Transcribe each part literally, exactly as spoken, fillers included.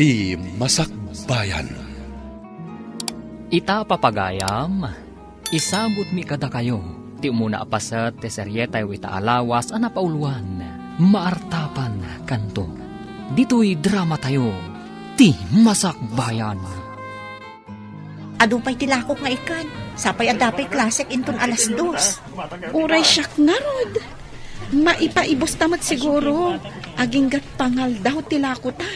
Ti Masakbayan. Ita, papagayam, isagutmi kadakayo ti umuna a paset ti serietayo ita a lawas a napauluan, Maartapan Kanto. Ditoy dramatayo, Ti Masakbayan. Adu pay ti lakok nga ikan. Sapay adda pay klasek inton alas dos. Uray siak ngarud. Maipaibos ta met siguro. Aginggat pangaldaw ti lakota.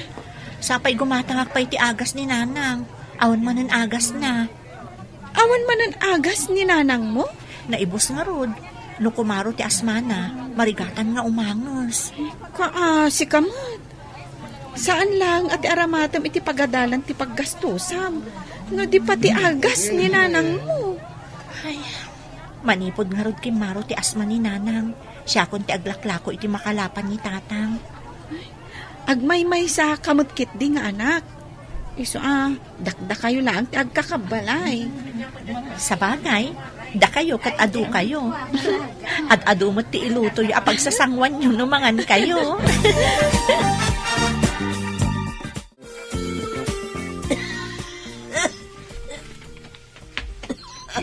Sapay gumatangak pay ti agas ni Nanang. Awan manen agasna. Awan manen agas ni Nanangmo? Naibos ngarud. No kumaro ti asmana, marigatan nga umanges. Kaasi ka met. Saan laeng a ti aramatem iti pagadalan ti paggastosam, no di pati agas ni Nanangmo. Ay, manipud ngarud kimmaro ti asma ni Nanang, siakon ti aglaklako iti makalapan ni Tatang. Agmaymaysa ka met ketdi nga anak. Isu a, dakdakayo laeng ti agkakabbalay. Sabagay, dakayo ket adukayo. Ad-adu met ti ilutoyo a pagsasanguanyo no mangankayo.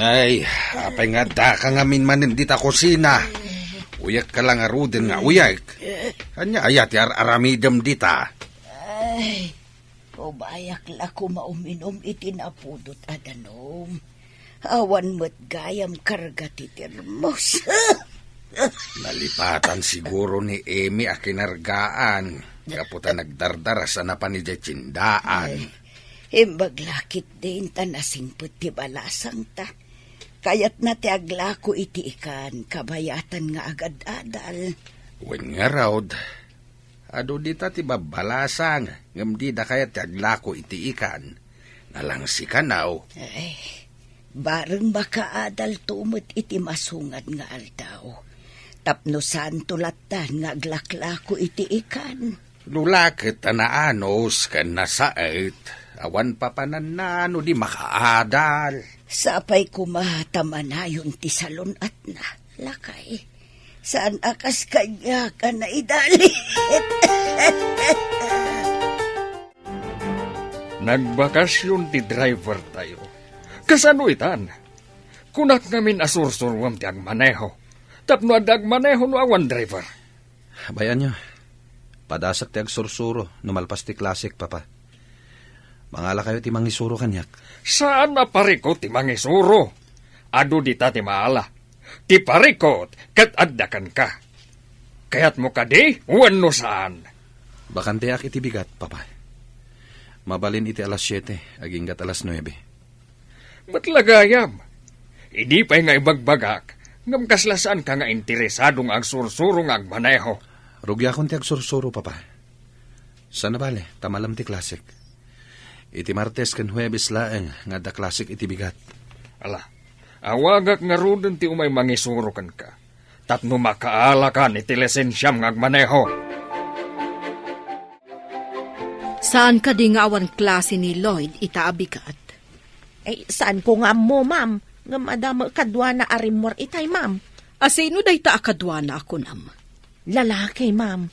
Nay, apay nga addaka ngamin manen dita kusina? Uyek ka la ngaruden nga uyek. Ania aya ti ar-aramidem dita? Ay, Umayak la koma uminum iti napudot a danum. Awan met gayam karga ti termos. Nalipatan siguro ni Emi a kinargaan, gapu ta nagdardaras a napan idiay tiendaan. Ay, imbag la ketdin ta nasingpet ti balasangta. Kayatna ti aglako iti ikan, kabayatan nga agad-adal. Wen ngarud, adu dita ti babbalasang, ngem dida kayat ti aglako iti ikan. Nalangsi kano. Ay, bareng makaadalto met iti masungad nga aldaw. Tapno saanto lattan nga aglaklako iti ikan. No la ket a naanus ken nasaet, awan papananna no di makaadal. Sapay koma ta manayon ti salun-atna, lakay. Saan a kas kaniak a naidalit. Nagbakasyon ti driver tayo. Kasano itan? Kunak ngamin a sursuruem ti agmaneho. Tapno adda agmaneho no awan driver. Bay-anyo, padasek ti agsursuro no malpas ti klasek, Papa. Mangalakayo ti mangisuro kaniak. Saan a parikut ti mangisuro. Adu dita ti maala. Ti parikut ket adda kenka. Kayatmo kadi wenno saan? Bakanteak iti bigat, Papa. Mabalin iti alas siete, aginggat alas nuebe. Met la gayam. Idi pay nga ibagbagak, ngem kasla saanka nga interesado nga agsursuro nga agmaneho. Rugiakon ti agsursuro, Papa. Saan a bale, ta malem ti klasek. Iti Martes ken Huebes laeng nga adda klasek iti bigat. Ala, awagak ngaruden ti umay mangisuro kenka, tapno makaalakan iti lisensiam nga agmaneho. Saan kadi nga awan klase ni Lloyd ita a bigat? Ay, saanko nga ammo, ma'am. Ngem adda met kaduana a rimmuar itay, ma'am. A sino dayta a kaduana a kunam? Lalaki, ma'am.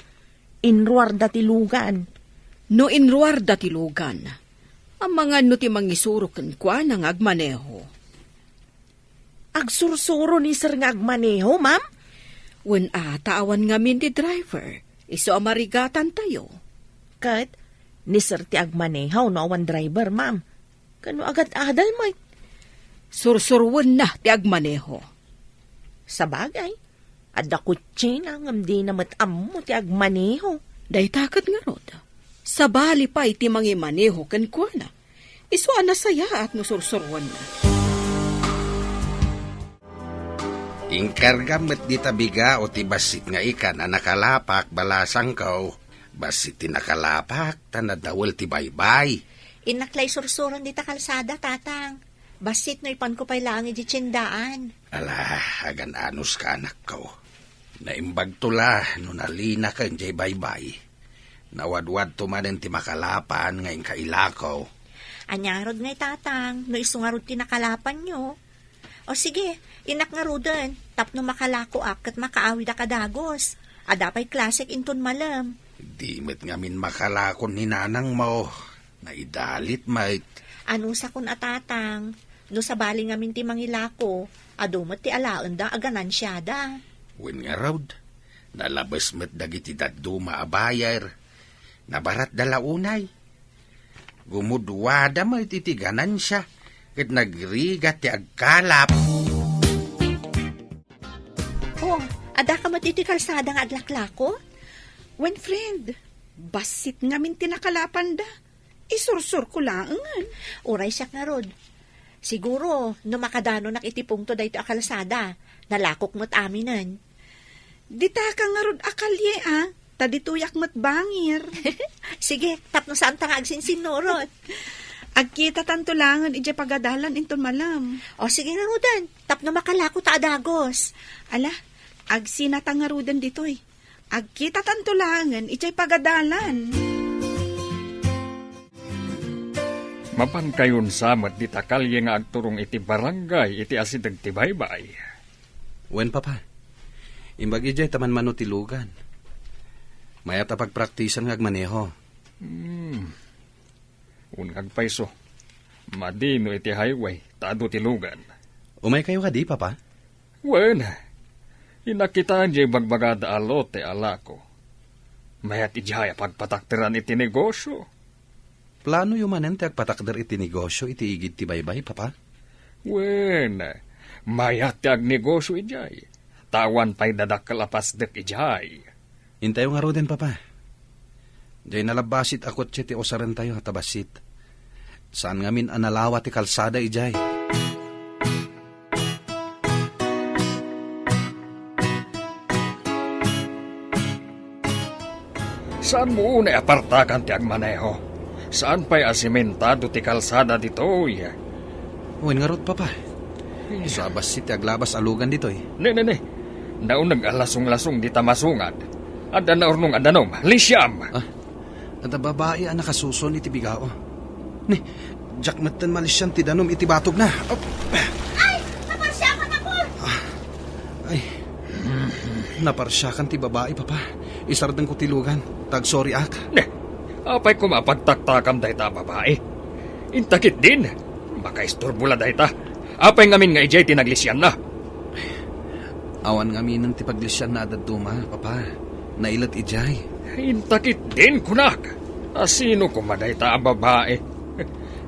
Inruarda ti lugan. No inruarda ti lugan, amangan no ti mangisuro kenkuana nga agmaneho? Agsursuro ni sir nga agmaneho, ma'am? Wen a, ta awan ngamin ti driver. Isu a marigatantayo. Ket ni sir ti agmaneho no awan driver, ma'am. Kano agad-adal met? Sursuruenna ti agmaneho. Sabagay, adda kutsina ngem dina met ammo ti agmaneho. Dayta ket ngarud, sabali pay ti mangimaneho kenkuana. Isu a nasayaat no sursuruenna. Inkargam met dita bigao ti bassit nga ikan a nakalapak, balasangko. Bassit ti nakalapak, ta nadawel ti baybay. Innak la isursuron dita kalsada, Tatang. Bassit no ipanko pay laeng idiay tiendaan. Ala, agan-anos ka, anakko. Naimbagto la no nalinaken diay baybay. Nawadwadto manen ti makalapan nga inka ilako. Ania ngarud ngay, Tatang, no isu ngarud ti nakalapanyo? O sige, innak ngaruden, tapno makalakoak ket makaawidak a dagus. Adda pay klasek inton malem. Di met ngamin makalakon ni nanangmo. Naidalit met. Anusakon a tatang, no sabali ngamin ti mangilako, adu met ti alaenda a ganansiada. Wen ngarud, nalabes met dagiti dadduma a buyer. Nabaratda la unay. Gumudwada met iti ganansia, ket nagrigat ti agkalap. Oh, adda ka met iti kalsada nga aglaklako? Wen, friend, bassit ngamin ti nakalapanda. Isursurko laengen. Uray siak ngarud. Siguro, no makadanonak iti pungto daytoy a kalsada, nalakok met aminen. Dita ka ngarud a kalye, a? Ta ditoyak met bangir. Sige, tapno saanta nga agsinsinnurot. Agkitatanto laengen idiay pagadalan inton malem. O, sige ngaruden, tapno makalako ta a dagus. Ala, agsinata ngaruden ditoy. Agkitatanto laengen idiay pagadalan. Mapankayon sa met dita kalye nga agturong iti barangay iti asideg ti baybay. Wen, Papa. Imbag idiay ta manmano ti lugan. Mayat a pagpraktisan nga agmaneho. Hmm. Wen, agpayso. Madi no iti highway, ta adu ti lugan. Umaykayo kadi, Papa? Wen, inakitaen diay bagbagada a lote a lako. Mayat idiay a pagpatakderan iti negosio. Planoyo manen ti agpatakder iti negosio iti igid ti baybay, Papa? Wen, mayat ti agnegosio idiay. Ta awan pay dadakkel a pasdek idiay. Intayo ngaruden, Papa. Diay nalabbasit a kotse ti usarentayo ta bassit. Saan ngamin a nalawa ti kalsada idiay. Saanmo unay a partakan ti agmaneho. Saan pay a simentado ti kalsada ditoy. Wen ngarud, Papa. Isu a bassit ti aglabas a lugan ditoy. Ne, ne, ne. Nauneg a lasonglasong dita masungad. Adda naurnong a danum. Lisiam! Ah, adda babai a nakasuson iti bigao. Ne, diak metten malisian ti danum iti batogna. Op. Ay! Naparsiakan ako! Ah, ay. Naparsiakan ti babai, Papa. Isardengko ti lugan. Tagsoriak. Ne, apay koma a pagtaktakam dayta a babai? Inta ketdin, makaisturbo la dayta. Apay ngamin nga idiay ti naglisianna? Awan ngaminen ti paglisianna a dadduma, Papa. Nailet idiay. Inta ketdin, kunak. A sino koma dayta a babai?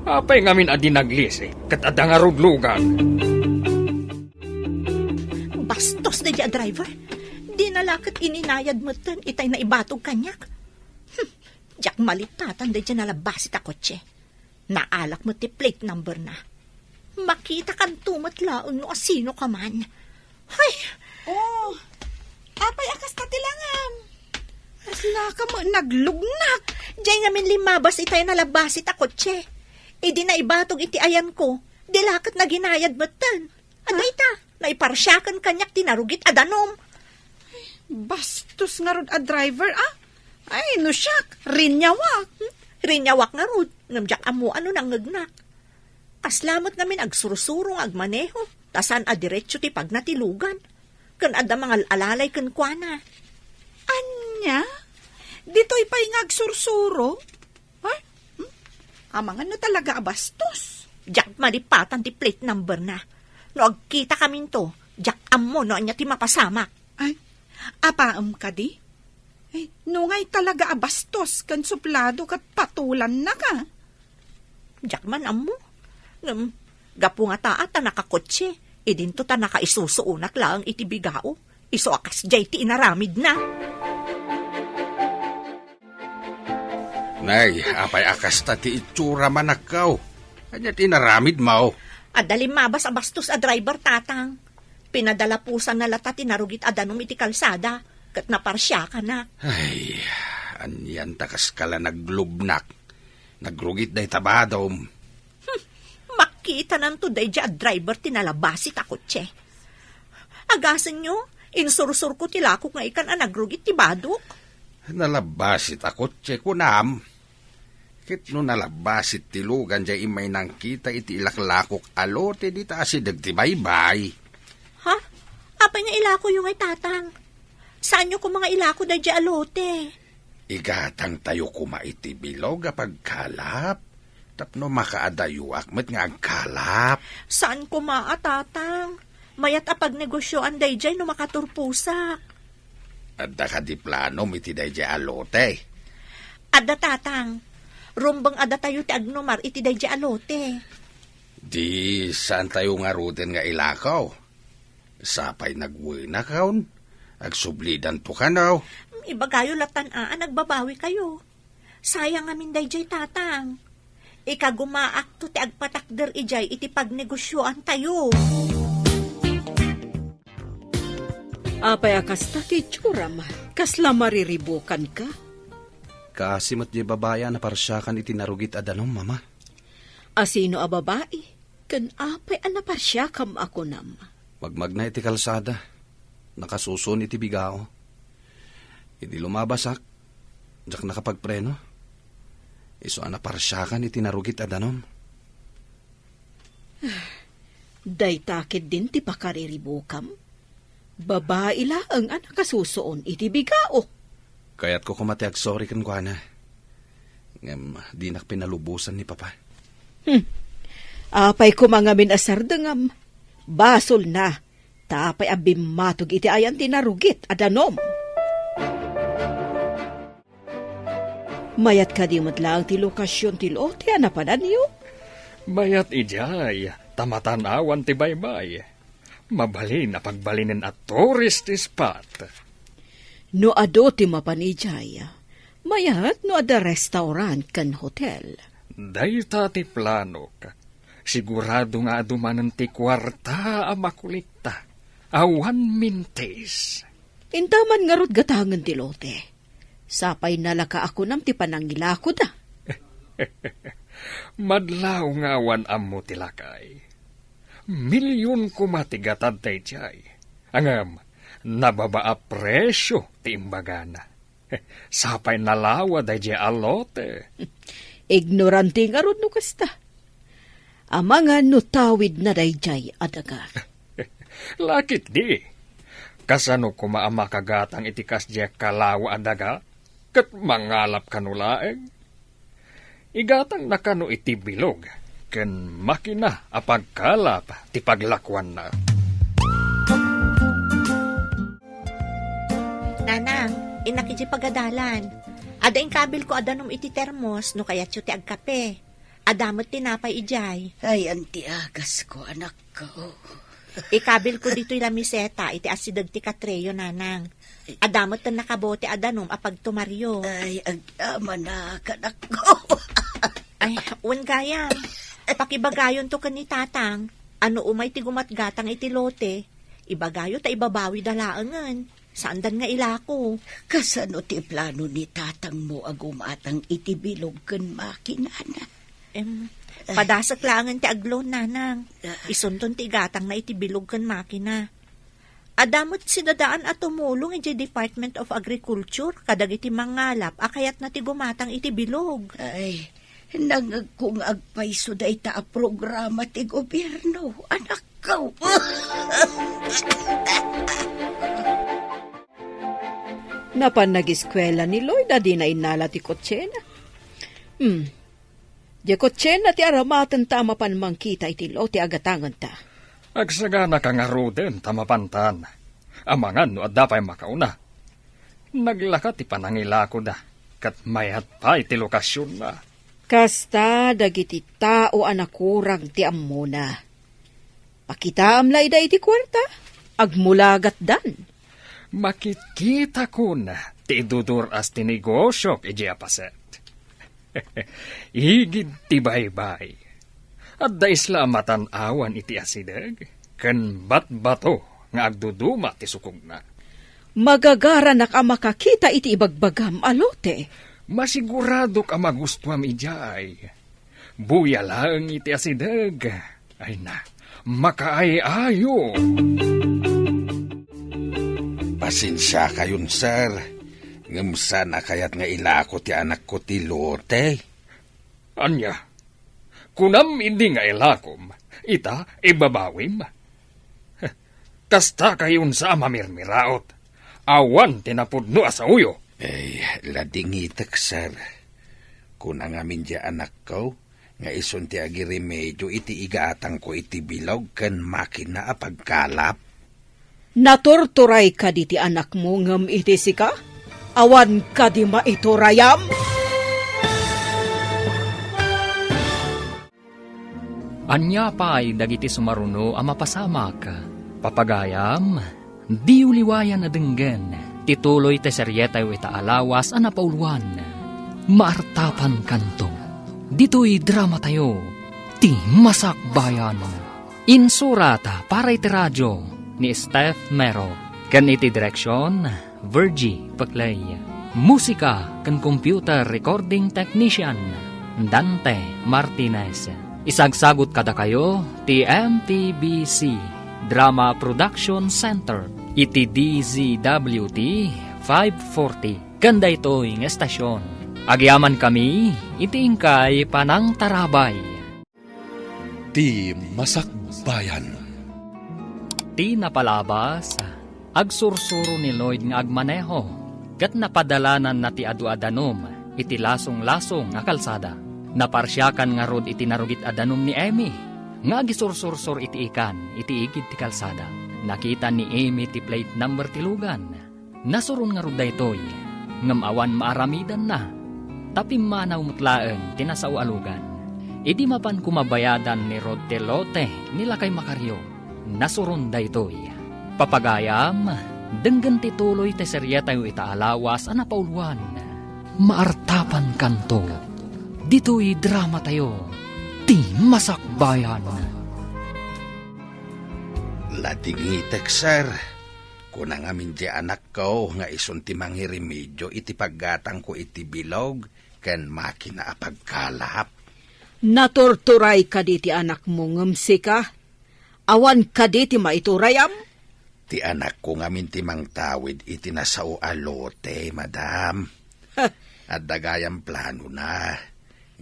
Apay ngamin a di naglisi ket adda ngarud lugan? Bastos daydiay a driver. Dina la ket ininayad metten itay naibatog kaniak. Hmm, diak malitatan daydiay nalabbasit a kotse. Naalak met ti plate number na. Makitakanto met laeng no asino ka man. Hay! Oh, apay a kasta ti langam? Kasla ka met naglugnak. Diay ngamin limmabas itay nalabbasit a kotse. Idi naibatog iti ayanko, di la ket naginayad metten. Adda ita, naiparsiakan kaniak ti narugit a danum. Bastos ngarud a driver, ah. Ay, no siak, rinyawak. Hmm? Rinyawak ngarud, ngem diak ammo no nangngegnak. Kasla met ngamin agsursuro nga agmaneho, ta saan a diretso ti pagna ti lugan. Ken adda mangal-alalay kenkuana. Ania? Ditoy pay nga agsursuro? Ay, hmm? Amangan no talaga a bastos. Diak malipatan ti plate number na. No agkitakaminto, diak ammo no ania ti mapasamak. Ay, apaem kadi? Ay, nungay talaga a bastos ken suplado ket patulanna ka. Diak man ammo. Ngem, gapu nga taa ta nakakotse, idinto ta nakaisusuonak laeng iti bigao. Isu a kasdiay ti inaramidna. Nay, apay a kasta ti itsura manakkaw? Ania ti inaramidmo? Adda limmabas a bastos a driver, tatang. Pinadalapusanna lata ti narugit a danum iti kalsada, ket naparsiakanak. Ay, anian ta kaskala naglubnak. Nagrugit dayta badom. Hmm, makitananto daydiay a driver ti nalabasit a kotse. Agasenyo, insursurko ti lakok nga ikan a nagrugit ti badok. Nalabasit a kotse, kunam. Ket no nalabasit ti lugan diay immay nangkita iti ilaklakok a lote dita asideg ti baybay. Ha? Apay nga ilakoyo ngay, tatang? Saanyo koma nga ilako daydiay a lote? Igatangtayo koma iti bilog a pagkalap tapno makaadayoak met nga agkalap. Saan koma a, Tatang. Mayat a pagnegosioan daydiay no makaturposak. Adda kadi planom iti daydiay a lote? Adda, Tatang. Rumbeng a datayo ti agnumar iti daydiay a lote. Di saantayo ngaruden nga ilako? Sapay nagwenakon, agsublidanto kano. Ibagayo latan a, a nagbabawikayo. Sayang ngamin daydiay, Tatang. Ikagumaakto ti agpatakder idiay iti pagnegosioantayo. Apay a kasta ti itsuram? Kasla mariribukanka? Kaasi met diay babai a naparsiakan iti narugit a danum, Mama. Asino a babai? Ken apay a naparsiakam a kunam? Magmagna iti kalsada. Nakasusuon iti bigao. Idi lumabasak, diak nakapagpreno. Isu a naparsiakan iti narugit a danum. Dayta ketdin ti pakariribukam? Babai laeng a nakasusuon iti bigao. Kayatko koma ti agsorry kenkuana. Ngem dinak pinalubosan ni Papa. Hmm. Apay koma ngamin a sardengam? Basolna, ta apay a bimmatog iti ayan ti narugit a danum? Mayat kadi met laeng ti lokasion ti lote a napananyo? Mayat idiay, ta matan-awan ti baybay. Mabalin a pagbalinen a tourist spot. No adu ti mapan idiay, mayat no adda restaurant ken hotel. Dayta ti planok. Sigurado nga adu manen ti kuarta a makulikta. Awan mintis. Intaman ngarud gatangen ti lote. Sapay nalaka a kunam ti panangilakoda. Madlaw nga awan ammo ti lakay. Milyon koma ti gatad daydiay. Ngem, nababa a presio ti imbagana. Sapay nalawa daydiay a lote. Ignorante ngarud no kasta. Amangan no tawidna daydiay a daga. Lakit di. Kasano koma a makagatang iti kasdiay a kalawa a daga? Ket mangalap kano laeng? Igatangna kano iti bilog ken makina a pagkalap ti paglakuanna. Nanang, innak iti pagadalan. Adda inkabilko a danum iti termos no kayatyo ti agkape. Adda met tinapay idiay. Ay, anti agasko, anakko. Ikabilko ditoy lamiseta iti asideg ti katreyo, Nanang. Adda met nakabote a danum a pagtumaryo. Ay, agdamanak, anakko. Ay, wen gayam. Pakibagayonto ken ni Tatang a no umay ti gumatgatang iti lote, ibagayo ta ibabawida laengen. Saandan nga ilako. Kasano ti plano ni tatangmo a gumatang iti bilog ken makinana? Em, padasek laengen ti agloan, Nanang. Ah. Isunton ti igatangna iti bilog ken makina. Adda met sidadaan a tumulong idiay Department of Agriculture kadagiti mangalap a kayatna ti gumatang iti bilog. Ay, nangngegko nga agpayso dayta a programa ti gobierno, anakko. Napan nagiskuela ni Lloyd a dina innala ti kotsena. Hmm. Diay kotsena ti aramatenta a mapan mangkita iti lote a gatangenta. Agsaganaka ngaruden ta mapantan. Amangan no adda pay makauna. Naglaka ti panangilakoda, ket mayat pay ti lokasionna. Kasta dagiti tao a nakurang ti ammona. Pakitaam la ida iti kuarta, agmulagatdan. Makitkitakon ti idudur-as ti negosiok idiay a paset. Igid ti baybay. Adda isla a matan-awan iti asideg, ken batbato nga agduduma ti sukogna. Magagaranak a makakita iti ibagbagam a lote. Masiguradok a magustuam idiay. Buya laeng iti asideg. Ay na, makaay-ayo. Pasensiakayon, sir. Ngem saan a kayat nga ilako ti anakko ti lote. Ania? Kunam idi nga ilakom, ita ibabawim? Kasta kayon sa a mamirmiraot. Awan ti napudno a saoyo. Ay, ladingitek, sir. Kuna ngamin di anakko nga isun ti agiremedio iti igatangko iti bilog ken makina a pagkalap. Naturturay kadi ti anakmo ngem iti sika? Awan kadi maiturayam? Ania pay dagiti sumaruno a mapasamak? Papagayam, diyo liwayan a denggen ti tuloy ti serietayo ita a lawas a napauluan. Maartapankanto. Ditoy dramatayo, ti Masakbayan. Insurat para iti radio ni Steph Mero. Ken iti direksion, Virgie Peclay. Musika ken computer recording technician, Dante Martinez. Isagsagut kadakayo ti M T B C Drama Production Center iti D Z W T five forty ken daytoy nga estasion. Agyamankami iti inkay panangtarabay. Ti Masakbayan. Ti napalabas, agsursuro ni Lloyd nga agmaneho, ket napadalananna ti adu a danum iti lasonglasong a kalsada. Naparsiakan ngarud iti narugit a danum ni Emmy nga agisursursor iti ikan iti igid ti kalsada. Nakita ni Emmy ti plate number ti lugan. Nasuron ngarud daytoy, ngem awan maaramidanna, ta pimmanaw met laeng ti nasao a lugan. Idi mapan koma bayadan ni Rod ti lote ni Lakay Macario, nasuron daytoy. Papagayam, denggen ti tuloy ti serietayo ita a lawas a napauluan. Maartapankanto. Ditoy dramatayo, ti Masakbayan. Ladingitek, sir. Kuna ngamin di anakko nga isun ti mangiremedio iti paggatangko iti bilog ken makina a pagkalap. Naturturay kadi ti anakmo ngem sika? Awan kadi ti maiturayam? Ti anakko ngamin ti mangtawid iti nasao a lote, madam. Adda gayam planona,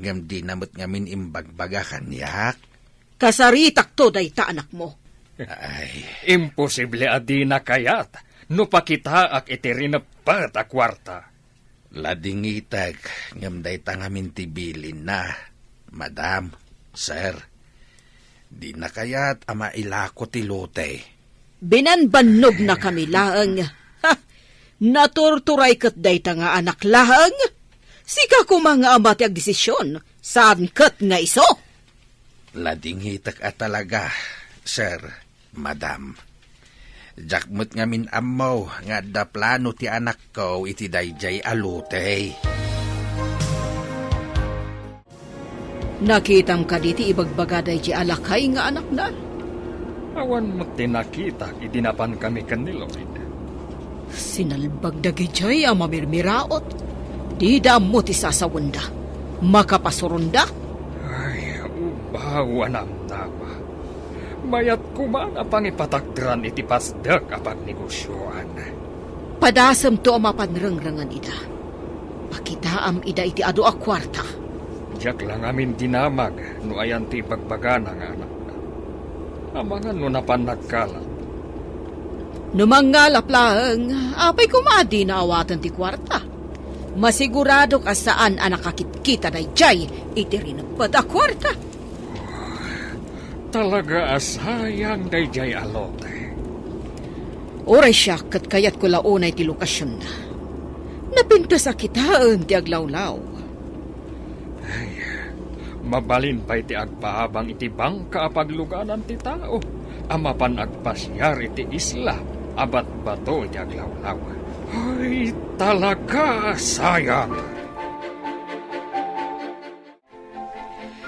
ngem dina met ngamin imbagbaga kaniak. Kasaritakto dayta anakmo. Ay. Imposible a dina kayat no pakitaak iti rineppet a kuarta. Ladingitek, ngem dayta ngamin ti bilinna, madam, sir. Dina kayat a mailako ti lote. Binanbannognakami laeng. Ha! Naturturay ket dayta nga anak laeng. Sika koma nga ama ti agdesision, saan ket nga isu. Ladingitek a talaga, sir, madam. Diak met ngamin ammo nga adda plano ti anakko iti daydiay a lote. Nakitam kadi ti ibagbaga daydiay a lakay nga anakna? Awan met ti nakitak idi napankami ken ni Lloyd. Sinalbag dagidiay a mamirmiraot. Dida ammo ti sasawenda. Makapasuronda. Ay, ubaw a namnama. Mayat koma a pangipatakderan iti pasdek a pagnegosioan. Padasemto a mapan rengrengen ida. Pakitaam ida iti adu a kuarta. Diak la ngamin dinamag no ayan ti ibagbagana nga anakna. Amangan no napan nagkalat. No mangngalap laeng, apay koma a dina awaten ti kuarta? Masiguradok a saan a nakakitkita daydiay iti rineppet a kuarta. Talaga a sayang daydiay a lote. Uray siak ket kayatko la unay ti lokasionna. Napintas a kitaen ti aglawlaw. Ay, mabalin pay ti agpaabang iti bangka a pagluganan ti tao a mapan agpasiar iti isla a batbato iti aglawlaw. Ay, talaga a sayang!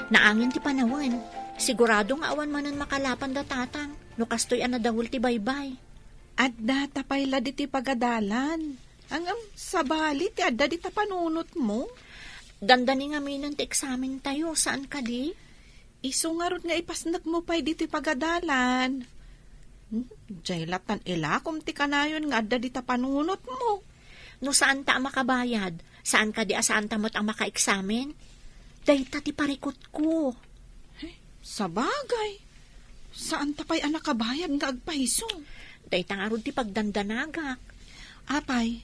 Naangin ti panawen. Sigurado nga awan manen makalapan da tatang no kastoy a nadawel ti baybay. Adda ta pay la ditoy pagadalan. Ngem sabali ti adda dita panunotmo. Dandani ngaminen ti eksamentayo, saan kadi? Isu ngarud nga ipasnekmo pay ditoy pagadalan. Hmm, diay lattan ilakom ti kanayon nga adda dita panunotmo. No saanta a makabayad, saan kadi a saanta met a makaeksamen? Dayta ti parikutko. Ay, sabagay. Saanta pay a nakabayad nga agpayso. Dayta ngarud ti pagdandanagak. Apay,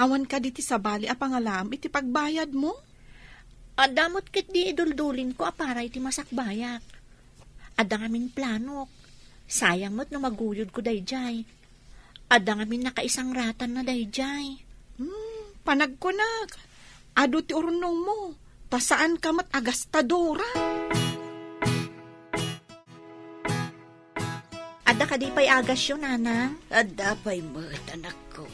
Awan kadi ti sabali a pangalaam iti pagbayadmo? Adda met ketdi iduldulinko a para iti masakbayak. Adda ngamin planok. Sayang met no maguyodko daydiay. Adda ngamin nakaisangratanna daydiay. Hmm, panagkunak, adu ti urnongmo, ta saanka met a gastadora. Adda kadi pay agasyo, nanang? Adda pay met, anakko.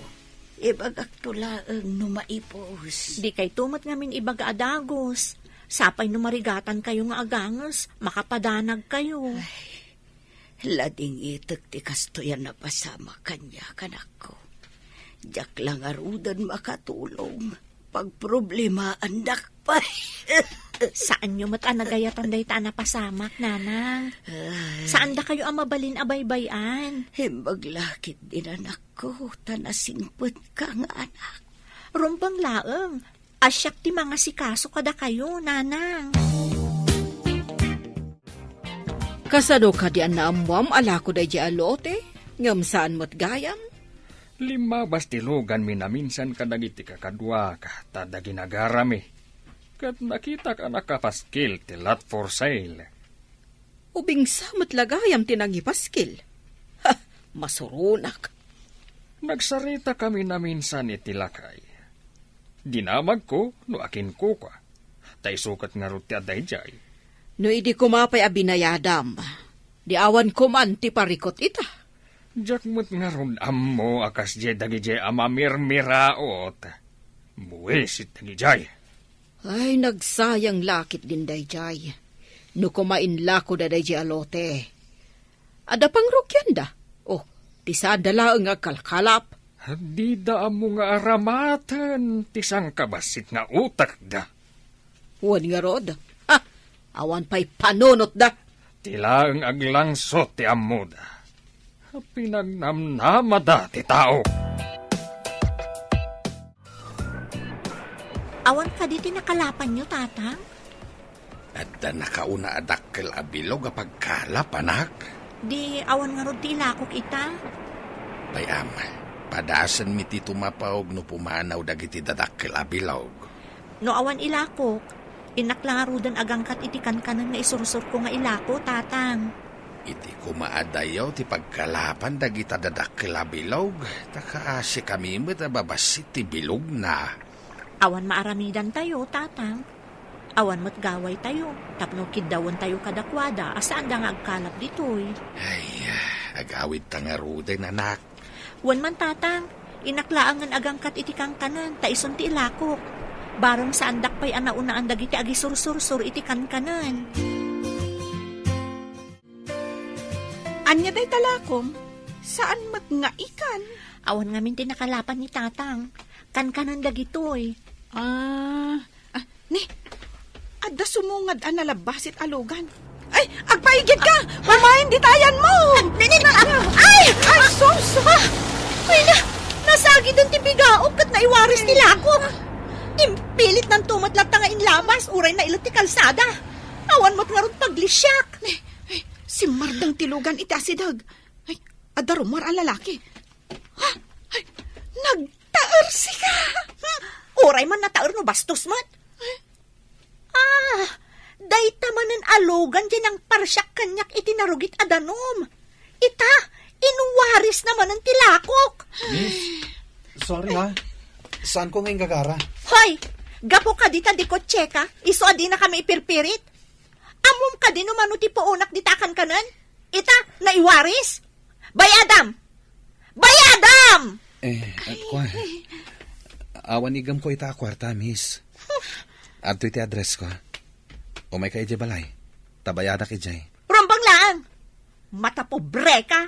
Ibagakto laeng no maipus. Dikayto met ngamin ibaga a dagus. Sapay no marigatankayo nga aganges, makapadanagkayo. Ay, ladingitek ti kastoy a napasamak kaniak, anakko. Diak la ngaruden makatulong. Pagproblemaandak pay. Saanyo met a nagayatan dayta a napasamak, nanang. Ay. Saandakayo a mabalin a baybay-an. Imbag la ketdin, anakko, ta nasingpetka nga anak. Rumbeng laeng, a siak ti mangasikaso kadakayo, nanang. Kasano kadi a naammuam a lako daydiay a lote, ngem saan met gayam? Limmabas ti luganmi naminsan kadagiti kakaduak ta adda ginagarami. Ket nakitak a nakapaskil ti lot for sale. Ubingsa met la gayam ti nangipaskil. Ha, masuronak. Nagsaritakami naminsan iti lakay. Dinamagko no akinkukua. Ta isu ket ngarud ti adda idiay. No idi koma pay a binayadam, di awan koman ti parikut ita. Diak met ngarud ammo a kasdiay dagidiay a mamirmiraot. Buisit dagidiay. Ay, nagsayang la ketdin daydiay. No koma inlako da daydiay a lote. Adda pangrugianda. Oh, ti saanda laeng nga agkalkalap. Dida ammo nga aramaten ti sangkabassit nga utekda. Wen ngarud, ha, awan pay panunotda. Ti laeng aglangsot ti ammoda. Pinagnamnamada ti tao. Awan kadi ti nakalapanyo, Tatang? Adda nakauna a dakkel a bilog a pagkalap, anak. Di awan ngarud ti ilakok ita? Pay-am, padasenmi ti tumapawg no pumanaw dagiti dadakkel a bilog. No awan ilakok, innak la ngaruden agangkat iti kankanen nga isursurko nga ilako, Tatang. Iti koma a dayaw ti pagkalapan dagita dadakkel a bilog, ta kaasikami met a babassit ti bilogna. Awan maaramidantayo, Tatang. Awan met gawaytayo, tapno kiddawentayo kadakuada a saanda nga agkalap ditoy. Ay, agawidta ngaruden, anak. Wen man, Tatang, innak laengen agangkat iti kankanen, ta isun ti ilakok. Bareng saandak pay a naunaan dagiti agisursursor iti kankanen. Ania dayta lakom? Saan met nga ikan? Awan ngamin ti nakalapan ni Tatang. Kankanen dagitoy. Ah, ah, ni, adda sumungad a nalabbasit a lugan. Ay, agpaigid ka! Umayen dita ayanmo! Ah, ni, ni, ni, ah, ay! Ay, sus! Ah! Ay, na, nasagiden ti bigaok ket naiwaris ti lakok. Impilitnanto met latta nga inlabas, uray nailet ti kalsada. Awan met ngarud paglisiak. Ni, ay, simmardeng ti lugan iti asideg. Ay, adda rummuar a lalaki. Ha? Ay, nagtaersika! Hmm, uray man nataer no bastos met. Ay. Ah, dayta manen a lugan ti nangparsiak kaniak iti narugit a danum. Ita, inwarisna manen ti lakok. Miss, sorry ha. Saanko nga inggagara. Hoy, gapu kadi ta dikotseka, isu a dinakami ipirpirit. Ammom kadi no mano ti puonak dita a kankanen? Ita, naiwaris? Bayadam! Bayadam! Eh, at kuan. Awan igamko ita a kuarta, miss. Adtoy ti addressko. Umayka idiay balay. Ta bayadak idiay. Rumbeng laeng! Matapobreka!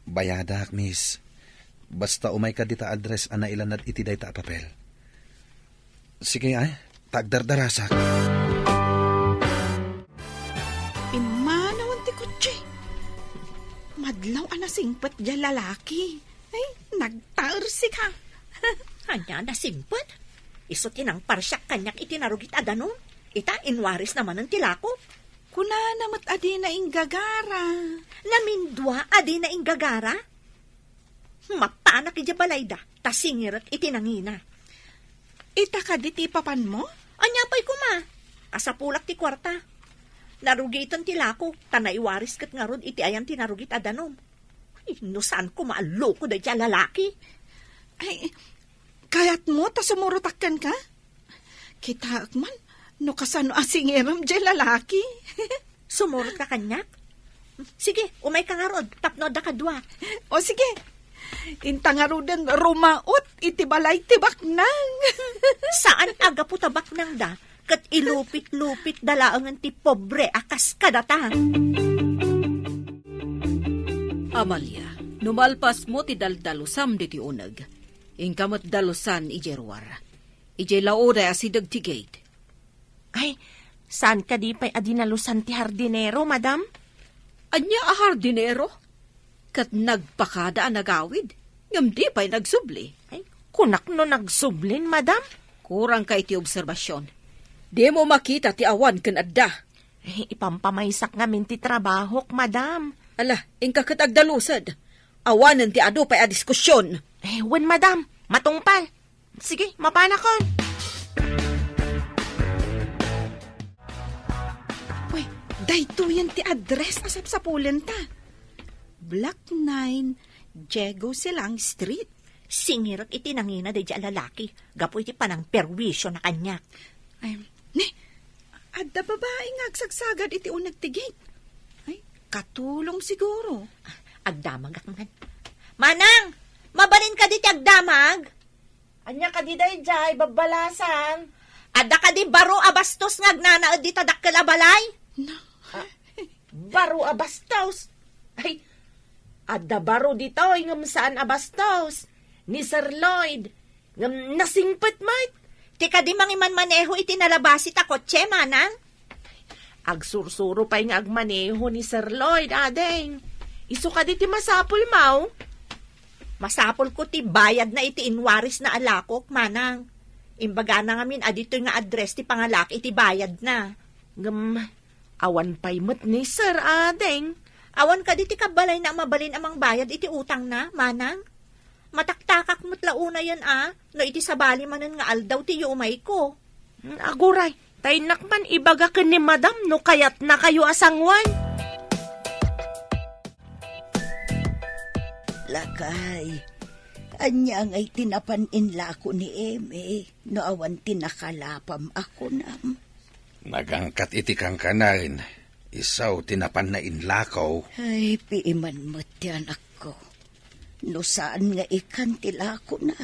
Bayadak, miss. Basta umayka dita address a nailanad iti dayta a papel. Sige, ay, ta agdardarasak. Pimmanawen ti kotse. Madlaw a nasingpet diay lalaki. Ay, nagtaersika. Ania a nasingpet? Isu ti nangparsiak kaniak iti narugit a danum. Ita, inwarisna manen ti lakok. Kunana met a dina inggagara. Namindua a dina inggagara? Mapanak idiay balayda, ta singirek iti nangina. Ita kadi ti ipapanmo? Ania pay koma? Kasapulak ti kuarta. Narugiten ti lako, ta naiwaris ket ngarud iti ayan ti narugit a danum. Ay, no saan koma a loko daydiay a lalaki? Ay, kayatmo ta sumurotak kenka? Kitaek man, no kasano a singirem diay lalaki. Sumurot ka kaniak? Sige, umay ka ngarud, tapno adda kadua. O sige, inta ngaruden rumaot iti balay ti baknang. Saan a gapu ta baknangda, ket ilupit-lupitda laengen ti pobre a kas kadata. Amalia, no malpasmo ti daldalusam ditoy uneg, inka met dalusan idiay ruar. Idiay laoda asideg ti gate. Ay, saan kadi pay a dinalusan ti hardinero, madam? Ania a hardinero? Ket nagpakada a nagawid, ngem di pay nagsubli. Ay, kunak no nagsublin, madam? Kurang ka iti obserbasion. Dimo makita ti awan ken adda. Ay, ipampamaysak ngamin ti trabahok, madam. Ala, inka ket agdalused. Awanen ti adu pay a diskusion. Eh, wen, madam. Matungpal. Sige, mapanakon. Uy, daytoyen ti address a sapsapulenta. Block nine, Diego Silang Street. Singirek iti nangina daydiay a lalaki gapu iti panangperwisio na kaniak. Ay, ni, adda babai nga agsagsagad iti uneg ti gate. Ay, katulong siguro. Agdamagak man. Manang, mabalin kadi ti agdamag? Ania kadi daydiay, babbalasan? Adda kadi baro a bastos nga agnanaed dita dakkel a balay? Na. Ah, baro a bastos? Ay, adda baro ditoy ngem saan a bastos. Ni Sir Lloyd, ngem nasingpet met. Ti kadi mangimanmaneho iti nalabasi ta kotse, manang? Agsursuro pay nga agmaneho ni Sir Lloyd, ading. Isu kadi ti masapul, maw? Masapulko ti bayadna iti inwarisna a lakok, manang. Imbagana ngamin a ditoy nga address ti pangalak iti bayadna. Ngem, awan pay met ni Sir, ading. Awan kadi ti kabbalayna a mabalin a mangbayad iti utangna, manang? Mataktakak met la unayen a, no iti sabali manen nga aldaw ti yumayko. Hmm, aguray, ta innak man ibaga ken ni Madam no kayatnakayo a sangoen. Lakay, ania ngay ti napan inlako ni Eme no awan ti nakalapam a kunam? Nagangkat iti kankanaen, isu ti napanna inlako. Ay, piiman met ti anakko. No saan nga ikan ti lakona,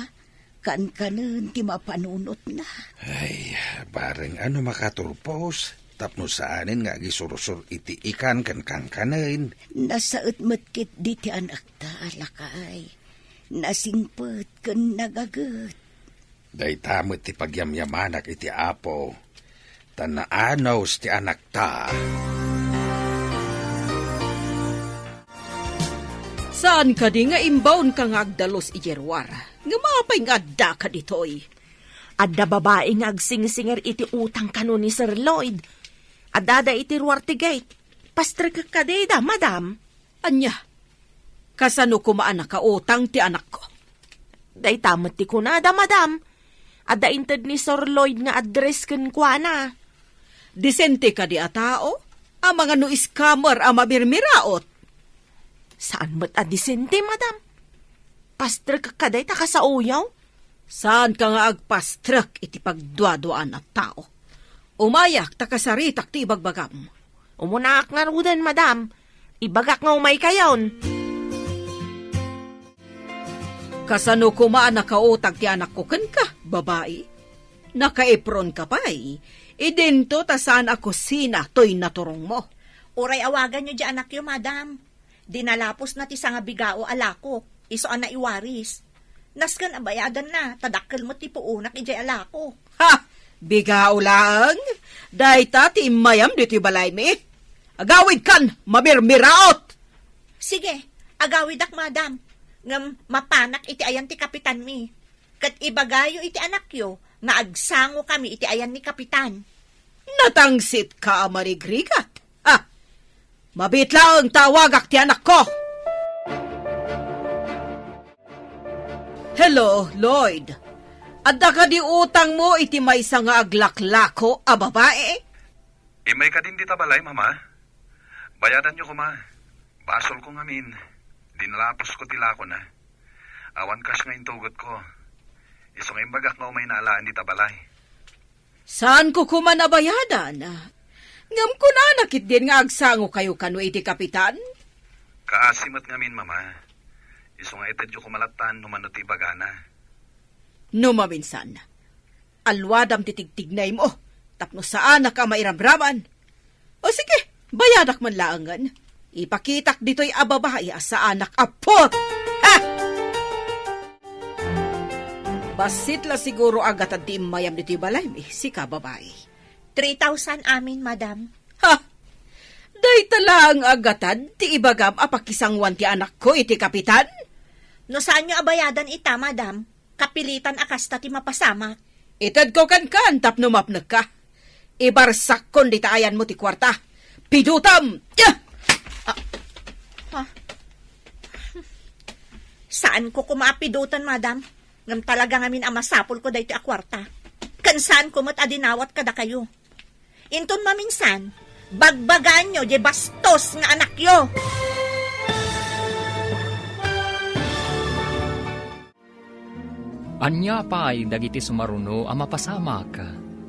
kankanen ti mapanunotna. Ay, bareng a no makaturpos, tapno saanen nga agisursor iti ikan ken kankanen. Nasaet met ketdi ti anakta, lakay. Nasingpet ken nagaget. Dayta met ti pagyamyamanak iti Apo, ta naanus ti anakta. Saan kadi nga imbaonka nga agdalus idiay ruar? Ngem apay nga addaka ditoy? Adda babai nga agsingsingir iti utang kano ni Sir Lloyd. Addada iti ruar ti gate. Pastrekek kadi da, madam. Ania? Kasano koma a nakautang ti anakko? Dayta met ti kunada, madam. Adda inted ni Sir Lloyd nga address kenkuana. Disente kadi a tao? Amangan no scammer a mamirmiraot? Saan met a disente, madam. Pastrek ka dayta kasaoyo? Saanka nga agpastrek iti pagduaduaan a tao. Umayak ta kasaritak ti ibagbagam. Umunaak ngaruden, madam. Ibagak nga umaykayon. Kasano koma a nakautang ti anakko kenka, babai? Nakaipron ka pay. Idinto ta saan a kusina toy naturongmo. Uray awaganyo di anakyo, madam. Dinalapusna ti sangabigao a lakok, isu a naiwaris. Nasken a bayadanna, ta dakkel met ti puonak idiay a lako. Ha! Bigao laeng? Dayta ti immayam ditoy balaymi? Agawidkan, mamirmiraot! Sige, agawidak, madam. Ngem mapanak iti ayan ti kapitanmi. Ket ibagayo iti anakyo nga agsangokami iti ayan ni kapitan. Natangsitka a marigrigat. Ha! Mabiit laeng ta awagak ti anakko. Hello, Lloyd. Adda kadi utangmo iti maysa nga aglaklako a babae? Immay kadin dita balay, Mama. Bayadanyo koma. Basolko ngamin. Dinalaposko ti lakona. Awan cash nga intugotko. Isu nga imbagak nga umayna alaen dita balay. Saanko koma a bayadan. Ngem kunana ketdin nga agsangokayo kano iti kapitan? Kaasi met ngamin, Mama. Isu nga itedyo koma lattan no mano ti ibagana. No maminsan, alwadam ti tigtignaymo tapno saanak a mairamraman. O sige, bayadak man laengen. Ipakitak ditoy a babai a saanak a put! Ha! Bassit la siguro a gatad ti immayam ditoy balaymi, sika babai. Three thousand amin, madam. Ha! Dayta laeng a gatad ti ibagam a pakisangoan ti anakko iti kapitan? No saanyo a bayadan ita, madam, kapilitan a kasta ti mapasamak. Itedko kenka tapno mapnekka. Ibarsakkon dita ayanmo ti kuarta. Pidutam! Ah! Ah. Ha? Saanko koma a pidutan, madam. Ngem talaga ngamin a masapulko daytoy a kuarta. Ken saanko met a dinawat kadakayo. Inton maminsan, bagbagaanyo diay bastos nga anakyo. Ania pay dagiti sumaruno a mapasamak?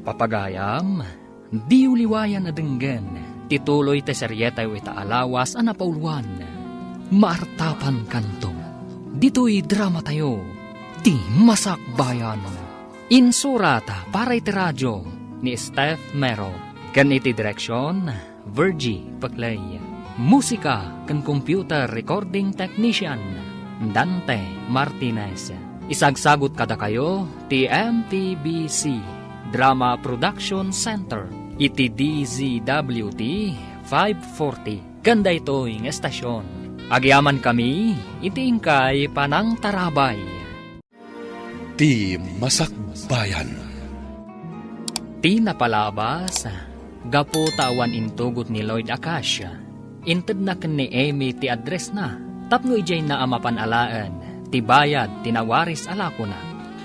Papagayam, diyo liwayan a denggen ti tuloy ti serietayo ita a lawas a napauluan. Maartapankanto. Ditoy dramatayo, ti Masakbayan. Insurat para iti radio ni Steph Mero. Ken iti direksion, Virgie Peclay. Musika ken computer recording technician, Dante Martinez. Isagsagut kadakayo ti M P B C Drama Production Center iti D Z W T five forty. Ken daytoy nga estasion, agyamankami iti inkay panangtarabay. Ti Masakbayan. Ti napalabas, gapu ta awan intugot ni Lloyd a cash, intedna ken ni Amy ti addressna tapno idiayna a mapan alaen ti bayad ti nawaris a lakona.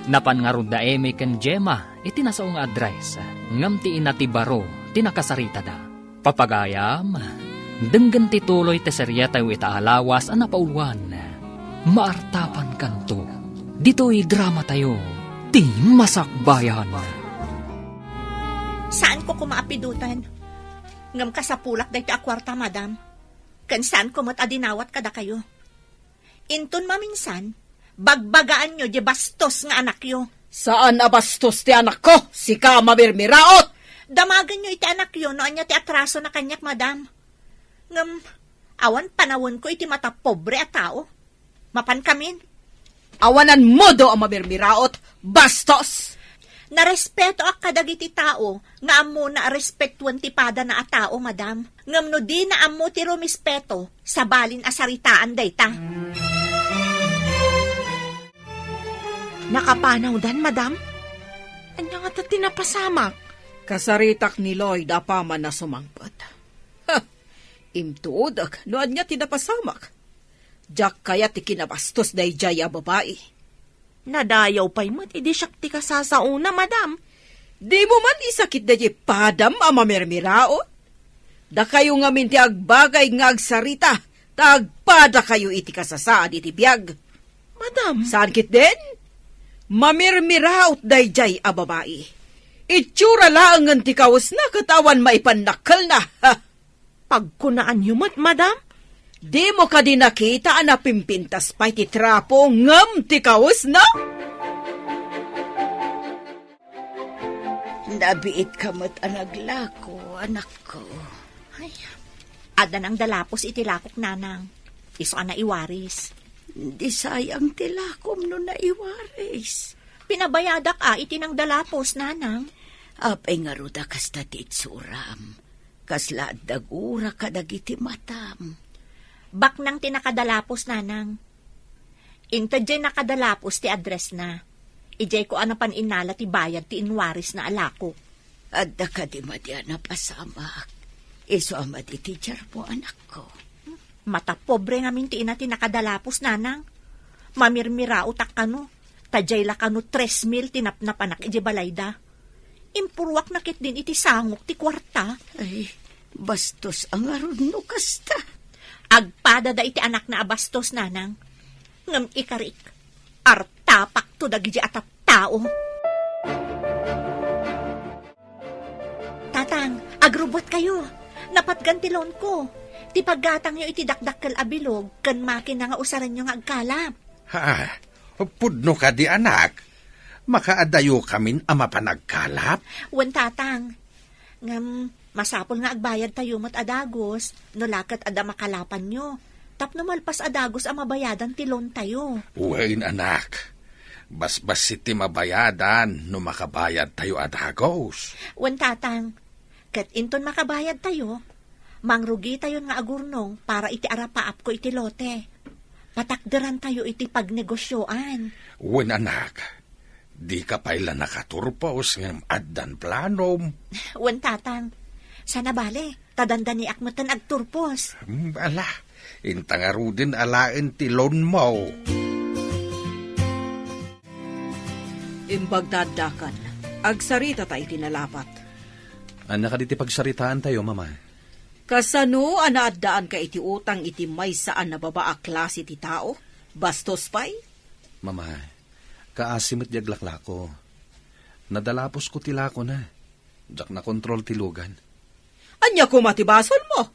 Napan ngarud da Amy ken Gemma iti nasao nga address, ngem ti ina ti baro ti nakasaritada. Papagayam, denggen ti tuloy ti serietayo ita a lawas a napauluan. Maartapankanto. Ditoy dramatayo, ti Masakbayan. Saanko koma a pidutan. Ngem kasapulak daytoy a kuarta, madam. Ken saanko met a dinawat kadakayo. Inton maminsan, bagbagaanyo diay bastos nga anakyo. Saan a bastos ti anakko, sika a mamirmiraot! Damagenyo iti anakyo no ania ti atrasona kaniak, madam. Ngem, awan panawenko iti matapobre a tao. Mapankamin. Awan ammoda a mamirmiraot, bastos! Narespetoak kadagiti tao nga ammona a respetuen ti padana a tao, madam. Ngem no dina ammo ti rumispeto, sabalin a saritaan dayta. Nakapanawdan, madam? Ania ngata ti napasamak? Kasaritak ni Lloyd apaman a sumangpet. Ha! Intuodek no ania ti napasamak. Diak kayat ti kinabastos daydiay a babai. Nadayaw pay met idi siak ti kasasaona, madam. Dimo man isakit daydiay padam a mamirmiraot? Dakayo ngamin ti agbagay nga agsarita, ta agpadakayo iti kasasaan iti biag. Madam. Saan ketdin? Mamirmiraot daydiay a babai. Itsura laengen ti kawesna ket awan maipannakkelna. Ha! Pagkunaanyo met, madam? Dimo kadi nakita a napimpintas pay ti trapo ngem ti kawesna? Nabiitka met a naglako, anakko. Ay, adda nangdalapos iti lakok, nanang. Isu a naiwaris. Di sayang ti lakom no naiwaris. Pinabayadak a iti nangdalapos, nanang. Apay ngarud a kasta ti itsuram? Kasla adda gura kadagiti matam. Baknang ti nakadalapos, nanang. Inted diay nakadalapos ti addressna. Idiay ko a napan innala ti bayad ti inwarisna a lakok. Adda kadi madi a napasamak? Isu a madi ti diarmo, anakko. Matapobre ngamin ti ina ti nakadalapos, nanang. Mamirmiraotak kano. Ta diay la kano tres mil ti napnapanak idiay balayda. Impurruakna ketdin iti sangok ti kuarta. Ay, bastos a ngarud no kasta. Agpada da iti anakna a bastos, nanang. Ngem ikarik, artapakto dagiti a tattao. Tatang, agrubbuatkayo. Napatgan ti loanko. Ti paggatangyo iti dakdakkel a bilog ken makina nga usarenyo nga agkalap. Ha? Pudno kadi, anak? Makaadayo kamin a mapan agkalap? Wen, Tatang. Ngem, masapul nga agbayadtayo met a dagus, no la ket adda makalapanyo. Tapno malpas a dagus a mabayadan ti loantayo. Wen, anak. Basbassit ti mabayadan no makabayadtayo a dagus. Wen, Tatang. Ket inton makabayadtayo, mangrugitayon nga agurnong para iti arapaapko iti lote. Patakderantayo iti pagnegosioan. Wen, anak. Dika pay la nakaturpos ngem addan planom. Wen, Tatang. Saan a bale, ta dandaniak metten agturpos. Hmm, ala, inta ngaruden alaen ti loanmo. Imbag ta addakan, agsaritata iti nalapat. Ania kadi ti pagsaritaantayo, Mama? Kasano a naaddaanka iti utang iti maysa a nababa a klase ti tao? Bastos pay? Mama, kaasi met di aglaklako. Nadalaposko ti lakona. Diak nakontrol ti lugan. Ania koma ti basolmo?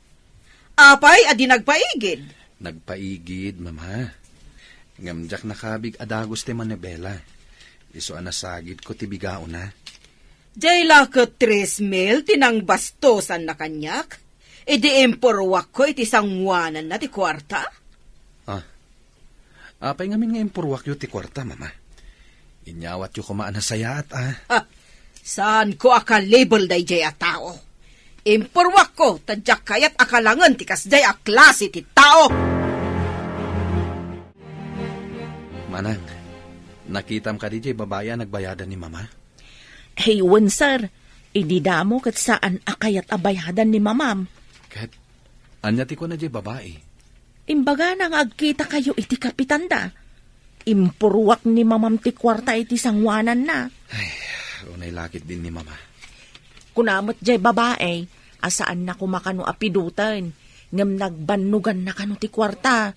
Apay a di nagpaigid? Nagpaigid, Mama. Ngem diak nakabig a dagus ti manibela. Isu a nasagidko ti bigaona. Diay la ket tres mil ti nangbastosanna kaniak? Idi impurruakko iti sangoananna ti kuarta? Ah. Apay ngamin nga impurruakyo ti kuarta, Mama? Inyawatyo koma a nasayaat, ah. Ha! Saanko a kalibel daydiay a tao. Impurruakko ta diak kayat a kalangen ti kasdiay a klase ti tao. Manang, nakitam kadi diay babai a nagbayadan ni Mama? Hey, wen, sir. Idi damo ket saan a kayat a bayadan ni Mamam. Ket ania ti kuna diay babai? Imbagana nga agkitakayo iti kapitanda. Impurruak ni Mamam ti kuarta iti sangoananna. Ay, unay la ketdin ni Mama. Kuna met diay babai a saanna koma kano a piduten, ngem nagbannoganna kano ti kuarta.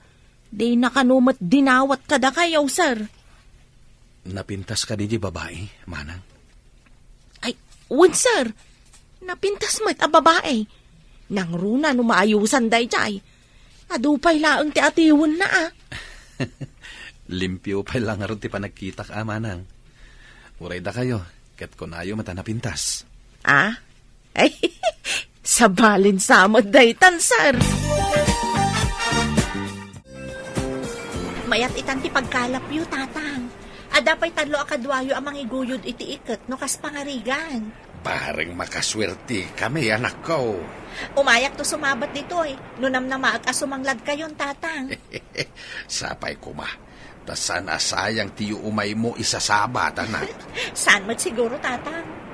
Dina kano met dinawat kadakayo, sir. Napintas kadi diay babai, Manang? Ay, wen, sir. Napintas met a babai. Nangruna no maayusan daydiay. Adu pay laeng ti atiwenna, a. Limpio pay la ngarud ti panagkitak, a, Manang. Uray dakayo, ket kunayo met a napintas. A? Ay, sabalin sa met daytan, sir. Mayat itan ti pagkalapyo, Tatang. Adda pay tallo a kaduayo a mangiguyod iti iket no kas pangarigan. Bareng makasuertekami, anakko. Umayakto sumabat ditoy, no namnamaek a sumangladkayon, Tatang. Sapay koma, ta saan a sayang ti yuumaymo isasabat, anak. Saan met siguro, Tatang.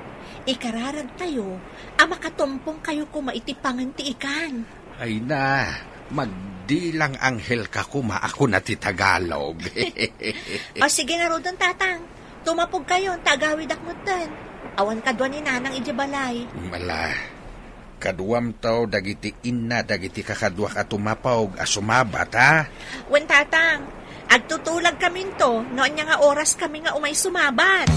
Ikararagtayo a makatumpongkayo koma iti pangen ti ikan. Ay na, magdilang anghel ka koma a kuna ti Tagalog. O, sige ngaruden, Tatang. Tumapogkayon, ta agawidak metten. Awan kadua ni Nanang idiay balay. Ala, kaduamto dagiti inna dagiti kakaduak a tumapog a sumabat, ha? Wen, Tatang. Agtutulagkaminto no ania nga oraskami nga umay sumabat.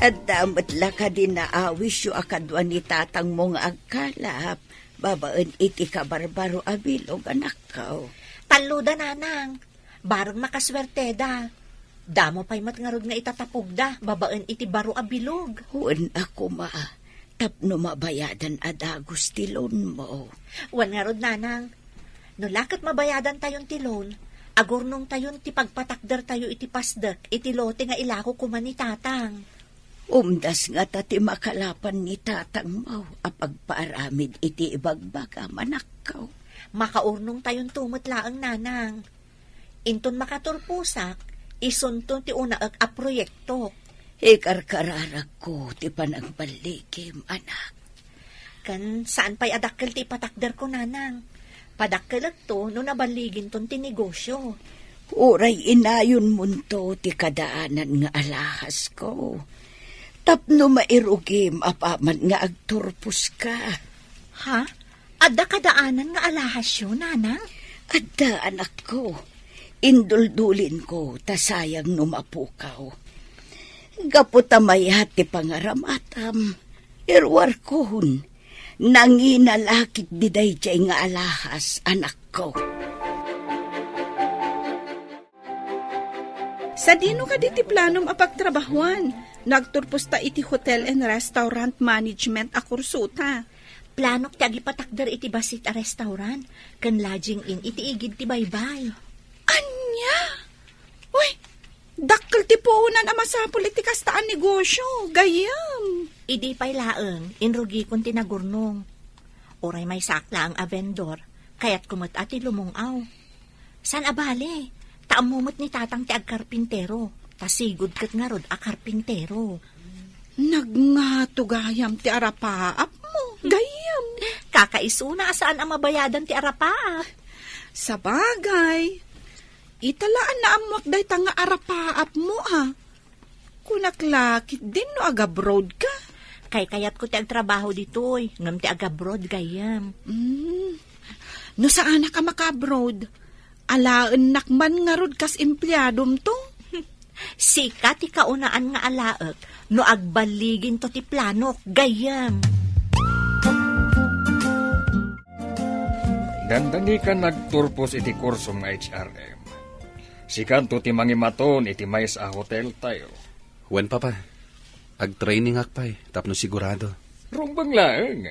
Adda met la kadi naawisyo a kadua ni tatangmo nga agkalap babaen iti kabarbaro a bilog, anakko? Talloda, Nanang. Bareng makasuerteda. Damo pay met ngarud nga itatapogda babaen iti baro a bilog. Wen a koma, tapno mabayadan a dagus ti loanmo. Wen ngarud, Nanang. No la ket mabayadantayon ti loan, agurnongtayon ti pagpatakdertayo iti pasdek iti lote nga ilako koma ni Tatang. Umdas ngata ti makalapan ni tatangmo a pagpaaramid iti ibagbagam, anakko. Makaurnongtayonto met laeng, Nanang. Inton makaturposak, isunto ti unaek a proyektok. Ikarkararagko ti panangballigim, anak. Ken saan pay a dakkel ti ipatakderko, Nanang. Padakkelekto no naballiginton ti negosio. Uray inayonmonto ti kadaanan nga alahasko, tapno mairugim apaman nga agturposka. Ha? Adda kadaanan nga alahasyo, nanang? Adda, anakko. Induldulinko, ta sayang no mapukaw. Gapu ta mayat ti pangaramatam, iruarkon, nangina la ketdi daydiay nga alahas, anakko. Sadino kadi ti planom a pagtrabahuan? Nagturposta iti hotel and restaurant management a kursota. Planok ti agipatakder iti bassit a restaurant ken lodging inn iti igid ti baybay. Ania? Uy, dakkel ti puonan a masapul iti kasta a negosio, gayyem. Idi pay laeng, inrugikon ti nagurnong. Uray maysaak laeng a vendor, kayatko met a ti lumung-aw. Saan a bale, ta ammo met ni tatang ti agkarpintero, ta sigud ket ngarud a karpintero. Nagngato gayam ti arapaapmo, gayyem. Kakaisuna a saan a mabayadan ti arapaap. Sabagay, ita la a naammoak dayta nga arapaapmo, a. Kunak la, ketdin no agabroad ka? Kaykayatko ti agtrabaho ditoy, ngem ti agabroad, gayyem. Mm. No saanak a makaabroad, alaennak man ngarud kas empleadomto. Sika ti kaunaan nga alaek no agbaliginto ti planok, gayyem. Dandani ka nagturpos iti kursom nga H R M. Sikanto ti mangimaton iti maysa a hoteltayo. Wen, Papa. Agtrainingak pay tapno sigurado. Rumbeng laeng.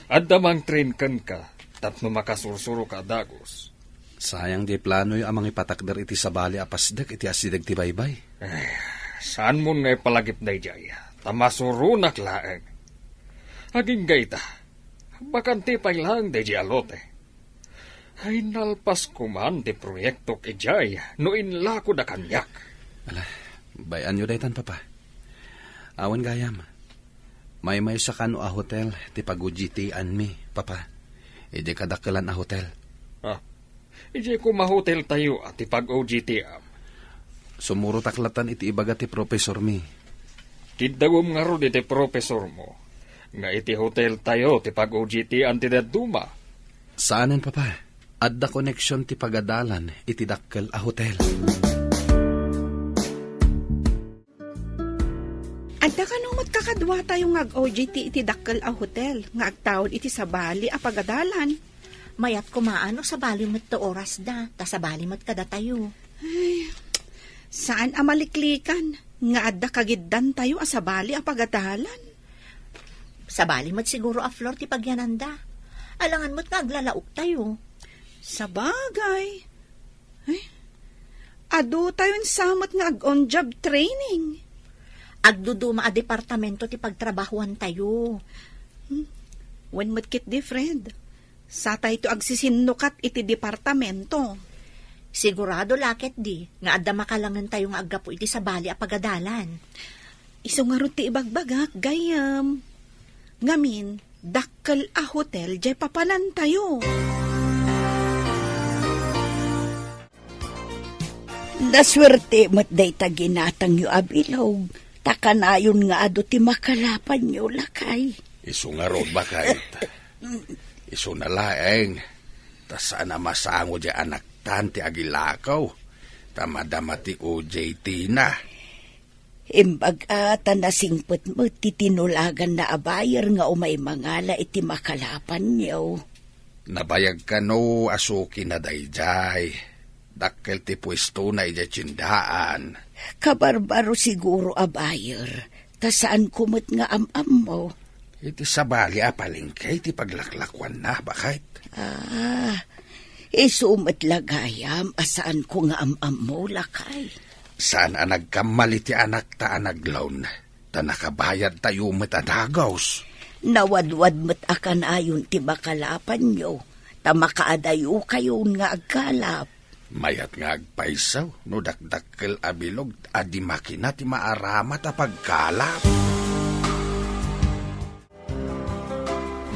Adda mangtrain kenka tapno makasursuroka a dagus. Sayang diay planoyo a mangipatakder iti sabali a pasdek iti asideg ti baybay. Eh, saanmon nga ipalagip daydiay, ta masuronak laeng. Agingga ita, bakante pay laeng daydiay a lote. Ay, nalpas koman ti proyektok idiay no inlakod a kaniak. Ala, bay-anyo daytan, Papa. Awan gayam. Maymaysa kano a hotel ti pag-O J T-anmi, Papa. Idiay kadakkelan a hotel. Ah, idiay koma hoteltayo a ti pag-O J T-am. Sumurotak latan iti ibaga ti profesormi. Kiddawem ngarud iti profesormo nga iti hoteltayo ti pag-O J T-an ti dadduma. Saanen, Papa. Adda koneksion ti pagadalan iti dakkel a hotel. Adda kano met kakaduatayo nga ag-O J T iti dakkel a hotel nga agtaud iti sabali a pagadalan. Mayat koma no sabali met ti orasda, ta sabali met kadatayo. Ay, saan a maliklikan nga adda kagiddantayo a sabali a pagadalan. Sabali met siguro a floor ti pagyananda. Alangan met nga aglalaoktayo. Sabagay. Ay, adutayon sa met nga ag-on-job training. Agduduma a departamento ti pagtrabahuantayo. Hmm. Wen met ketdi, friend. Satayto agsisinnukat iti departamento. Sigurado la ketdi nga adda makalangentayo nga aggapu iti sabali a pagadalan. Isu ngarud ti ibagbagak, gayyem. Ngamin, dakkel a hotel diay papanantayo. Nasuerte met dayta ginatangyo a bilog, ta kanayon nga adu ti makalapanyo, lakay. Isu ngarud, baket. Isuna laeng, ta saan a masango diay anaktan ti agilakaw, ta madama ti O J T-na. Imbag a ta nasingpet met ti tinulaganna a buyer nga umay mangala iti makalapanyo. Nabayag kano a suki na daydiay. Dakkel ti puestona idiay tiendaan. Kabarbaro siguro a buyer, ta saanko met nga am-ammo. Iti sabali a palengke ti paglaklakuanna, baket. Ah, isu met la gayam a saanko nga am-ammo, lakay. Saan a nagkammal iti anakta a naglawn, ta nakabayadtayo met a dagus. Nawadwad met a kanayon ti makalapanyo, ta makaadayokayon nga agkalap. Mayat nga agpayso no dakdakkel a bilog a di makina ti maaramat a pagkalap.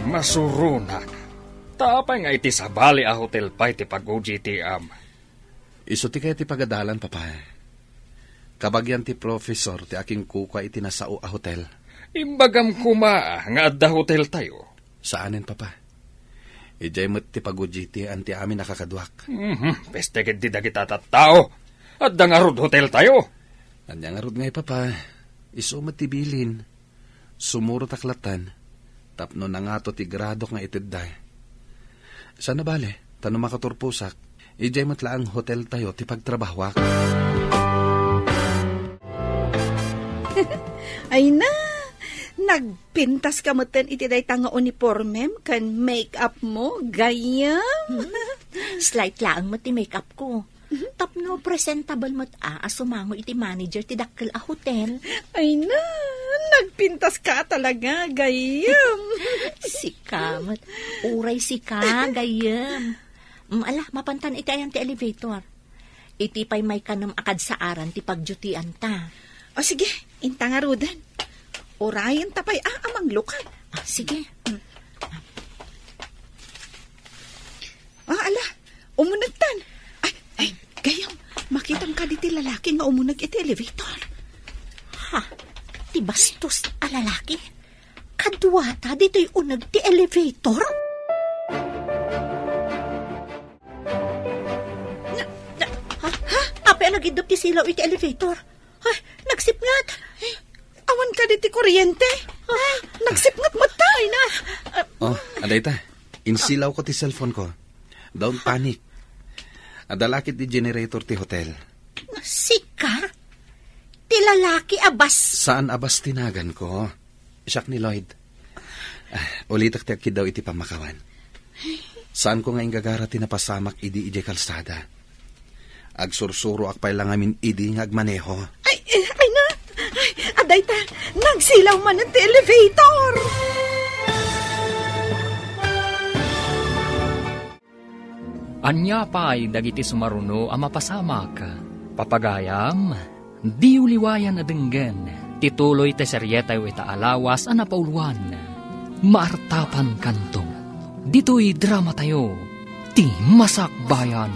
Masuronak. Ta apay nga iti sabali a hotel pay ti pag-O J T-am? Isu ti kayat ti pagadalan, Papa. Kabagian ti professor ti akinkukua iti nasao a hotel. Imbagam koma nga adda hoteltayo. Saanen, Papa. Idiay met ti pagudjitian ti amin a kakaduak. Mhm, peste ketdi dagita tattao. Adda ngarud hoteltayo. Ania ngarud ngay, Papa? Isu met ti bilin. Sumurotak lattan tapno nangato ti gradok nga itedda. Saan a bale, ta no makaturposak, idiay met laeng hoteltayo ti pagtrabahoak. Ay na, nagpintas ka metten iti dayta nga uniformem ken make-up mo, gayyem. Hmm? Slight laeng met ti make-up ko. Tapno presentable met a, a sumango iti manager ti dakkel a hotel. Ay na, nagpintas ka talaga, gayyem. Sika met. Uray sika, gayyem. Mm, ala, mapantan iti ayan ti elevator. Iti pay maikanem a kadsaaran ti pagdutian ta. O sige, inta ngaruden. Urayen ta pay a, a manglukat. Ah, sige. Mm. Ah, ala, umunegtan. Ay, ay, gayyem, makitam kadi ti lalaki nga umuneg iti elevator. Ha? Ti bastos a lalaki? Kaduata ditoy uneg ti elevator? Na, na, ha? Ha? Apay a nagiddup ti silaw iti elevator? Ay, nagsipnget. Awan kadi ti kuryente. Ah, nagsipnget met ta. Ay na. Ah, Oh, adayta. Insilawko ti cellphone ko. Don't panic. Adda la ket ti generator ti hotel. Sika? Ti lalaki a bas- Saan a bas ti naganko? Siak ni Lloyd. Ah, ulitek ti agkiddaw iti pammakawan. Saanko nga inggagara ti napasamak idi idiay kalsada. Agsursuroak pay la ngamin idi nga agmaneho. Ay, eh, ay na! Ay, adayta, nagsilaw manen ti elevator! Ania pay dagiti sumaruno a mapasamak? Papagayam, diyo liwayan a denggen ti tuloy ti serietayo ita a lawas a napauluan. Maartapankanto. Ditoy dramatayo, Ti Masakbayan.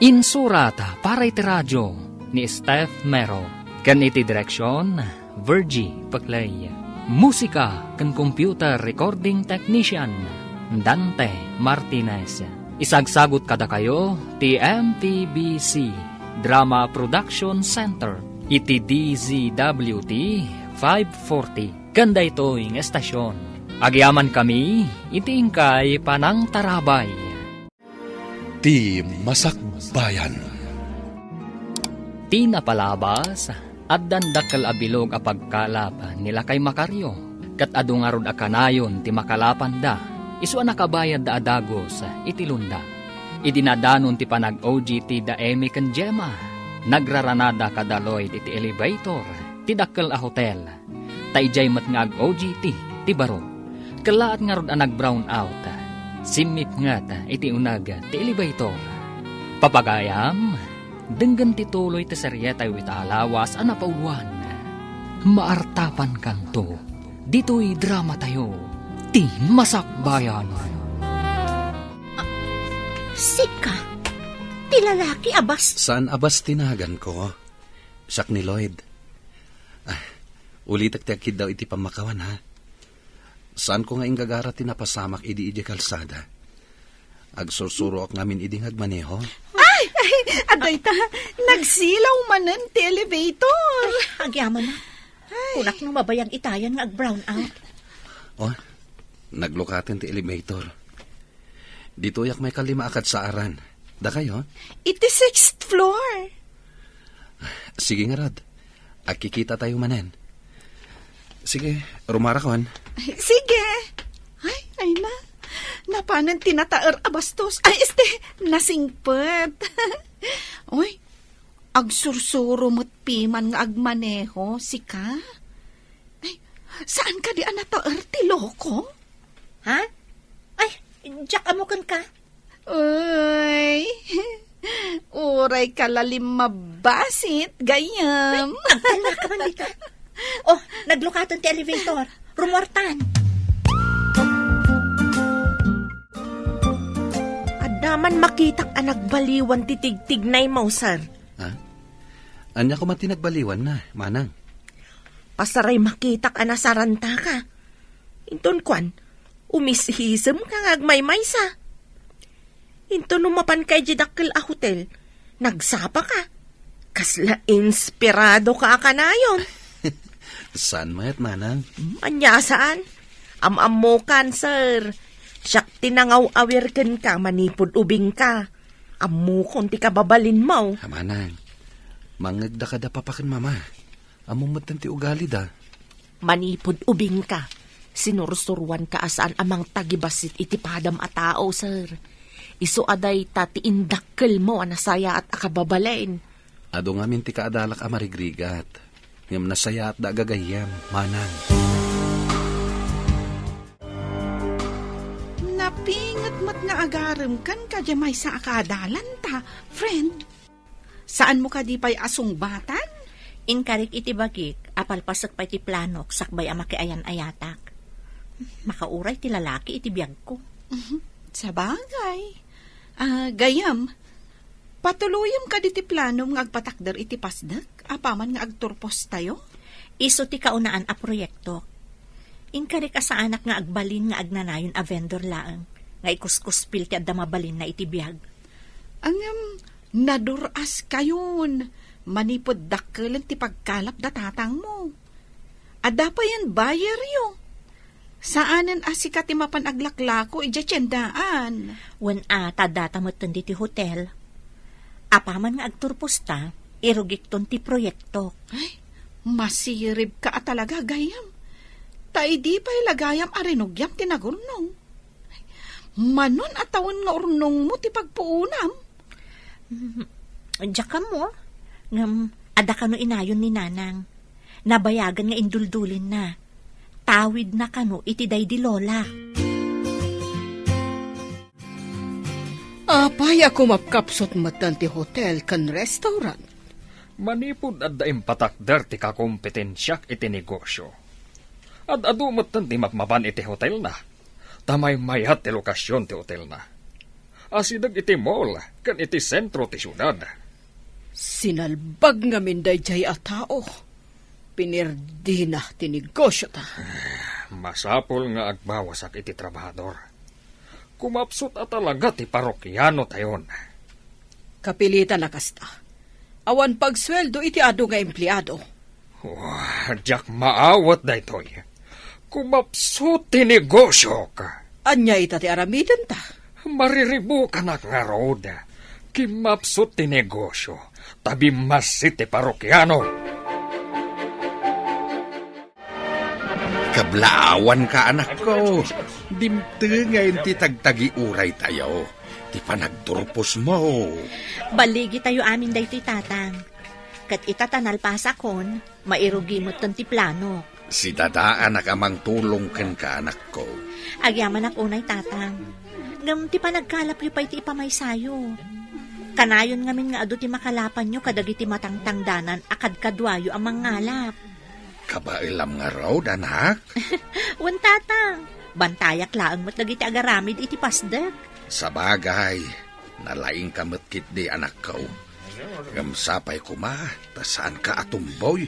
Insurat para iti radio ni Steph Mero. Ken iti direksion, Virgie Peclay. Musika ken computer recording technician, Dante Martinez. Isagsagut kadakayo ti M P B C Drama Production Center iti D Z W T five forty ken daytoy nga estasion. Agyamankami iti inkay panangtarabay. Ti Masakbayan. Ti napalabas, addan dakkel a bilog a pagkalap ni Lakay Macario, ket adu ngarud a kanayon ti makalapanda, isu a nakabayadda a dagus iti lunda. Idi nadanon ti panag-O G T da Emmy ken Gemma, nagraranada kada Lloyd iti elevator ti dakkel a hotel. Ta idiay met nga ag-O G T ti baro. Kellaat ngarud a nag-brown out. Simmipnget iti uneg ti elevator. Papagayam, denggen ti tuloy ti serietayo ita a lawas a napauluan. Maartapankanto ditoy dramatayo, Ti Masakbayan. Ah, sika, ti lalaki a bas- Saan a bas ti naganko? Siak ni Lloyd. Ah, ulitek ti agkiddaw iti pammakawan, ha? Saanko nga inggagara ti napasamak idi idiay kalsada. Agsursuroak ngamin idi nga agmaneho. Ay! Ay! Adayta, nagsilaw manen ti elevator. Ay, agyamanak. Ay. Kunak no mabayag itayan nga ag-brown out. Oh, naglukaten ti elevator. Ditoyak maikalima a kadsaaran. Dakayo? Iti sixth floor. Sige ngarud. Agkikitatayo manen. Sige, rumarakon. Ay, sige. Ay, ay na. Napanen ti nataer a bastos. Ay, este, nasingpet. Uy, agsursuro met piman nga agmaneho, sika? Ay, saan kadi a nataer ti loko? Ha? Ay, diak ammo kenka. Uy, uray ka la limmabasit, gayyem. Ay, agtalna ka man dita. Oh, naglukaten ti elevator. Rumuartan. Adda Aman makitak a nagbaliwan ti tigtignaymo, sir. Ha? Ania koma ti nagbaliwanna, manang? Pasaray makitak a nasarantaka. Inton kuan, umisisem ka nga agmaymaysa. Inton no mapanka idiay dakkel a hotel, nagsapaka. Kasla inspiradoka a kanayon. Saan met, manang? Ania saan? Am-ammokan, sir. Siak ti nangaw-awir kenka manipud ubingka. Ammokon ti kababalinmo. Ah, manang, mangngegda kada papa ken mama. Ammom metten ti ugalida. Manipud ubingka, sinursuroanka a saan a mangtagibassit iti padam a tao, sir. Isu a dayta ti indakkelmo a nasayaat a kababalin. Adu ngamin ti kaadalak a marigrigat, ngem nasayaatda a gagayyem, manang. Napinget met nga agaremkan kadi maysa a kaadalanta, friend. Saanmo kadi pay a sungbatan? Inkarik iti bagik a palpasek pay ti planok sakbay a makiayan-ayatak. Makauray ti lalaki iti biagko. Sabagay. Ah, gayyem, patuloyem kadi ti planom nga agpatakder iti Pasdek apaman nga agturpostayo? Isu ti kaunaan a proyektok. Inkarik a saanak nga agbalin nga agnanayon a vendor laeng nga ikuskuspil ti adda mabalinna iti biag. Ngem, nadur-askayon manipud dakkelen ti pagkalap da tatangmo. Adda payen buyeryo. Saanen a sika ti mapan aglaklako idiay tiendaan. Wen a, ta addata metten ditoy hotel. Apaman nga agturposta, irugikton ti proyektok. Ay, masiribka a talaga, gayyem. Ta idi pay la gayam a rinugiam ti nagurnong. Manon a tawen nga urnongmo ti pagpuonam? Mm, diak ammo, ngem adda kano inayon ni Nanang. Nabayagan nga induldulinna. Tawidna kano iti daydi Lola. Apay a kumapkapsut metten ti hotel ken restaurant? Manipud adda impatakder ti kakompetensiak iti negosio. Ad-adu metten ti mapmapan iti hotelna. Ta maymayat ti lokasion ti hotelna. Asideg iti mall ken iti sentro ti siudad. Sinalbag ngamin daydiay a tao. Pinirdina ti negosiota. Masapul nga agbawasak iti trabahador. Kumapsut a talaga ti parokianotayon. Kapilitan a kasta. Awan pagsueldo iti adu nga empleado. Wah, diak maawat daytoy. Kumapsut ti negosiok. Ania ita ti aramidenta? Mariribukanak ngarud. Kimmapsut ti negosio, ta bimmassit ti parokiano. Kablaawanka, anakko. Dimtengen ti tagtagiuraytayo, ti panagturposmo. Balligitayo amin daytoy, Tatang. Ket ita ta nalpasakon, mairugi metten ti plano. Sidadaanak a mangtulong kenka, anakko. Agyamanak unay, Tatang. Ngem ti panagkalapyo pay ti ipamaysayo. Kanayon ngamin nga adu ti makalapanyo kadagiti matangtangdanan a kadkaduayo a mangngalap. Kabaelam ngarud, anak? Wen, Tatang. Bantayak laeng met dagiti agaramid iti Pasdek. Sabagay, nalaingka met ketdi, anakko. Ngem sapay koma, ta saanka a tumboy.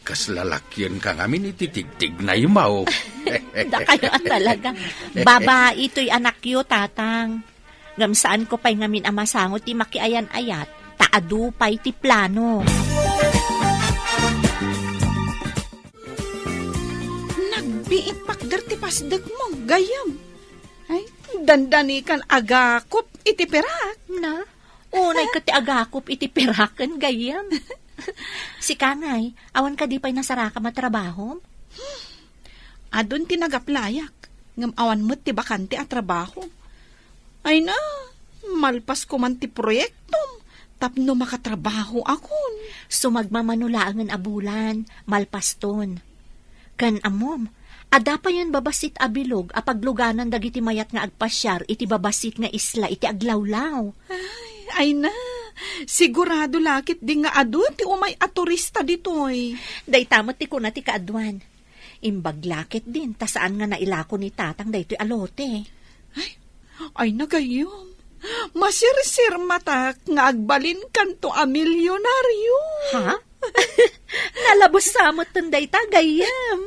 Kasla lakienka ngamin iti tigtignaymo. Dakayo a talaga. Babai toy anakyo, Tatang. Ngem saanko pay ngamin a masango ti makiayan-ayat, ta adu pay ti plano. Nagbiit pakder ti Pasdekmo, gayyem. Ay, dandanikan agakop iti perak. Na? Unay ket ti agakop iti peraken, gayyem. Sika ngay, awan kadi pay nasarakam a trabahom? Adun ti nagaplayak, ngem awan met ti bakante a trabaho. Ay na, malpas koman ti proyektom tapno makatrabaho akon. Sumagmamano laengen a bulan, malpaston. Ken ammom, adda payen babassit a bilog a pagluganan dagiti mayat nga agpasiar iti babassit nga isla iti aglawlaw. Ay, ay na, sigurado la ketdi nga adu ti umay a turista ditoy. Dayta met ti kuna ti kaaduan. Imbag la ketdin ta saan nga nailako ni Tatang daytoy a lote. Ay, ay na gayyem. Masirsirmatak nga agbalinkanto a milyonaryo. Ha? Nalabes sa met dayta, gayyem.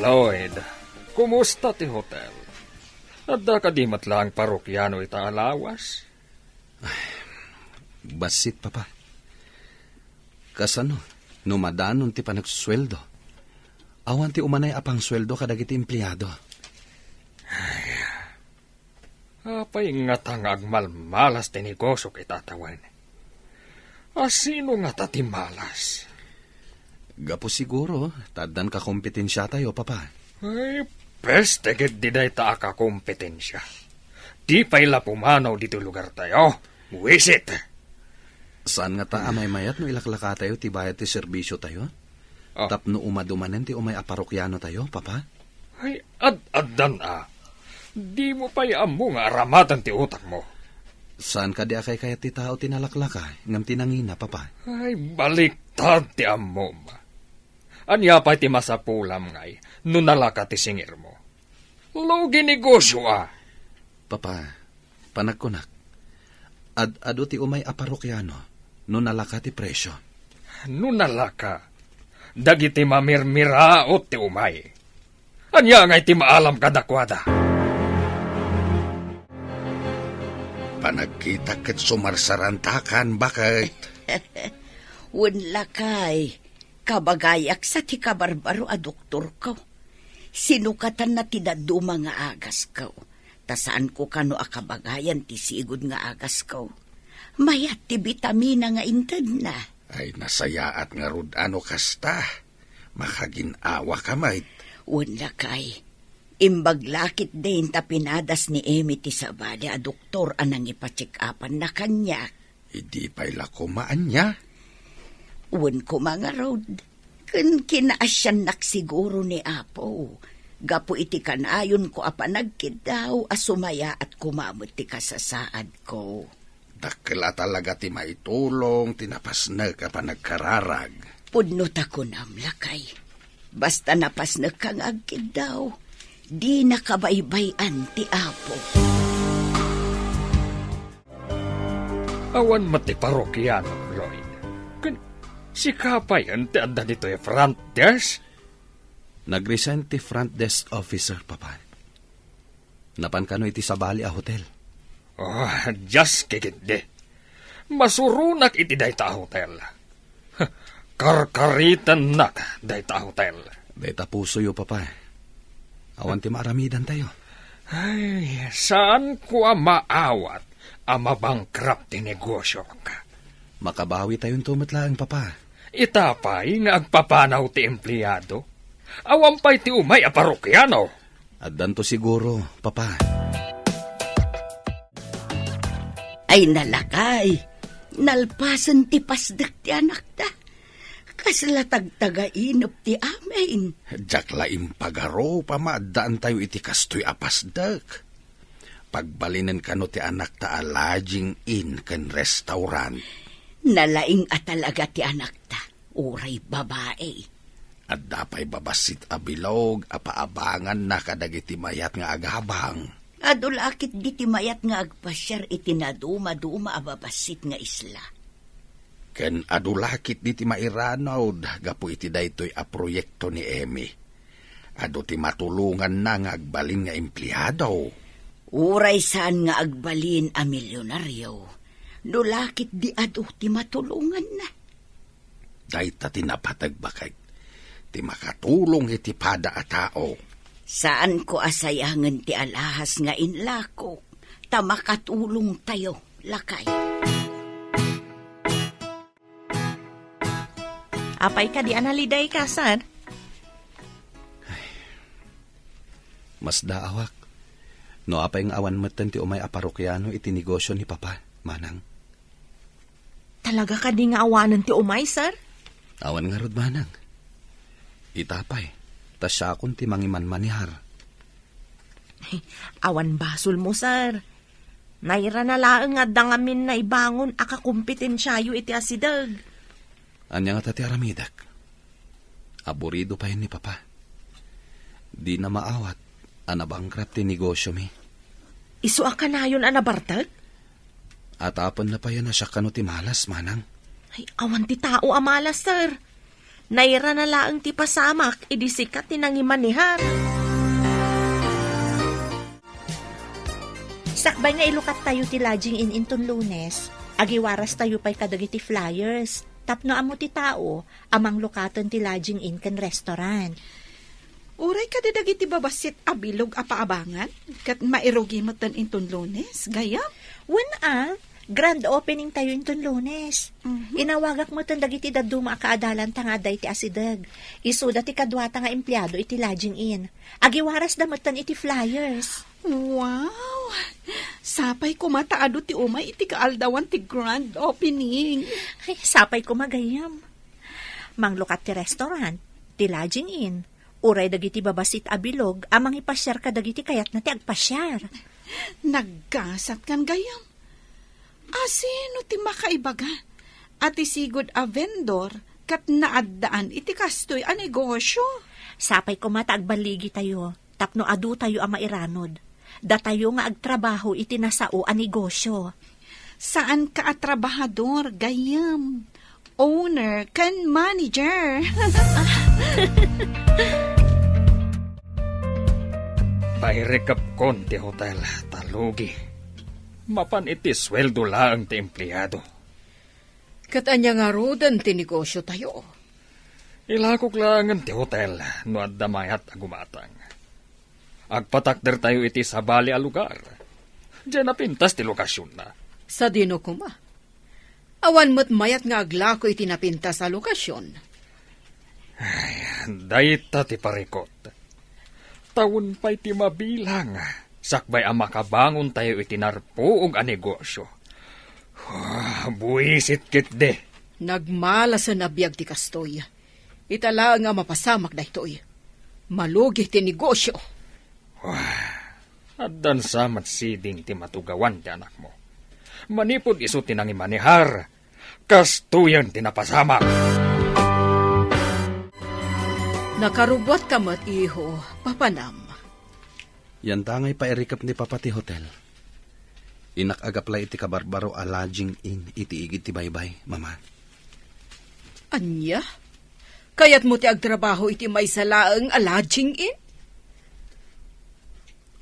Lloyd, kumusta ti hotel? Adda kadi met laeng parokiano ita a lawas? Bassit, Papa. Kasano no madanon ti panagsueldo? Awan ti umanay a pangsueldo kadagiti empleado. Apay ngata nga agmalmalas ti negosiok ita a tawen? A sino ngata ti malas? Gapu siguro ta addan kakompetensiatayo, Papa. Ay, peste ketdi dayta a kakompetensia. Di pay la pumanaw ditoy lugartayo. Buwisit. Saan ngata a maymayat no ilaklakatayo ti bayad ti serbisiotayo? Ah. Tapno umadu manen ti umay a parokianotayo, Papa? Ay, ad-addan a. Dimo pay ammo nga aramaten ti utakmo. Saan kadi a kaykayat ti tao ti nalaklaka ngem ti nangina, Papa? Ay, baliktad ti ammom. Ania pay ti masapulam ngay no nalaka ti singirmo? Lugi negosio a. Papa, panagkunak, ad-adu ti umay a parokiano no nalaka ti presio. No nalaka, dagiti mamirmiraot ti umay. Ania ngay ti maalam kadakuada? Panagkitak ket sumarsarantakan, baket. Wen, lakay, kabagayak sa ti kabarbaro a doktorko. Sinukatanna ti dadduma nga agasko. Ta saanko kano a kabagayan ti sigud nga agasko. Mayat ti bitamina nga intedna. Ay, nasayaat ngarud a no kasta. Makagin-awaka met. Wen, lakay. Imbag la ketdin ta pinadas ni Emmy ti sabali a doktor a nangipa-check-upanna kaniak. Idi pay la koma ania? Wen koma ngarud, ken kinaasiannak siguro ni Apo, gapu iti kanayonko a panagkiddaw a sumayaat koma met ti kasasaadko. Dakkel a talaga ti maitulong ti napasnek a panagkararag. Pudno ta kunam, lakay. Basta napasnekka nga agkiddaw, dina kabaybay-an ti Apo. Awan met ti parokiano, Lloyd. Ken sika payen ti adda ditoy front desk? Nag-resign ti front desk officer, Papa. Napan kano iti sabali a hotel. Oh, diak ketdi. Masuronak iti dayta a hotel. Karkaritennak dayta a hotel. Dayta pusoyo, Papa. Awan ti maaramidantayo. Ay, saanko a maawat a mabankrupt ti negosiok. Makabawitayonto met laeng, Papa. Ita pay nga agpapanaw ti empleado? Awan pay ti umay a parokiano? Addanto siguro, Papa. Ay, nalakay. Nalpasen ti pasdek ti anakta. Kasla tagtagainep ti amin. Diak la impagarup a maaddaantayo iti kastoy a pasdek. Pagbalinen kano ti anakta a lodging inn ken restaurant. Nalaing a talaga ti anakta, uray babai. Adda pay babassit a bilog a paabanganna kadagiti mayat nga agabang. Adu la ketdi ti mayat nga agpasiar iti nadumaduma a babassit nga isla. Ken adu la ketdi ti mairanud gapu iti daytoy a proyekto ni Emmy. Adu ti matulonganna nga agbalin nga empleado. Uray saan nga agbalin a milyonaryo, no la ketdi adu ti matulonganna. Dayta ti napateg, baket, ti makatulong iti pada a tao. Saanko a sayangen ti alahas nga inlako, ta makatulongtayo, lakay. Apay kadi a nalidayka, sir? Masdaawak. No apay nga awan metten ti umay a parokiano iti negosio ni Papa, Manang. Talaga kadi nga awanen ti umay, sir? Awan ngarud, Manang. Ita pay, ta siakon ti mangimanmanihar. Awan basolmo, sir. Nairana laeng nga adda ngamin naibangon a kakompetensiayo iti asideg. Ania ngata ti aramidek? Aburido payen ni Papa. Dina maawat a nabankrupt ti negosyomi. Isu a kanayon a nabartek? Atapenna payen a siak kano ti malas, manang. Ay, awan ti tao a malas, sir. Nairana laeng ti pasamak idi sika ti nangimanehar. Sakbay nga ilukat tayo ti lodging inn inton Lunes, agiwaras tayo pay kadagiti flyers tapno ammo ti tao a manglukaten ti lodging inn ken restaurant. Uray kadi dagiti babassit a bilog a paabangan ket mairugi metten inton Lunes, gayyem? Wen a, grand opening tayo inton Lunes. Mhm. Inawagak metten dagiti dadduma a kaadalanta nga adda iti asideg. Isuda ti kaduata nga empleado iti lodging inn. Agiwarasda metten iti flyers. Wow! Sapay koma ta adu ti umay iti kaaldawan ti grand opening. Ay, sapay koma gayyem. Manglukat ti restaurant, ti lodging inn, uray dagiti babassit a bilog a mangipasiar kadagiti kayatna ti agpasiar. Naggasat kan gayyem. Asino ti makaibaga a ti sigud a vendor ket naaddaan iti kastoy a negosyo? Sapay koma ta agbaligi tayo tapno adu tayo a mairanod. Datayo nga agtrabaho iti nasao a negosyo. Saanka a trabahador, gayyem. Owner ken manager. Pairikepkon ti hotel, ta lugi. Mapan iti sueldo laeng ti empleado. Ket ania ngaruden ti negosyo tayo? Ilakok laengen ti hotel no adda mayat a gumatang. Agpatakder tayo iti sabali a lugar. Diay napintas ti lokasionna. Sadino koma? Awan met mayat nga aglako iti napintas a lokasion. Ay, dayta ti parikut. Tawen pay ti mabilang, sakbay a makabangon tayo iti narpuog a negosyo. Ah, buisit ketdi. Nagmalasen a biag ti kastoy. Ita laeng a mapasamak daytoy. Malugi ti negosyo. Wah, addan sa met siding ti matugawan ti anakmo. Manipud isu ti nangimanehar, kastoyen ti napasamak. Nakarubuatka met, iho, papanam. Yantangay pairikep ni Papa ti hotel. Innak agaplay iti kabarbaro a lodging inn iti igid ti baybay, Mama. Ania? Kayatmo ti agtrabaho iti maysa laeng a lodging inn?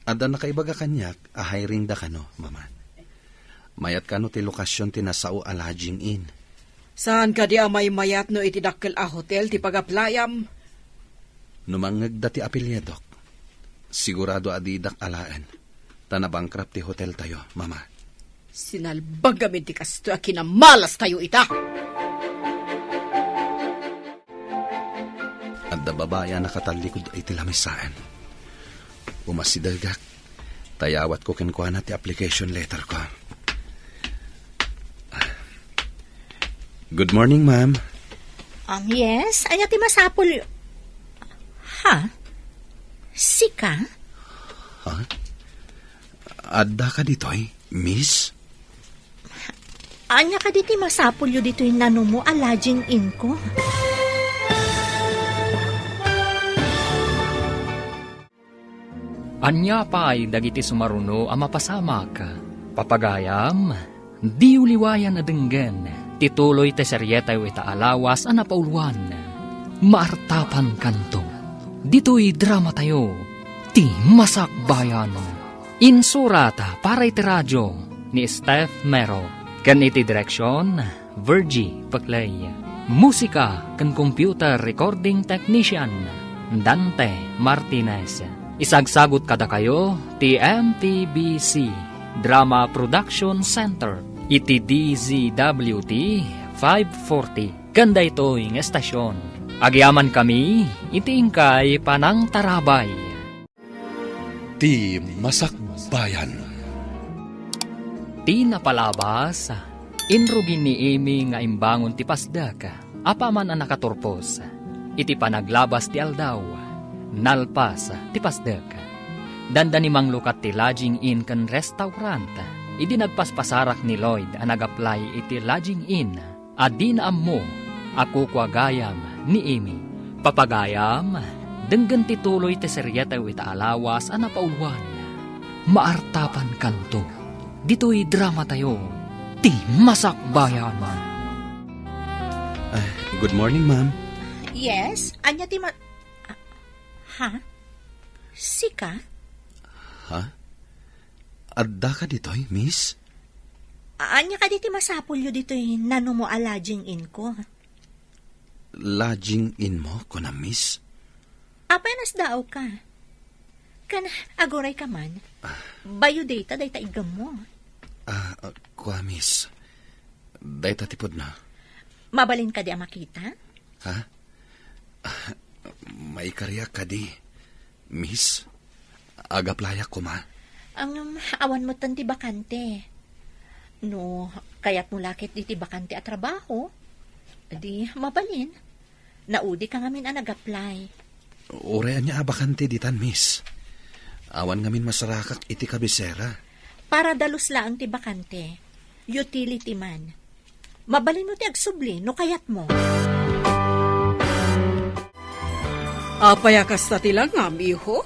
Adda nakaibaga kaniak a hiring da kano, Mama. Mayat kano ti lokasion ti nasao a lodging inn. Saan kadi a maymayat no iti dakkel a hotel ti pagaplayam? No mangngegda ti apelyidok, sigurado a didak alaen, ta nabankrupt ti hotel tayo, Mama. Sinalbag amin ti kastoy a kinamalas tayo ita. Adda babai a nakatallikud iti lamisaen. Umasidegak, ta yawatko kenkuana ti application letter ko. Good morning, ma'am. Um, yes? Ania ti masapul? Ha? Sika? Ha? Adda ka ditoy, miss? Ania kadi ti masapulyo ditoy nanumo a lodging inn ko? Ania pay dagiti sumaruno a mapasamak? Papagayam, diyo liwayan a denggen ti tuloy ti serietayo ita a lawas a napauluan, Maartapankanto. Ditoy dramatayo, ti Masakbayan. Insurat para iti radio ni Steph Mero, ken iti direksion, Virgie Peclay. Musika ken computer recording technician, Dante Martinez. Isagsagut kadakayo ti M T B C Drama Production Center iti D Z W T five forty. Ken daytoy nga estasion, agyamankami iti inkay panangtarabay. Ti Masakbayan. Ti napalabas, inrugi ni Amy nga imbangon ti pasdek, apaman a nakaturpos. Iti panaglabas ti aldaw, nalpas ti pasdek. Dandani manglukat ti lodging inn ken restaurant idi nagpaspasarak ni Lloyd a nag-apply iti lodging inn a dina ammo a kukua gayam ni Amy. Papagayam, Denggen ti tuloy ti seriatayo ita a lawas a napauluan, Maartapankanto. Ditoy dramatayo, Ti Masakbayan. Ah, good morning, ma'am. Yes? Ania ti ma-, ah, ha? Sika? Ha? Adda ka ditoy, miss? Ania kadi ti masapulyo ditoy nanumo a lodging inn ko? Lodging inn mo, kunam, miss? Apay a nasdaaw ka? Ken aguray ka man. Bayo dayta dayta iggemmo. Ah, ah, kua, miss. Dayta ti pudno. Mabalin kadi a makita? Ha? Ah, maikariak kadi, miss. Agaplayak koma. Ngem, awan metten ti bakante. No kayatmo la ket diti bakante a trabaho, di mabalin. Naudi ka ngamin a nag-apply. Uray ania a bakante ditan, miss. Awan ngamin masarakak iti kabisera. Para dalus laeng ti bakante. Utility man. Mabalinmo ti agsubli no kayatmo. Apay a kasta ti langam, iho?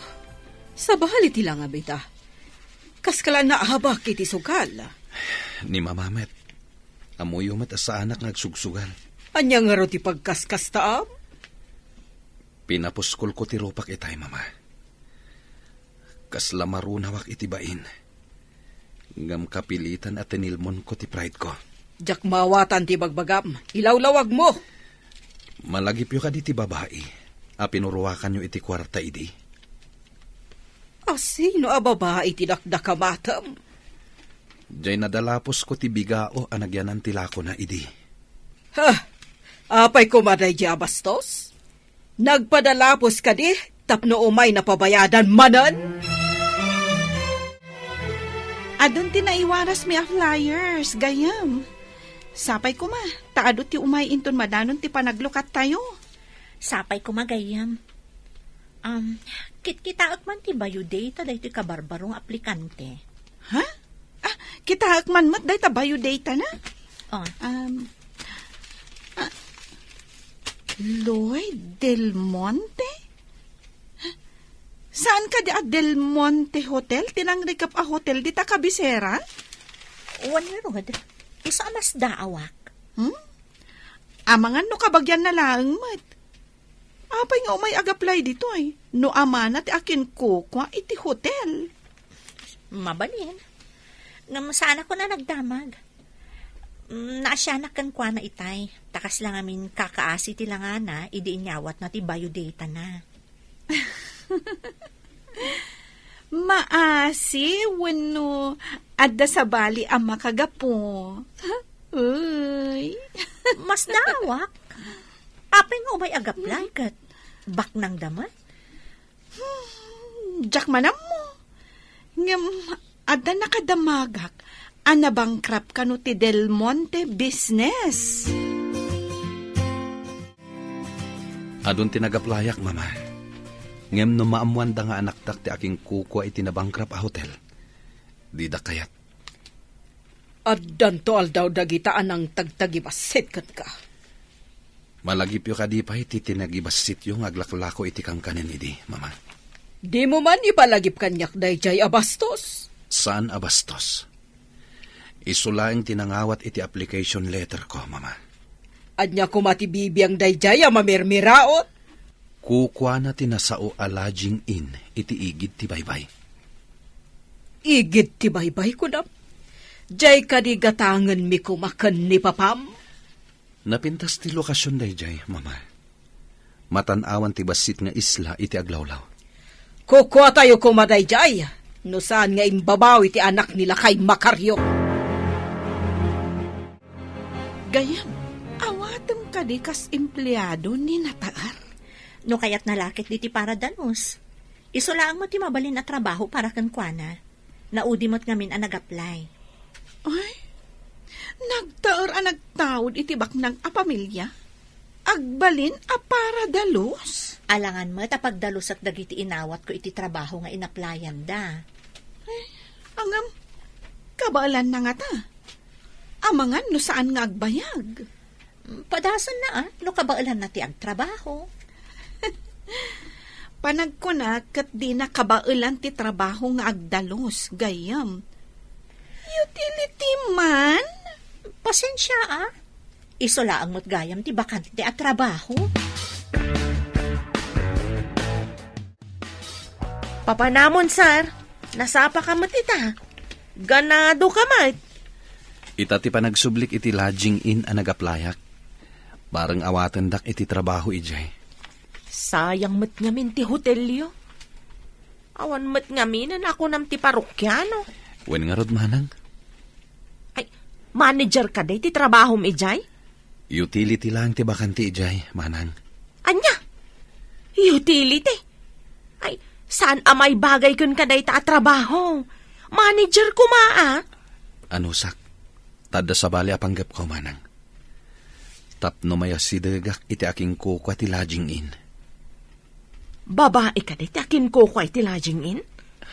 Sabali ti langam ita. Kaskala naahabak iti sugal. Ni Mama met, ammoyo met a saanak nga agsugsugal. Ania ngarud ti pagkaskastaam? Pinapuskolko ti rupak itay, Mama. Kasla marunawak iti bain. Ngem kapilitan a tinilmonko ti prideko. Diak maawatan ti bagbagam. Ilawlawagmo. Malagipyo kadi ti babai a pinuruakanyo iti kuarta idi? Asino a babai ti dakdakamatem? Diay nadalapusko ti bigao a nagyanan ti lakona idi. Ha? Apay koma daydiay a bastos? Nagpadalapos kadi tapno umay napabayadan manen? Adun ti naiwarasmi a flyers, gayyem. Sapay koma, ta adu ti umay inton madanon ti panaglukattayo. Sapay koma, gayyem. Um, kitkitaek man ti biodata daytoy kabarbaro nga aplikante. Ha? Ah, kitaek man met dayta biodatana? Oh. Um, ah, Lloyd Del Monte? Saan kadi a Del Monte Hotel ti nangrikep a hotel dita kabisera? Wen ngarud, isu a masdaawak. Hmm? Amangan no kabagianna laeng met. Apay nga umay agaplay ditoy? No amana ti akinkukua iti hotel. Mabalin. Ngem saanak a nagdamag. Mm, naasianak kenkuana itay. Ta kasla ngamin kakaasi ti langana idi inyawatna ti biodatana. Maasi wenno adda sabali a makagapu? Uy. Masdaawak. Apay nga umay agaplay ket baknangda met? Hmm, diak man ammo. Ngem adda nakadamagak a nabankrupt kano ti Del Monte business. Adun ti nagaplayak, Mama. Ngem no maammoanda nga anakdak ti akinkukua iti nabankrupt a hotel, dida kayat. Addanto aldaw dagita a nangtagtagibassit kenka. Malagipyo kadi pay ti tinagibassityo nga aglaklako iti kankanen idi, Mama? Dimo man ipalagip kaniak daydiay a bastos? Saan a bastos. Isu laeng ti nangawat iti application letter ko, Mama. Ania koma ti bibiang daydiay a mamirmiraot? Kukuana ti nasao a lodging inn iti igid ti baybay. Igid ti baybay, kunam? Diay kadi gatangenmi koma ken ni papam? Napintas ti lokasion daydiay, Mama. Matan-awan ti bassit nga isla iti aglawlaw. Kukuatayo koma daydiay, no saan nga imbabawi ti anak ni lakay Macario. Gayyem, awatem kadi kas empleado ni Nataer? No kayatna la ket diti para dalus. Isu laeng met ti mabalin a trabaho para kenkuana. Naudi met ngamin a nag-apply. Ay, nagtaer a nagtaud iti baknang a pamilia. Agbalin a para dalus? Alangan met a pagdalusak dagiti inawatko iti trabaho nga inaplayanda. Ay, ngem, kabaelanna ngata? Amangan no saan nga agbayag. Padasenna, ah, no kabaelanna ti agtrabaho. Panagkunak ket dina kabaelan ti trabaho nga agdalus, gayyem. Utility man? Pasensia, a. Isu laeng met gayam ti bakante a trabaho. Papanamon, sir. Nasapa ka met ita. Ganado ka met. Ita ti panagsublik iti lodging inn a nag-applyak. Bareng awatendak iti trabaho idiay. Sayang met ngamin ti hotelyo. Awan met ngamin a nakunam ti parokiano. Wen ngarud, manang? Ay, manager ka day ti trabahom idiay? Utility lang ti bakante idiay, manang. Ania? Utility? Ay, saan a maibagay ken kadayta a trabaho? Manager koma, a? Anusak, ta adda sabali a panggepko, manang. Tapno mayasidegak iti akinkukua ti lodging inn. Babai kadi ti akinkukua iti lodging inn?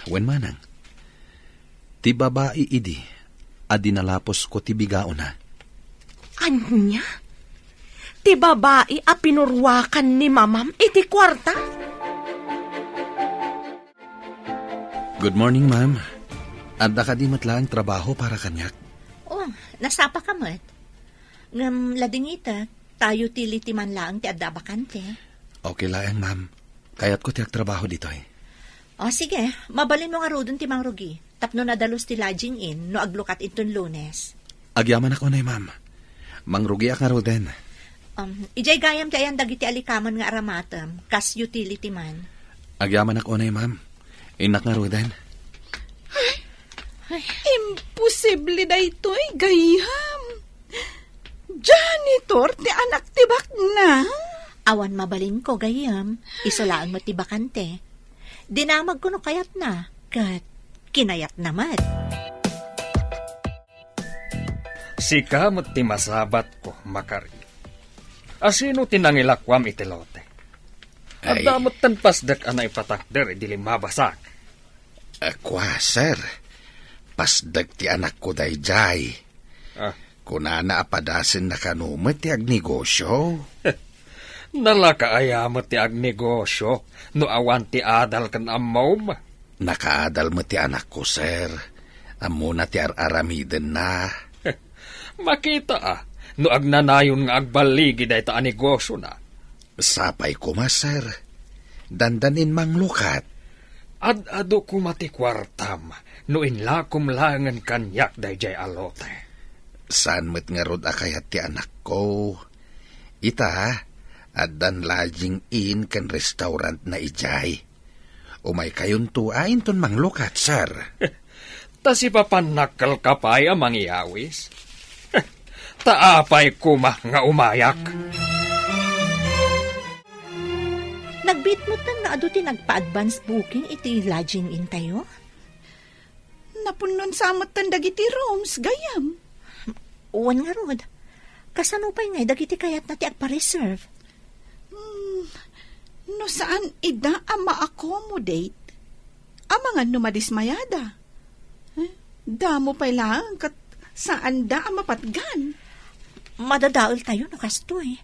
Wen, manang. Ti babai idi a dinalapusko ti bigaona. Ania? Ti babai a pinuruakan ni mamam iti kuarta? Good morning, ma'am. Adda kadi met laeng trabaho para kaniak? Oh, nasapa ka met. Ngem ladingitek, ta utility man laeng ti adda a bakante. Okay laeng, ma'am. Kayatko ti agtrabaho ditoy. O, sige. Mabalinmo ngaruden ti mangrugi. Tapno nadalus ti lodging inn no aglukat inton Lunes. Agyamanak unay, ma'am. Mangrugiak ngaruden. Um, idiay gayam ti ayan dagiti alikaman nga aramatem, kas utility man. Agyamanak unay, ma'am. Innak ngaruden. Ay, imposible daytoy, gayyem. Janitor ti anak ti baknang? Awan mabalinko, gayyem. Isu laeng met ti bakante. Dinamagko no kayatna, ket kinayatna met. Sika met ti masabatko, Makari. Asino ti nangilakuam iti lote? Ay. Adda metten pasdek a naipatakder idi limmabasak. A, kua, sir. Pasdek ti anakko daydiay. Ah. Kunana a padasenna kano met ti agnegosio. Nalaka aya met ti agnegosio no awan ti adal ken ammom? Nakaadal met ti anakko, sir. Ammona ti ar-aramidenna. Makita a, no agnanayon nga agballigi dayta a negosiona. Sapay koma, sir. Dandanin manglukat. Ad-adu koma ti kuartam no inlakom laengen kaniak daydiay a lote. Saan met ngarud a kayat ti anakko. Ita, addan lodging inn ken restaurantna idiay. Umaykayonto a inton manglukat, sir. Ta sipapannak kalka pay a mangyawis. Ta apay koma nga umayak? Nagbiit metten nga adu ti nagpa-advance booking iti lodging intayo? Napunnon sa metten dagiti rooms, gayyem. Wen ngarud, kasano pay ngay dagiti kayatna ti agpa-reserve? Hmm, no saan ida a ma-accommodate, amangan no madismayada. Eh, damo pay laeng ket saanda a mapatgan. Madadaeltayo no kastoy.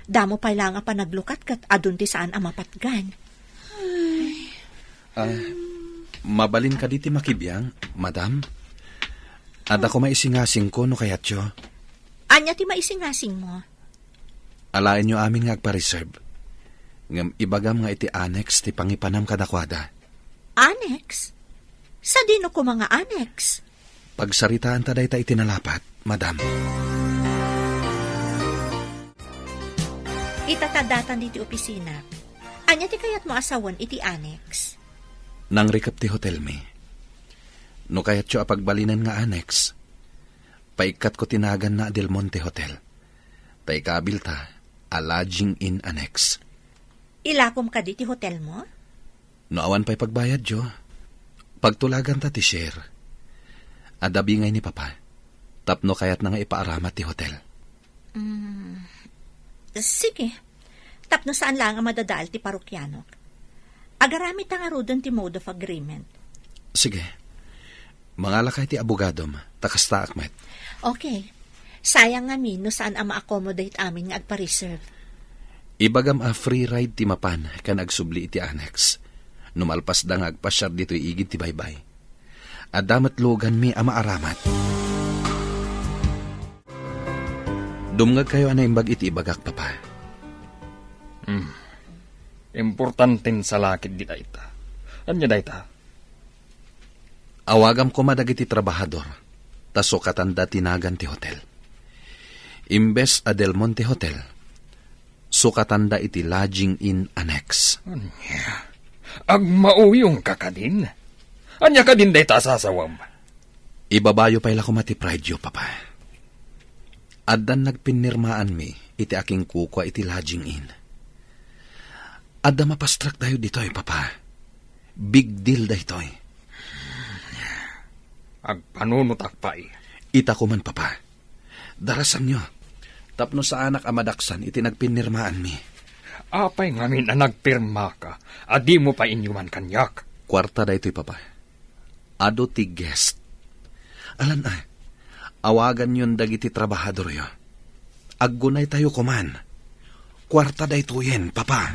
Damo pay laeng a panaglukat ket adun ti saan a mapatgan. Ay. Ah, mabalin kadi ti makibiang, madam? Adda ko maisingasingko no kayatyo. Ania ti maisingasingmo? Alaenyo amin nga agpa-reserve. Ngem ibagam nga iti annex ti pangipanam kadakuada. Annex? Sadino koma nga annex? Pagsaritaanta dayta iti nalapat, madam. Ita ta datan ditoy opisina. Ania ti kayatmo a sawen iti annex? Nangrikep ti hotelmi. No kayatyo a pagbalinen nga annex, paikkatko ti naganna a Del Monte Hotel. Ta ikabilta a lodging inn annex. Ilakom kadi ti hotelmo? No awan pay pagbayadyo, pagtulaganta ti share. Adda bingay ni Papa, tapno kayatna nga ipaaramat ti hotel. Mm, sige. Tapno saan laeng a madadael ti parokianok. Agaramidta ngaruden ti mode of agreement. Sige. Mangalakay ti abogadom, ta kastaak met. Okay. Sayang ngamin no saan a ma-accommodate amin nga agpa-reserve. Ibagam a free ride ti mapan ken agsubli iti annex no malpasda nga agpasiar ditoy igid ti baybay. Adda met luganmi a maaramat. Dumngegkayo a naimbag iti ibagak, Papa. Hmm. Importanten salakit di dayta. Ania dayta? Awagam koma dagiti trabahador, ta sukatanda ti nagan ti hotel. Imbes a Del Monte Hotel, sukatanda iti Lodging Inn Annex. Ania? Agmauyongka kadin? Ania kadin dayta a sasawam? Ibabayo pay la koma ti prideyo, Papa. Addan nagpinnirmaanmi iti akinkukua iti Lodging Inn. Adda mapastraktayo ditoy, Papa. Big deal daytoy. Agpanunotak pay. Ita koman, Papa. Darasanyo, tapno saanak a madaksan iti nagpinnirmaanmi. Apay ngamin a nagpirmaka a dimo pay inyuman kaniak? Kuarta daytoy, Papa. Adu ti guest. Alan a, awaganyon dagiti trabahadoryo. Aggunaytayo koman. Kuarta daytoyen, Papa.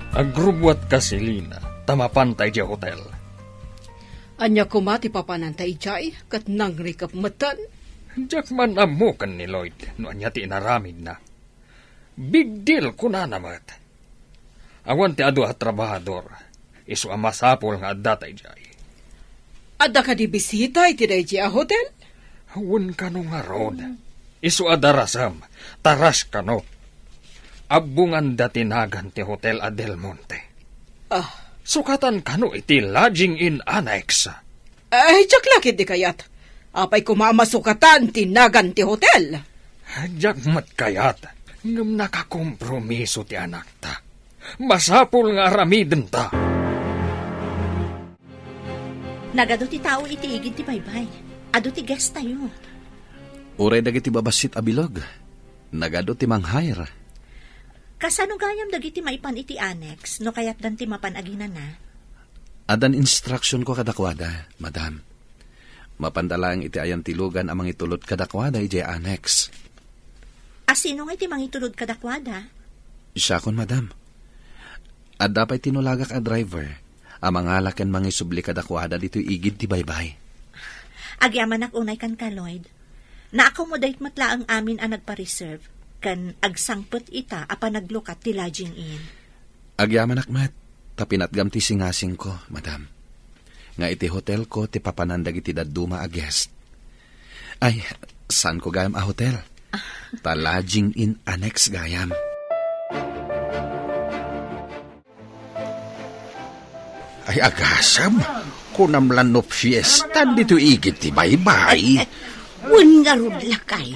Agrubbuatka, Selina, ta mapanta idiay hotel. Ania koma ti papananta idiay, ket nangrikep metten? Diak man ammo ken ni Lloyd no ania ti inaramidna. Big deal, kunana met. Awan ti adu a trabahador, isu a masapul nga addata idiay. Adda kadi bisita iti daydiay a hotel? Wen kano ngarud. Isu a darasem, ta rush kano. Abbonganda ti nagan ti hotel a Del Monte. Ah. Sukatan kano iti Lodging Inn Annex. Ay, diak la ketdi kayat. Apay koma a masukatan ti nagan ti hotel? Diak met kayat, ngem nakakompromiso ti anakta. Masapul nga aramidenta. Nagadu ti tao iti igid ti baybay. Adu ti guest tayo. Uray dagiti babassit a bilog, nagadu ti mang-hire. Kasano gayam dagiti maipan iti annex no kayatdan ti mapan aginana? Addan instructionko kadakuada, madam. Mapanda laeng iti ayan ti lugan a mangitulod kadakuada idiay annex. A sino nga iti mangitulod kadakuada? Siakon, madam. Adda pay tinulagak a driver a mangala ken mangisubli kadakuada ditoy igid ti baybay. Agyamanak unay kenka, Lloyd. Na-accommodate met laeng amin a nagpa-reserve, ken agsangpet ita a panaglukat ti Lodging Inn. Agyamanak met, ta pinatgam ti singasingko, madam, nga iti hotelko ti papanan dagiti dadduma a guest. Ay, saanko gayam a hotel? Ta Lodging Inn Annex gayam. Ay, agasem, kunam la no fiesta ditoy igid ti baybay. Wen ngarud, lakay.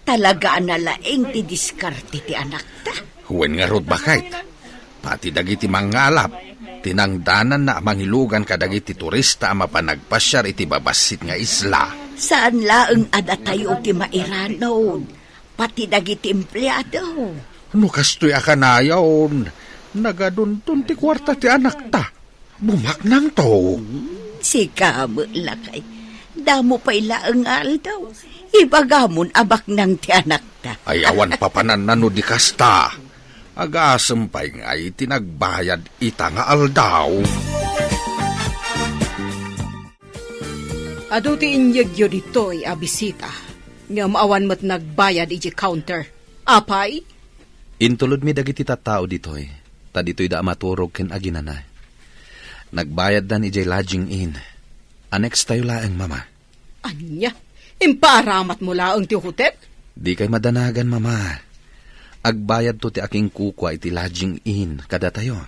Talaga a nalaing ti diskarte ti anakta. Wen ngarud, baket. Pati dagiti mangngalap, tinangdananna a mangilugan kadagiti turista a mapan agpasiar iti babassit nga isla. Saan laeng a datayo ti mairanod. Pati dagiti empleado. No kastoy a kanayon, nagadunton ti kuarta ti anakta. Bumaknangto. Hmm, sika met, lakay. Damo pay laeng nga aldaw. Ibagamon a baknang ti anakta. Ay, awan papananna no di kasta. Agasem pay ngay ti nagbayad ita nga aldaw. Adu ti inyegyo ditoy a bisita, ngem awan met nagbayad idiay counter. Apay? Intulodmi dagiti tattao ditoy, ta ditoyda a maturog ken aginana. Nagbayaddan idiay Lodging Inn. Annex tayo laeng, Mama. Ania? Impaaramatmo laeng ti hotel? Dikay madanagan, Mama. Agbayadto ti akinkukua iti Lodging Inn kadatayo.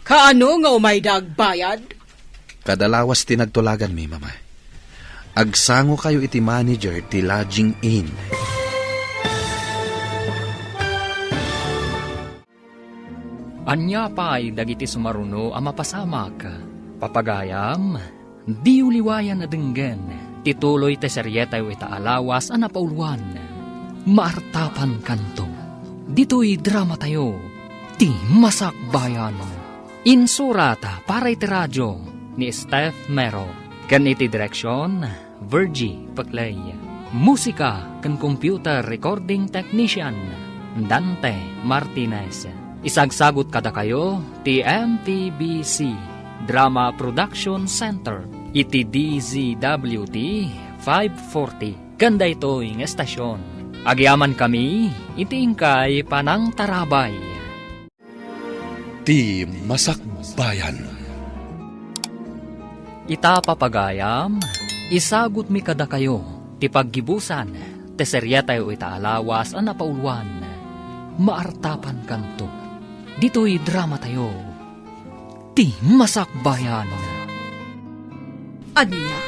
Kaano nga umayda agbayad? Kada lawas ti nagtulaganmi, Mama. Agsangokayo iti manager ti Lodging Inn. Ania pay dagiti sumaruno a mapasamak? Papagayam, diyo liwayan a denggen ti tuloy ti serietayo ita a lawas a napauluan, Maartapankanto. Ditoy dramatayo, Ti Masakbayan. Insurat para iti radio ni Steph Mero ken iti direksion, Virgie Peclay. Musika ken computer recording technician, Dante Martinez. Isagsagut kadakayo ti M T B C Drama Production Center iti D Z W T five forty. Ken daytoy nga estasion, agyamankami iti inkay panangtarabay. Ti Masakbayan. Ita, papagayam, isagutmi kadakayo ti paggibusan ti seriatayo ita a lawas a napauluan, Maartapankanto. Ditoy dramatayo, Ti Masakbayan. Ania?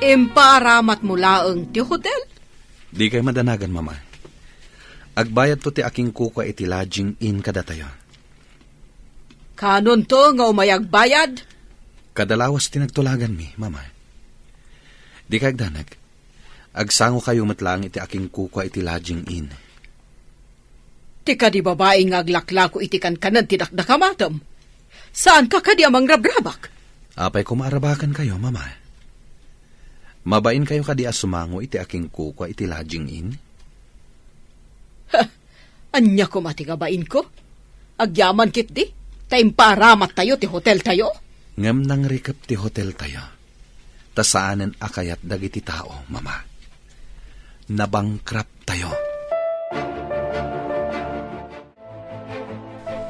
Impaaramatmo laeng ti hotel? Dikay madanagan, Mama. Agbayadto ti akinkukua iti lodging inn kadatayo. Kanonto nga umay agbayad? Kada lawas ti nagtulaganmi, Mama. Dikay agdanag. Agsangokayo met laeng iti akinkukua iti lodging inn. Ti kadi babai nga aglaklako iti kankanen ti dakdakamatem. Saanka kadi a mangrabrabak? Apay koma a rabakenkayo, Mama? Mabainkayo kadi a sumango iti akinkukua iti lodging inn? Ha! Ania koma ti kabainko? Agyaman ketdi, ta impaaramattayo ti hoteltayo? Ngem nangrikep ti hoteltayo. Ta saanen a kayat dagiti tao, Mama. Nabankrupt tayo.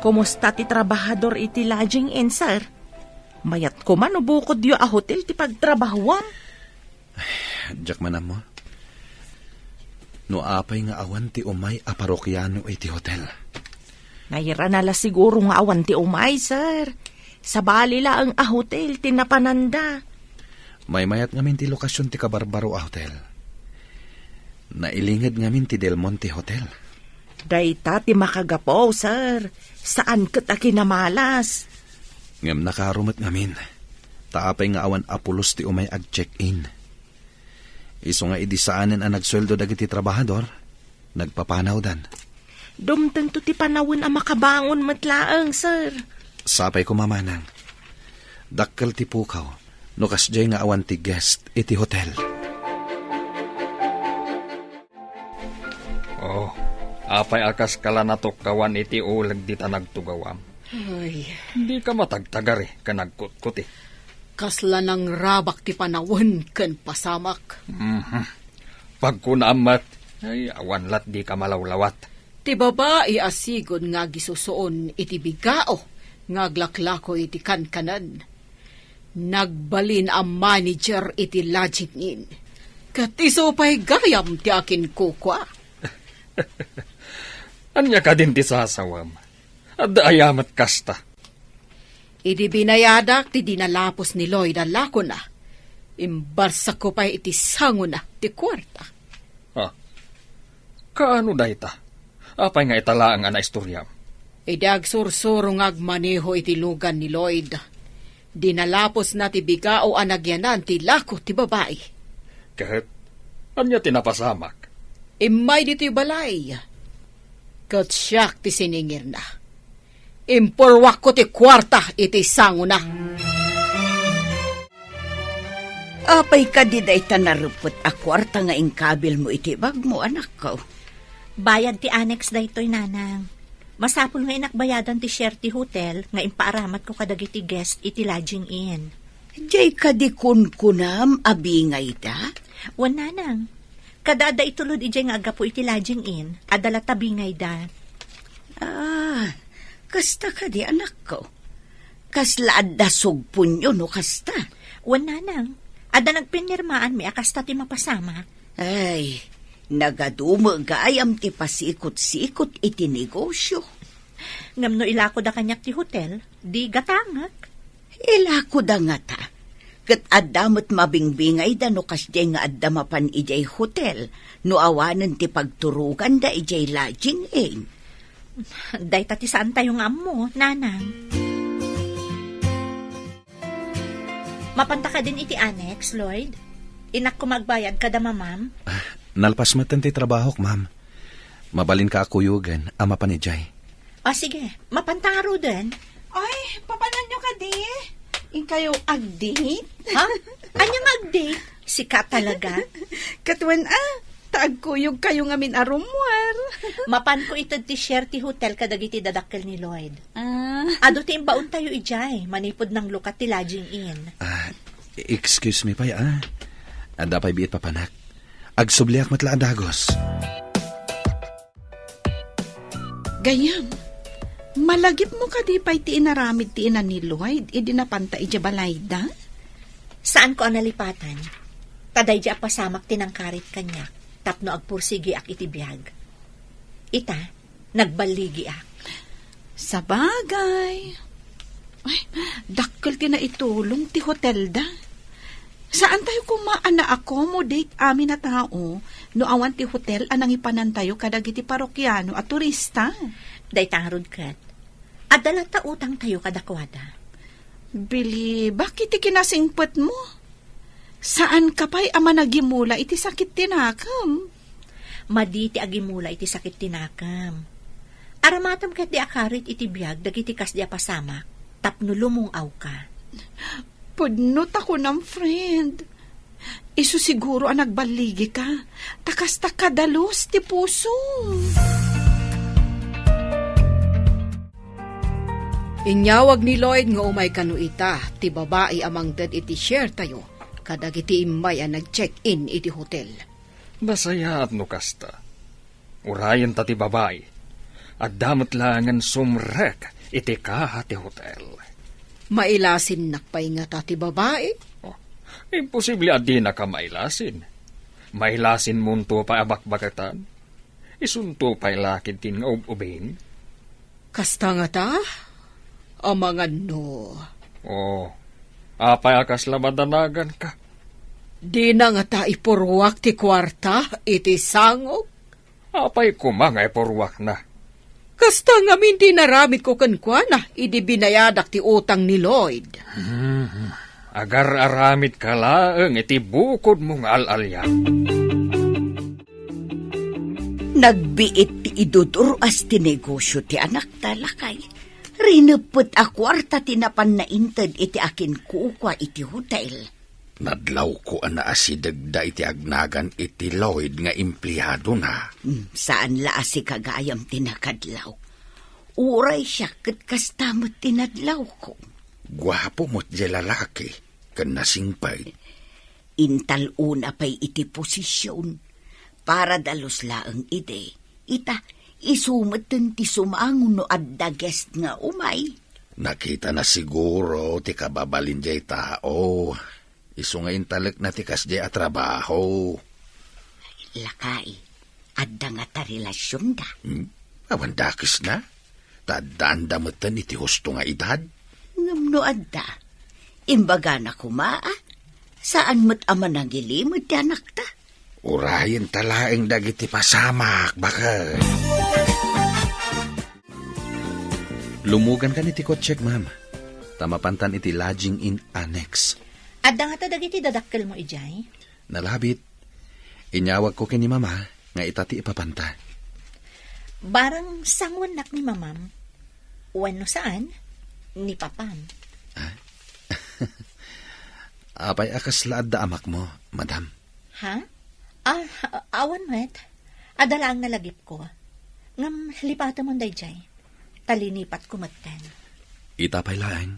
Kumusta ti trabahador iti lodging inn, sir? Mayat koma no bukodyo a hotel ti pagtrabahuam. Diak man ammo. No apay nga awan ti umay a parokiano iti hotel. Nairana la siguro nga awan ti umay, sir. Sabali laeng a hotel ti napananda. Maymayat ngamin ti lokasion ti kabarbaro a hotel. Nailinged ngamin ti Del Monte Hotel. Dayta ti makagapu, sir. Saan ket a kinamalas. Ngem nakaro met ngamin, ta apay nga awan a pulos ti umay ag-check-in. Isu nga idi saanen a nagsueldo dagiti trabahador, nagpapanawdan. Dumtengto ti panawen a makabangon met laeng, sir. Sapay koma, manang. Dakkel ti pukaw no kasdiay nga awan ti guest iti hotel. Oh, apay a kaska la natukkawan iti uleg dita nagtugawam? Ay. Dika matagtagari ken agkutkuti. Kasla nangrabak ti panawen ken pasamak. Mhm. Pagkunaam met, ay, awan lat dika malawlawat. Ti babai a sigud nga agisusuon iti bigao nga aglaklako iti kankanen. Nagbalin a manager iti lodging inn. Ket isu pay gayam ti akinkukua. Ania kadin ti sasawem? Adda aya met kasta? Idi binayadak ti dinalapos ni Lloyd a lakona, imbarsakko pay iti sangona ti kuarta. Ha? Kaano dayta? Apay nga ita laeng a naistoriam? Idi agsursuro nga agmaneho iti lugan ni Lloyd, dinalaposna ti bigao a nagyanan ti lako ti babai. Ket ania ti napasamak? Immay ditoy balay, ket siak ti siningirna. Impurwakko ti kuarta iti sangona. Apay kadi dayta narepet a kuarta nga inkabilmo iti bagmo, anakko? Bayad ti annex daytoy, nanang. Masapul nga inakbayadan ti share ti hotel nga impaaramatko kadagiti guest iti lodging inn. Diay kadi kunkunam a bingayda? Wen, nanang. Kada adda itulod idiay nga aggapu iti lodging inn, adda latta bingayda. Ah, kasta kadi, anakko? Kasla adda sugponyo no kasta? Wen, nanang. Adda nagpinirmaanmi a kasta ti mapasamak. Ay, nagadu met gayam ti pasikot-sikot iti negosio. Ngem no ilakoda kaniak ti hotel, di gatangek. Ilakoda ngata. Ket adda met mabingbingayda no kasdiay nga adda mapan idiay hotel no awanen ti pagturoganda idiay lodging inn. Dayta ti saantayo nga ammo, nanang. Mapanta kadin iti annex, Lloyd? Innak koma agbayad kada mamam? Ah, nalpas metten ti trabahok, ma'am. Mabalinka a kuyogen a mapan idiay. Ah, sige. Mapanta ngaruden. Ay, papananyo kadi? Inkayo ag-date? Ha? Ania nga ag-date? Sika talaga? Ket wen a, ta agkuyogkayo ngamin a rummuar. Mapanko ited ti share ti hotel kadagiti dadakkel ni Lloyd. Ah. Adu ti imbaontayo idiay, manipud nanglukat ti lodging inn. Ah, excuse me pay, ah. Adda pay biit papanak. Agsubliak met la a dagus. Gayyem, malagipmo kadi pay ti inaramid ti ina ni Lloyd idi napanta idiay balayda? Saanko a nalipatan. Ta daydi a pasamak ti nangkarit kaniak tapno agpursigiak iti biag. Ita, nagballigiak. Sabagay. Ay, dakkel ti naitulong ti hotelda. Saantayo koma a na-accommodate amin a tao no awan ti hotel a nangipanantayo kadagiti parokiano a turista. Dayta ngarud ket, adda latta utangtayo kadakuada. Bilibak iti kinasingpetmo. Saanka pay a managimula iti sakit ti nakem? Madi ti agimula iti sakit ti nakem. Aramatem ketdi a karit iti biag dagiti kasdi a pasamak tapno lumung-awka. Pudno ta kunam, friend. Isu siguro a nagballigika, ta kasta kadalus ti pusom. Inyawag ni Lloyd nga umay kano ita ti babai a mangted iti share tayo kadagiti immay a nag-check-in iti hotel. Nasayaat no kasta. Urayenta ti babai. Adda met laengen sumrek iti kaha ti hotel. Mailasinnak pay ngata ti babai? Oh, imposible a dinaka mailasin. Mailasinmonto pay a bakbaketan. Isunto pay la ketdin nga ub-ubing. Kasta ngata? Amangan no. Oh, apay a kasla madanaganka? Dina ngata ipurruak ti kuarta iti sangok? Apay koma nga ipurruakna? Kasta ngamin ti inaramidko kenkuana idi binayadak ti utang ni Lloyd. Hmm, agar-aramidka laeng iti bukodmo nga al-alian. Nagbiit ti idudur-as ti negosio ti anakta, lakay. Rineppet a kuarta ti napanna inted iti akinkukua iti hotel. Nadlawko a naasidegda iti agnagan iti Lloyd nga empleadona. Hmm, saan la a sika gayam ti nakadlaw. Uray siak ket kasta met ti nadlawko. Guapo met diay lalaki, ken nasingpet. Intal-ona pay iti posision. Para dalus laeng idi, ita, isu metten ti sumango no adda guest nga umay. Nakitana siguro ti kababalin diay tao. Isu nga intalekna ti kasdiay a trabaho. Lakay, adda ngata relasionda? Hmm? Awan dakesna? Ta addaanda metten iti husto nga edad? Ngem no adda, imbagana koma, a? Saan met a manangilimed ti anakta? Urayenta laeng dagiti pasamak, baket. Lumugankan iti kotsek, ma'am. Ta mapantan iti lodging inn annex. Adda ngata dagiti dadakkelmo idiay? Nalabit. Inyawagko ken ni Mama nga ita ti ipapanta. Barang sanguennak ni Mamam, wenno saan, ni Papam. Ah? Apay a kasla adda amakmo, Madam? Ha? Ah, awan met. Adda laeng nalagipko. Ngem lipatemon daydiay. Ta linipatko metten. Ita pay laeng,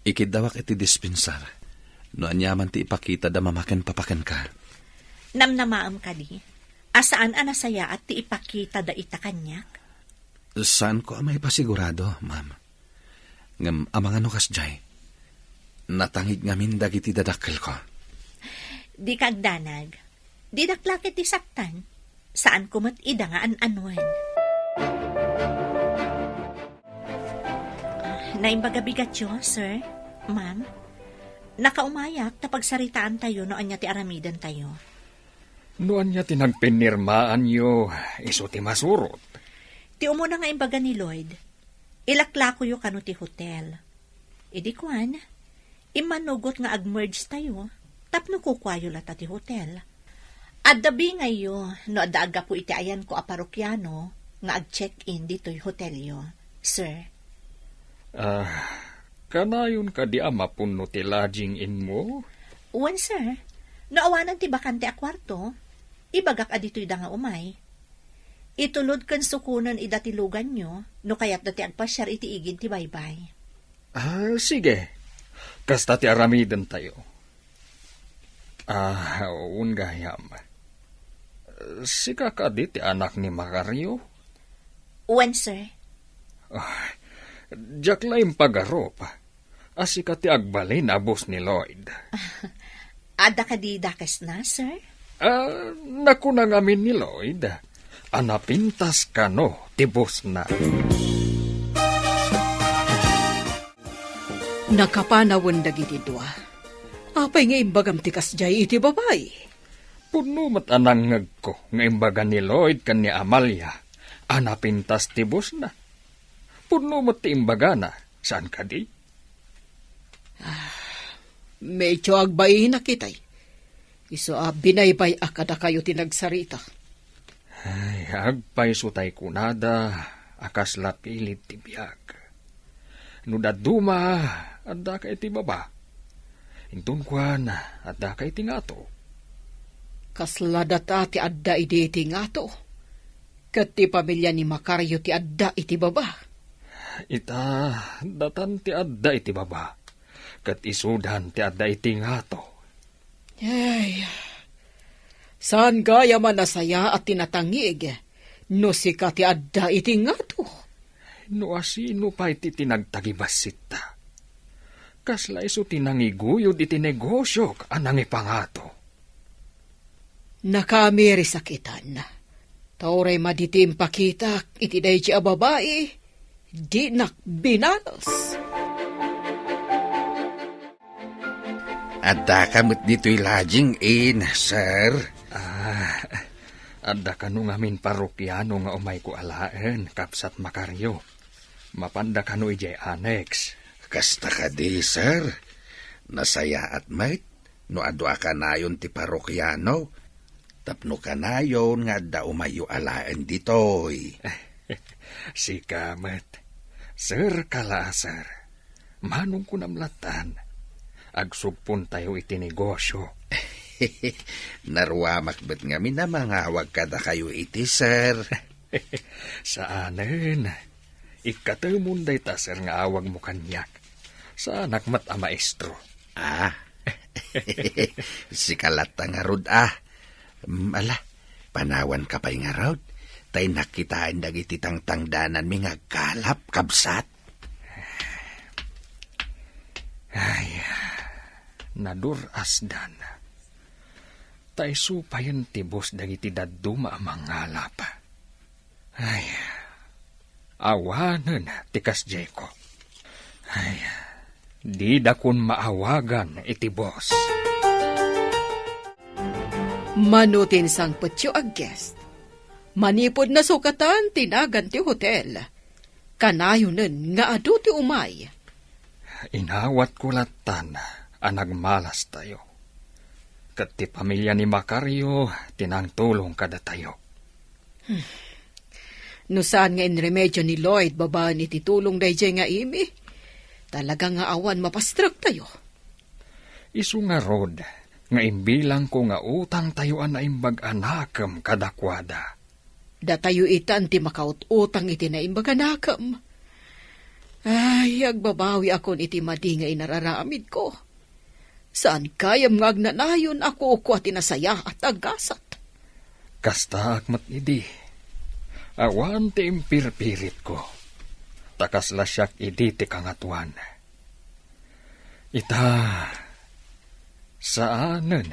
ikiddawak iti dispensar no aniaman ti ipakitada Mama ken Papa kenka. Namnamaem kadi a saan a nasayaat ti ipakitada ita kaniak? Saanko a maipasigurado, ma'am. Ngem amangan no kasdiay, natangig ngamin dagiti dadakkelko. Dika agdanag. Didak la ket ti saktan. Saanko met ida nga an-anuen. Naimbag a bigatyo, sir, ma'am. Nakaumayak ta pagsaritaantayo no ania ti aramidentayo. No ania ti nagpinirmaanyo, isu ti masurot. Ti umuna nga imbaga ni Lloyd, ilaklakoyo kano ti hotel. Idi kuan, immanugot nga ag-merge tayo, tapno kukuayo latta ti hotel. Adda bingayyo no adda aggapu iti ayanko a parokiano nga ag-check-in ditoy hotelyo, sir. Ah, kanayon kadi a mapunno ti lodging inmo? Wen, sir. No awanen ti bakante a kuarto, ibagak a ditoyda nga umay. Itulod ken sukonen ida ti luganyo no kayatda ti agpasiar iti igid ti baybay. Ah, sige. Kasta ti aramidentayo. Ah, wen gayam. Sika kadi ti anak ni Macario? Wen, sir. Ah, diak la impagarup a sika ti agbalin a boss ni Lloyd. Adda kadi dakesna, sir? Ah, nakuna ngamin ni Lloyd a napintas kano ti bossna. Nakapanawen dagiti dua. Apay nga imbagam ti kasdiay iti babai? Pudno met a nangngegko nga imbaga ni Lloyd ken ni Amalia a napintas ti bossna. Pudno met ti imbagana, saan kadi? Ah, medyo agbainak itay. Isu a binaybay-ak kadakayo ti nagsarita. Ay, agpayso tay kunada a kasla pilit ti biag. No dadduma, addaka iti baba. Inton kuan, addaka iti ngato. Kasla data ti adda idi iti ngato, ket ti pamilia ni Macario ti adda iti baba. Ita, datan ti adda iti baba, ket isudan ti adda iti ngato. Ay, saan gayam a nasayaat ti natangig no sika ti adda iti ngato? No asino pay ti tinagtagibasitta, kasla isu ti nangiguyod iti negosiok a nangipangato. Nakaamirisakitan. Ta uray madi ti impakitak iti daydi a babai, dinak binalos. Addaka met ditoy lodging inn, sir? Ah, adda kano ngamin parokiano nga umayko alaen, Kabsat Macario. Mapanda kano idiay annex. Kasta kadi, sir. Nasayaat met no adu a kanayon ti parokiano, tapno kanayon nga adda umayyo alaen ditoy. Sika met, sir ka la, sir. Manong kunam lattan, agsugpontayo iti negosio. Naruamak met ngamin a mangawag kadakayo iti sir. Saanen. Ikkatemon dayta, sir, nga awagmo kaniak. Saanak met a maestro. Ah. Sika latta ngarud, ah. Mm, ala, panawanka pay ngarud. Tay nakitaen dagiti tangtangdananmi nga agkalap, kabsat. Ay, nadur-asdan. Ta isu payen ti boss dagiti dadduma a mangalap. Ay, awanen ti kasdiayko. Ay, didakon maawagan iti boss. Mano ti insangpetyo a guest? Manipud nasukatan ti nagan ti hotel, kanayonen nga adu ti umay. Inawatko lattan a nagmalastayo. Ket ti pamilia ni Macario ti nangtulong kadatayo. Hmm. No saan nga inremedio ni Lloyd babaen iti tulong daydiay nga Amy, talaga nga awan mapastrektayo. Isu ngarud nga imbilangko nga utangtayo a naimbag a nakem kadakuada. Datayo itan ti makaut-utang iti naimbag a nakem. Ay, agbabawiakon iti madi nga inararamidko. Saan gayam nga agnanayon a kukua ti nasayaat a gasat. Kastaak met idi. Awan ti impirpiritko. Ta kasla siak idi ti kangatoan. Ita, saanen.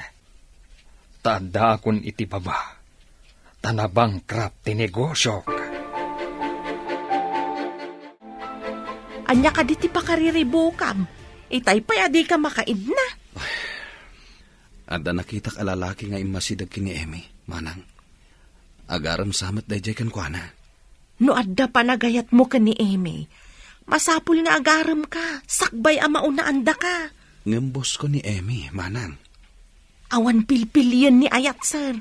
Ta addaakon iti baba. Ta nabangkrap ti negosiok. Ania kadi ti pakariribukam? Itay pay a dika makaidna. Adda nakitak a lalaki nga immasideg ken ni Emmy, manang. Agarem sa met daydiay kenkuana. No adda panagayatmo ken ni Emmy, masapul nga agaremka, sakbay a maunaandaka. Ngem boss ko ni Emmy, manang. Awan pilpilien ni ayat, sir.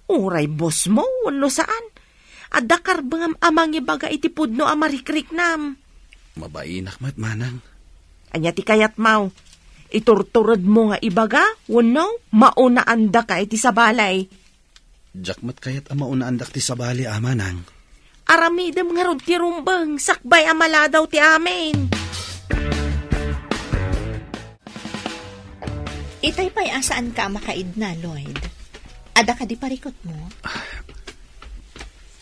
Uray boss mo wenno saan, adda karbengam a mangibaga iti pudno a marikriknam. Mabainak met, manang. Ania ti kayatmo? Iturturedmo nga ibaga, wenno maunaandaka iti sabali? Diak met kayat a maunaandak ti sabali, Amanang. Aramidem ngarud ti rumbeng, sakbay a maladaw ti amin. Itay pay a saanka a makaidna, Lloyd. Adda kadi parikutmo?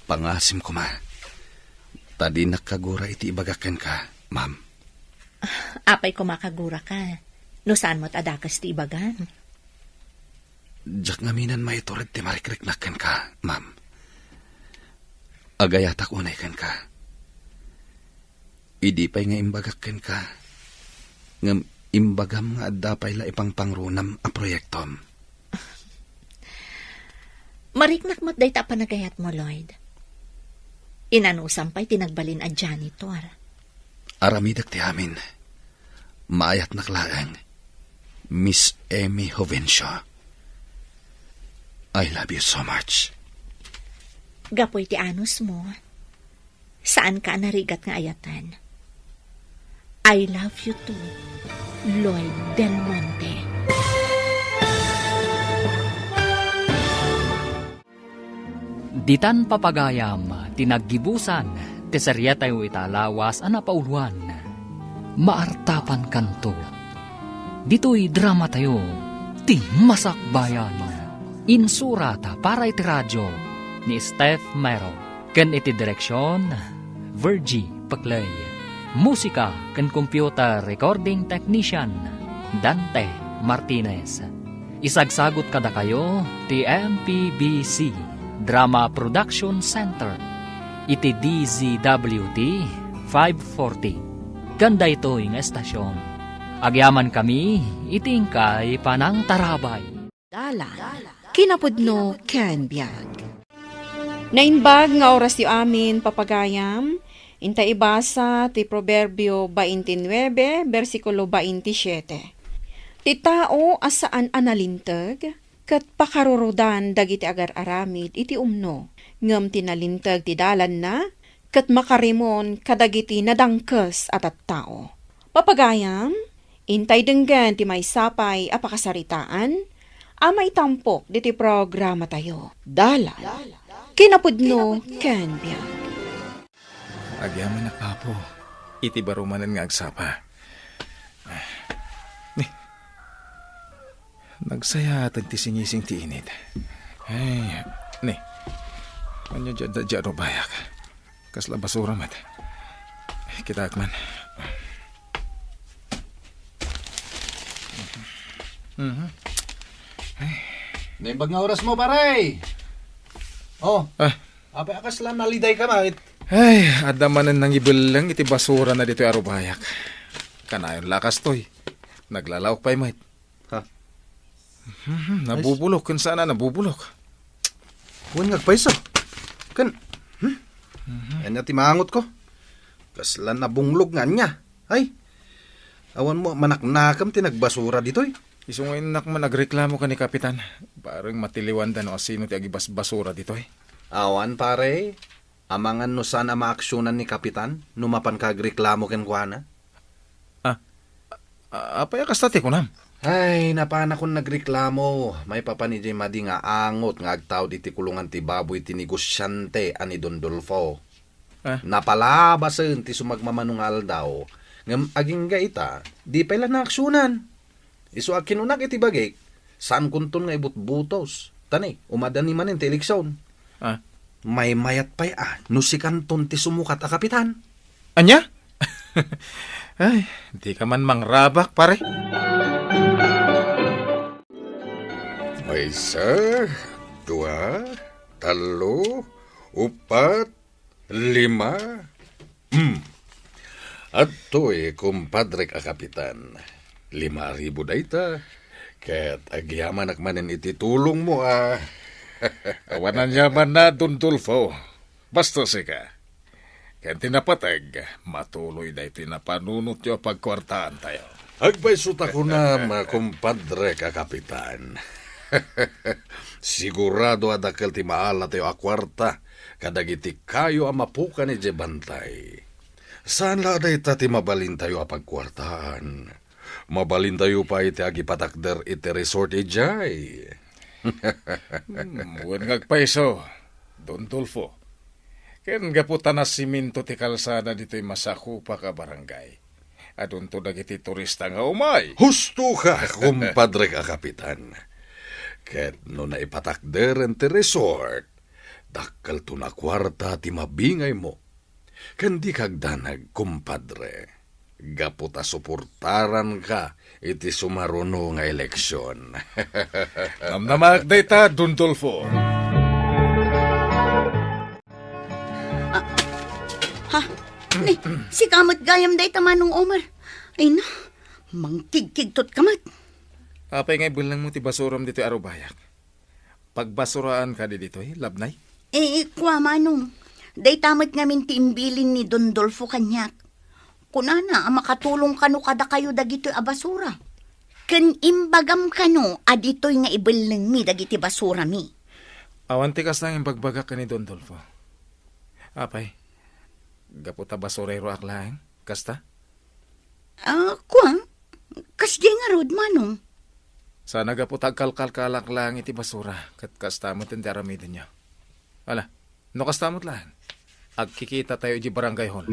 Pangasim koma. Ta dinak kagura iti ibagak kenka, ma'am. Apay koma kaguraka? No saan met a dakes ti ibagam? Diak ngamin a maitured ti marikriknak kenka, ma'am. Agayatak unay kenka. Idi pay nga imbagak kenka, ngem imbagam nga adda pay la ipangpangrunam a proyektom. Mariknak met dayta a panagayatmo, Lloyd. Inanusam pay ti nagbalin a janitor. Aramidek ti amin. Maayatnak laeng, Miss Amy Jovencio. I love you so much. Gapu iti anusmo, saanka a narigat nga ayaten. I love you too, Lloyd Del Monte. Ditan papagayam ti naggibusan ti serietayo ita a lawas a napauluan, Maartapankanto. Ditoy dramatayo, ti Masakbayan. Insurat para iti radio ni Steph Mero ken iti direksion, Virgie Peclay. Musika ken computer recording technician, Dante Martinez. Isagsagut kadakayo ti M P B C Drama Production Center iti D Z W T five forty. Ken daytoy nga estasion, agyamankami iti inkay panangtarabay. Dalan, kinapudno ken biag. Naimbag nga orasyo amin, papagayam, inta ibasa ti Proverbio twenty-nine, bersikulo twenty-seven. Ti tao a saan a nalinteg, ket pakarurudan dagiti agar-aramid iti umno, ngem ti nalinteg ti dalanna, ket makarimon kadagiti nadangkes a tattao. Papagayam, intay denggen ti maysa pay a pakasaritaan a maitampok diti programatayo. Dalan, kinapudno ken biag. Agyamanak, Apo, iti baro manen nga agsapa. Ni, nagsayaat ti singising ti init. Ay, ni, ania diay adda diay arubayak? Kasla basura met. Kitaek man. Mhm. Naimbag nga orasmo, pare! Oh, Ah. Apay a kasla nalidayka met? Ay, adda manen nangibelleng iti basurana ditoy arubayak. Kanayon la kastoy. Naglalaok pay met. Ha? Mhm, nabubulok, ken saan a nabubulok. Wen nga agpayso. Ken, hmm? Mhm. Ania ti maangotko? Kasla nabunglog nga ania? Ay, awan mo manaknakam ti nagbasura ditoy. Isu nga innak man agreklamo ken ni Kapitan. Bareng matiliwanda no asino ti agibasbasura ditoy. Awan, pare. Amangan no saan a maaksionan ni Kapitan no mapanka agreklamo kenkuana. Ah, a-, apay a kasta ti kunam? Ay, napanakon nagreklamo. Maipapan idiay madi nga angot nga agtaud iti kulongan ti baboy ti negosiante a ni Don Dolfo. Ah. Napalabasen ti sumagmamano nga aldaw, ngem agingga ita, di pay la naaksionan. Isu a kinunak iti bagik, saankonton nga ibutbutos. Ta ni, umadani manen ti eleksion. Ah. Maymayat pay a no sikanton ti sumukat a kapitan. Ania? Ay, dika man mangrabak, pare. Maysa, dua, tallo, upat, lima. Hmm. Adtoy, kumpadrek a kapitan. Lima a ribu dayta. Ket agyamanak manen iti tulongmo a. Awan aniamanna, Don Dolfo. Basta sika. Ken ti napateg, matuloy daytoy napanunotyo a pagkuartaantayo. Agpayso ta kunam, kumpadrek a kapitan. Sigurado a dakkel ti maalatayo a kuarta kadagiti kayo a mapukan idiay bantay. Saan la a dayta ti mabalintayo a pagkuartaan. Mabalintayo pay ti agipatakder iti resort idiay. Hmm, wen nga agpayso, Don Dolfo. Ken gapu ta nasiminto ti kalsada ditoy masakupak a barangay, adunto dagiti turista nga umay. Husto ka, kumpadrek a kapitan. Ket no naipatakderen ti resort, dakkelton a kuarta ti mabingaymo. Ken dika agdanag, kumpadre, gapu ta suportaranka iti sumaruno nga eleksion. Namnamaak dayta, Don Dolfo. Ah, ha? Ni, sika met gayam dayta, Manong Omer. Ay na, mangkigkigtot ka met. Apay nga ibellengmo ti basuram ditoy arubayak? Pagbasuraan kadi ditoy, Labnay? Eh, kua, Manong. Dayta met ngamin ti imbilin ni Don Dolfo kaniak. Kunana a makatulong kano kadakayo dagitoy a basura. Ken imbagam kano a ditoy nga ibellengmi dagiti basurami. Awan ti kasta nga imbagbagak ken ni Don Dolfo. Apay, gapu ta basureroak laeng, kasta? Ah, kua? Kasdiay ngarud, Manong. Sana gapu ta agkalkalkalak laeng iti basura, ket kasta met ti aramidenyo. Ala, no kasta met laeng, agkikitatayo iti barangay hall.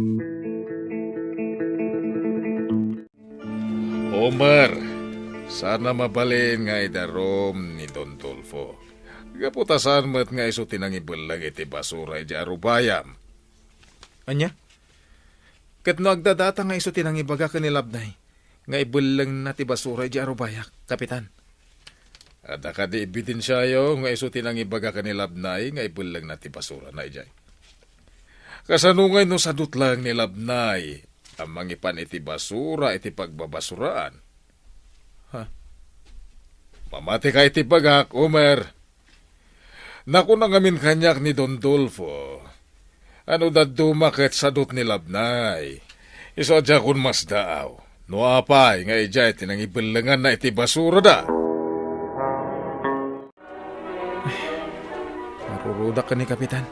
Omer, sana mabalin nga idarum ni Don Dolfo. Gapu ta saan met nga isu ti nangibelleng iti basura iti arubayam. Ania? Ket no agdadata nga isu ti nangibaga ken ni Labnay nga ibellengna ti basura iti arubayak, Kapitan? Adda kadi ebidensiayo nga isu ti nangibaga ken ni Labnay nga ibellengna ti basurana idiay? Kasano ngay no sadut laeng ni Labnay a mangipan iti basura iti pagbabasuraan? Ha? Mamati ka iti bagak, Omer. Nakuna ngamin kaniak ni Don Dolfo, ano dadduma ket sadut ni Labnay. Isu a diakon masdaaw no apay nga idiay ti nangibellenganna iti basurada. Marurudak ken ni Kapitan.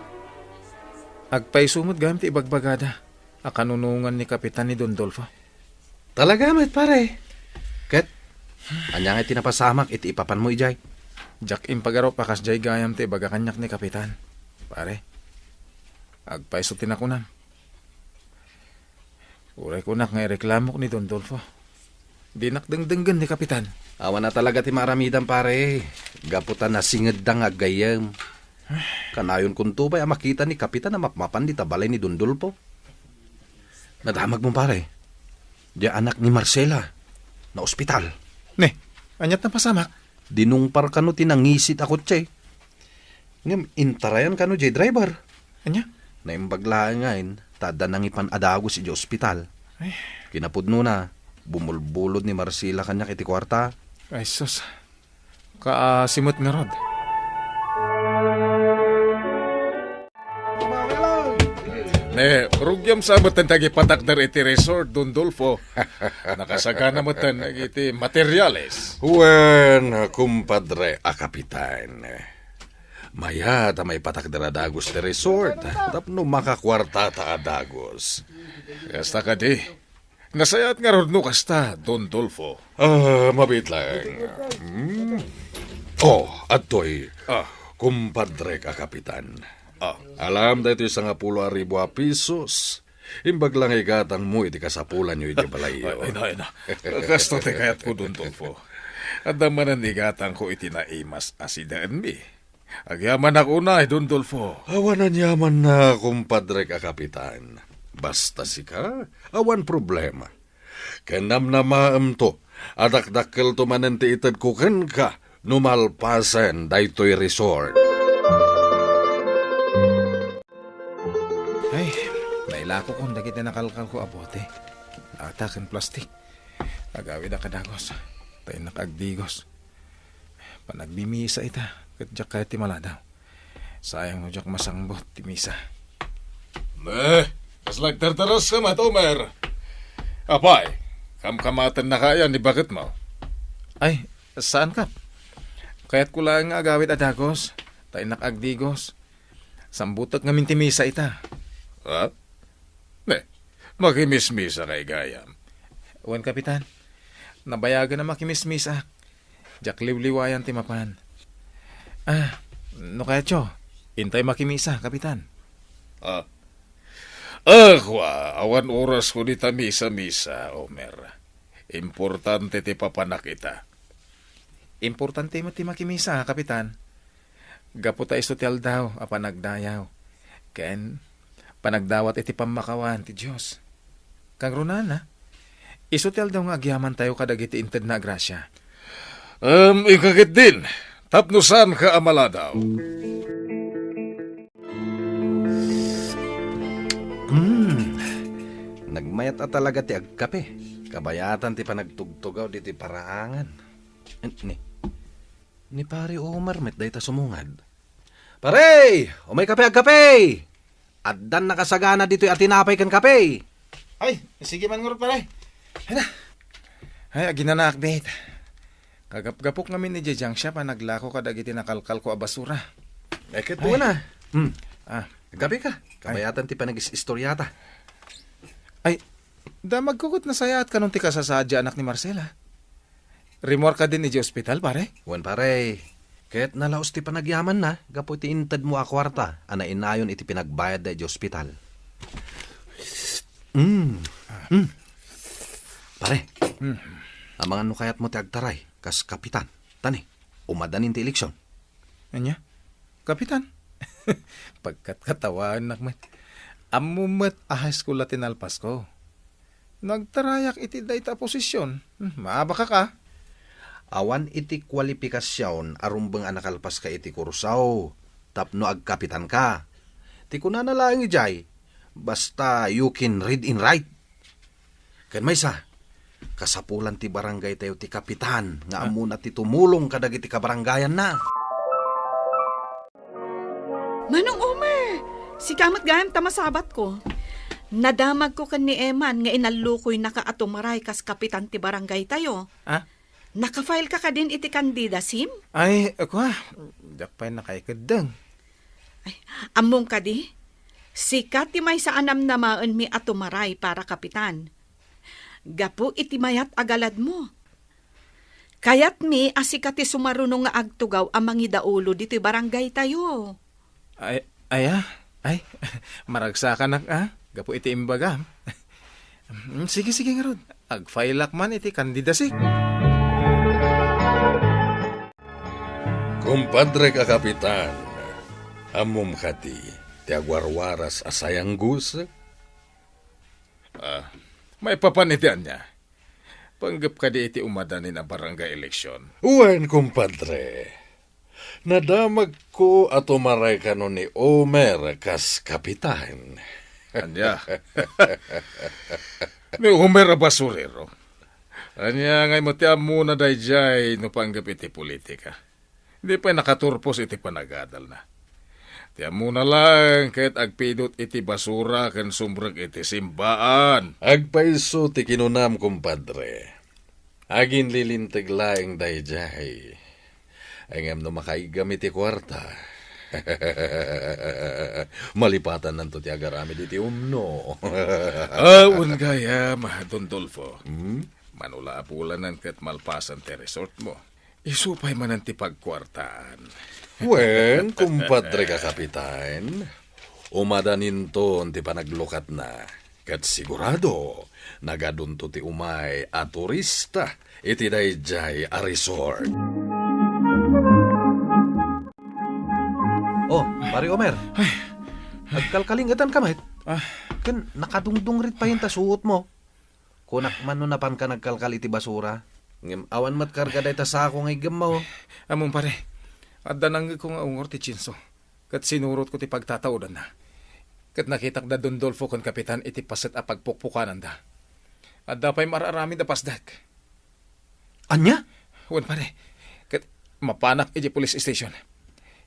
Agpayso met gayam ti ibagbagada a kanunongan ni Kapitan ni Don Dolfo. Talaga met, pare. Ket, ania nga ti napasamak iti ipapanmo idiay? Diak impagarup a kasdiay gayam ti ibaga kaniak ni Kapitan, pare. Agpayso ti nakunam. Uray kunak nga ireklamok ni Don Dolfo. Dinak dengdenggen ni Kapitan. Awan a talaga ti maaramidam, pare. Gapu ta nasingedda nga aggayyem. Kanayon kunto pay a makita ni Kapitan a mapmapan dita balay ni Don Dolfo. Nadamagmo, pare. Di anak ni Marcela. Naospital. Ne, aniat napasamak? Dinungpar kano ti nangisit a kotse. Ngem intarayan kano jay driver. Ania? Naimbag laeng ngayen, ta adda nangipan a dagus idiay ospital. Ay. Kinapudnona, bumulbulod ni Marcela kaniak iti kuarta. Ay, sus. Kaasi met ngarud. Ne, rugiam sa met ti agipatakder iti resort, Don Dolfo. Nakasagana met iti materiales. Wen, kumpadre a kapitan. Mayat a maipatakder a dagus ti resort tapno makakuartata a dagus. Kasta kadi, nasayaat ngarud no kasta, Don Dolfo. Ah, mabiit laeng. Hmm. Oh, adtoy. Ah. Kumpadrek a kapitan. Ah. Alam daytoy sangapulo a ribu a pisos. Imbag la nga igatangmo iti kasapulanyo iti balayyo. Ay, ay na, ay na. Kasto ti kayatko, Don Dolfo. Adda manen igatangko iti naimas a sidaenmi. Agyamanak unay, Don Dolfo. Awan aniamanna, kumpadrek a kapitan. Basta sika, awan problema. Ken namnamaemto a dakdakkelto manen ti itedko kenka no malpasen daytoy resort. Ay, nailakokon dagiti nakalkalko a bote, lata ken plastik. Agawidak a dagus, ta innak agdigos. Panagmimisa ita, ket diak kayat ti maladaw. Sayang no diak masangbut ti misa. Ne, kasla agtartaraska met, Omer. Apay, kamkamatenna kaya ni baketmo? Ay, saan, Kap. Kayatko laeng nga agawid a dagus, ta innak agdigos. Sambutek ngamin ti misa ita. Ha? Ne, makimismisa kay gayam. Wen, Kapitan. Nabayagen a makimismisaak. Diak liwliwayan ti mapan. Ah, no kayatyo, intay makimisa, Kapitan. Ah. Ah, kua, awan orasko dita misa-misa, Omer. Importante ti papanak ita. Importante met ti makimisa, Kapitan. Gapu ta isu ti aldaw a panagdayaw ken panagdawat iti pammakawan ti Dios. Kangrunana, isu ti aldaw nga agyamantayo kadagiti intedna a grasia. Em, inka ketdin, tapno saanka a maladaw. Mm. Nagmayat a talaga ti agkape. Kabayatan ti panagtugtugaw ditoy paraangan. Ni, ni Pare Omar met dayta sumungad. "Pare, umaykape agkape! Addan nakasagana ditoy a tinapay ken kape!" Ay, sige man ngarud, pare. Ay na. Ay, aginanaak, bet. Kagapgapok ngamin idiay junk shop a naglako kadagiti nakalkalko a basura. Ay, ket Ay. Una. Hmm. Ah. Agkape ka. Ay. Kabayatan ti panagis-istoryata. Ay, damagko ket nasayaat kanon ti kasasaad ti anak ni Marcela. Rimmuar kadin idiay ospital, pare? Wen, pare. Ket nalaos ti panagyamanna gapu iti intedmo a kuarta a nainayon iti pinagbayadda idiay ospital. Mm. Mm. Pare, Hmm. Amangan no kayatmo ti agtaray kas kapitan. Tani, umadanin ti eleksyon. Ania? Kapitan? Pagkatkatawaannak met. Ammom met a high school la ti nalpasko. Nagtarayak iti dayta a posisyon. Hmm, maabakak a. Awan iti kualipikasion a rumbeng a nakalpaska iti kursaw tapno agkapitanka. Ti kunana laeng idiay, basta you can read and write. Ken maysa, kasapulan ti barangaytayo ti kapitan nga Ah. ammona ti tumulong kadagiti kabarangayanna. Manong Omer, sika met gayam ta masabatko. Nadamagko ken ni Eman nga inallukoynaka a tumaray kas kapitan ti barangaytayo. Ah? Nakafile ka kadin iti candidacy-m? Ay, kua, diak pay nakaikeddeng. Ay, ammom kadi? Sika ti maysa a namnamaenmi a tumaray para kapitan. Gapu iti mayat a galadmo. Kayatmi a sika ti sumaruno nga agtugaw a mangidaulo ditoy barangaytayo. Ay, ay, ah? Ay, maragsakanak, ah, gapu iti imbagam. Mm, sige, sige ngarud. Agfailak man iti candidacy. Kumpadrek a kapitan, ammom kadi ti agwarwaras a sayanggus? Ah, maipapan iti ania? Panggep kadi iti umadanin a barangay eleksyon? Wen, kumpadre. Nadamagko a tumaray kano ni Omer kas kapitan. Ania? Ni Omer a basurero. Ania ngay met ti ammona daydiay no panggep iti politika? Di pay nakaturpos iti panagadalna. Ti ammona laeng ket agpidut iti basura ken sumrek iti simbaan. Agpayso ti kinunam, kumpadre. Aginlilinteg laeng daydiay. Ngem no makaiggam iti kuarta, malipatananto ti agaramid iti umno. Ah, wen gayam, Don Dolfo. Hmm? Mano la a bulanen ket malpasen ti resort mo. Isu pay manen ti pagkuartaan. Wen, kumpadre ka kapitan, umadaninton ti panaglukatna. Ket sigurado, nagadunto ti umay a turista iti daydiay a resort. Oh, Pare Omer. Ay. Agkalkalingetan ka met? Ah. Ken nakadungdungrit payen ta suot mo. Kunak man no napanka nagkalkal iti basura. Ngem awan met karga dayta sako nga iggemmo. Ammom, pare, adda nangngegko nga ungor ti tsinso, ket sinurotko ti pagtataodanna. Ket nakitak da Don Dolfo ken Kapitan iti paset a pagpukpukananda. Adda pay mar-aramid a pasdak. Ania? Wen, pare, ket mapanak iti police station.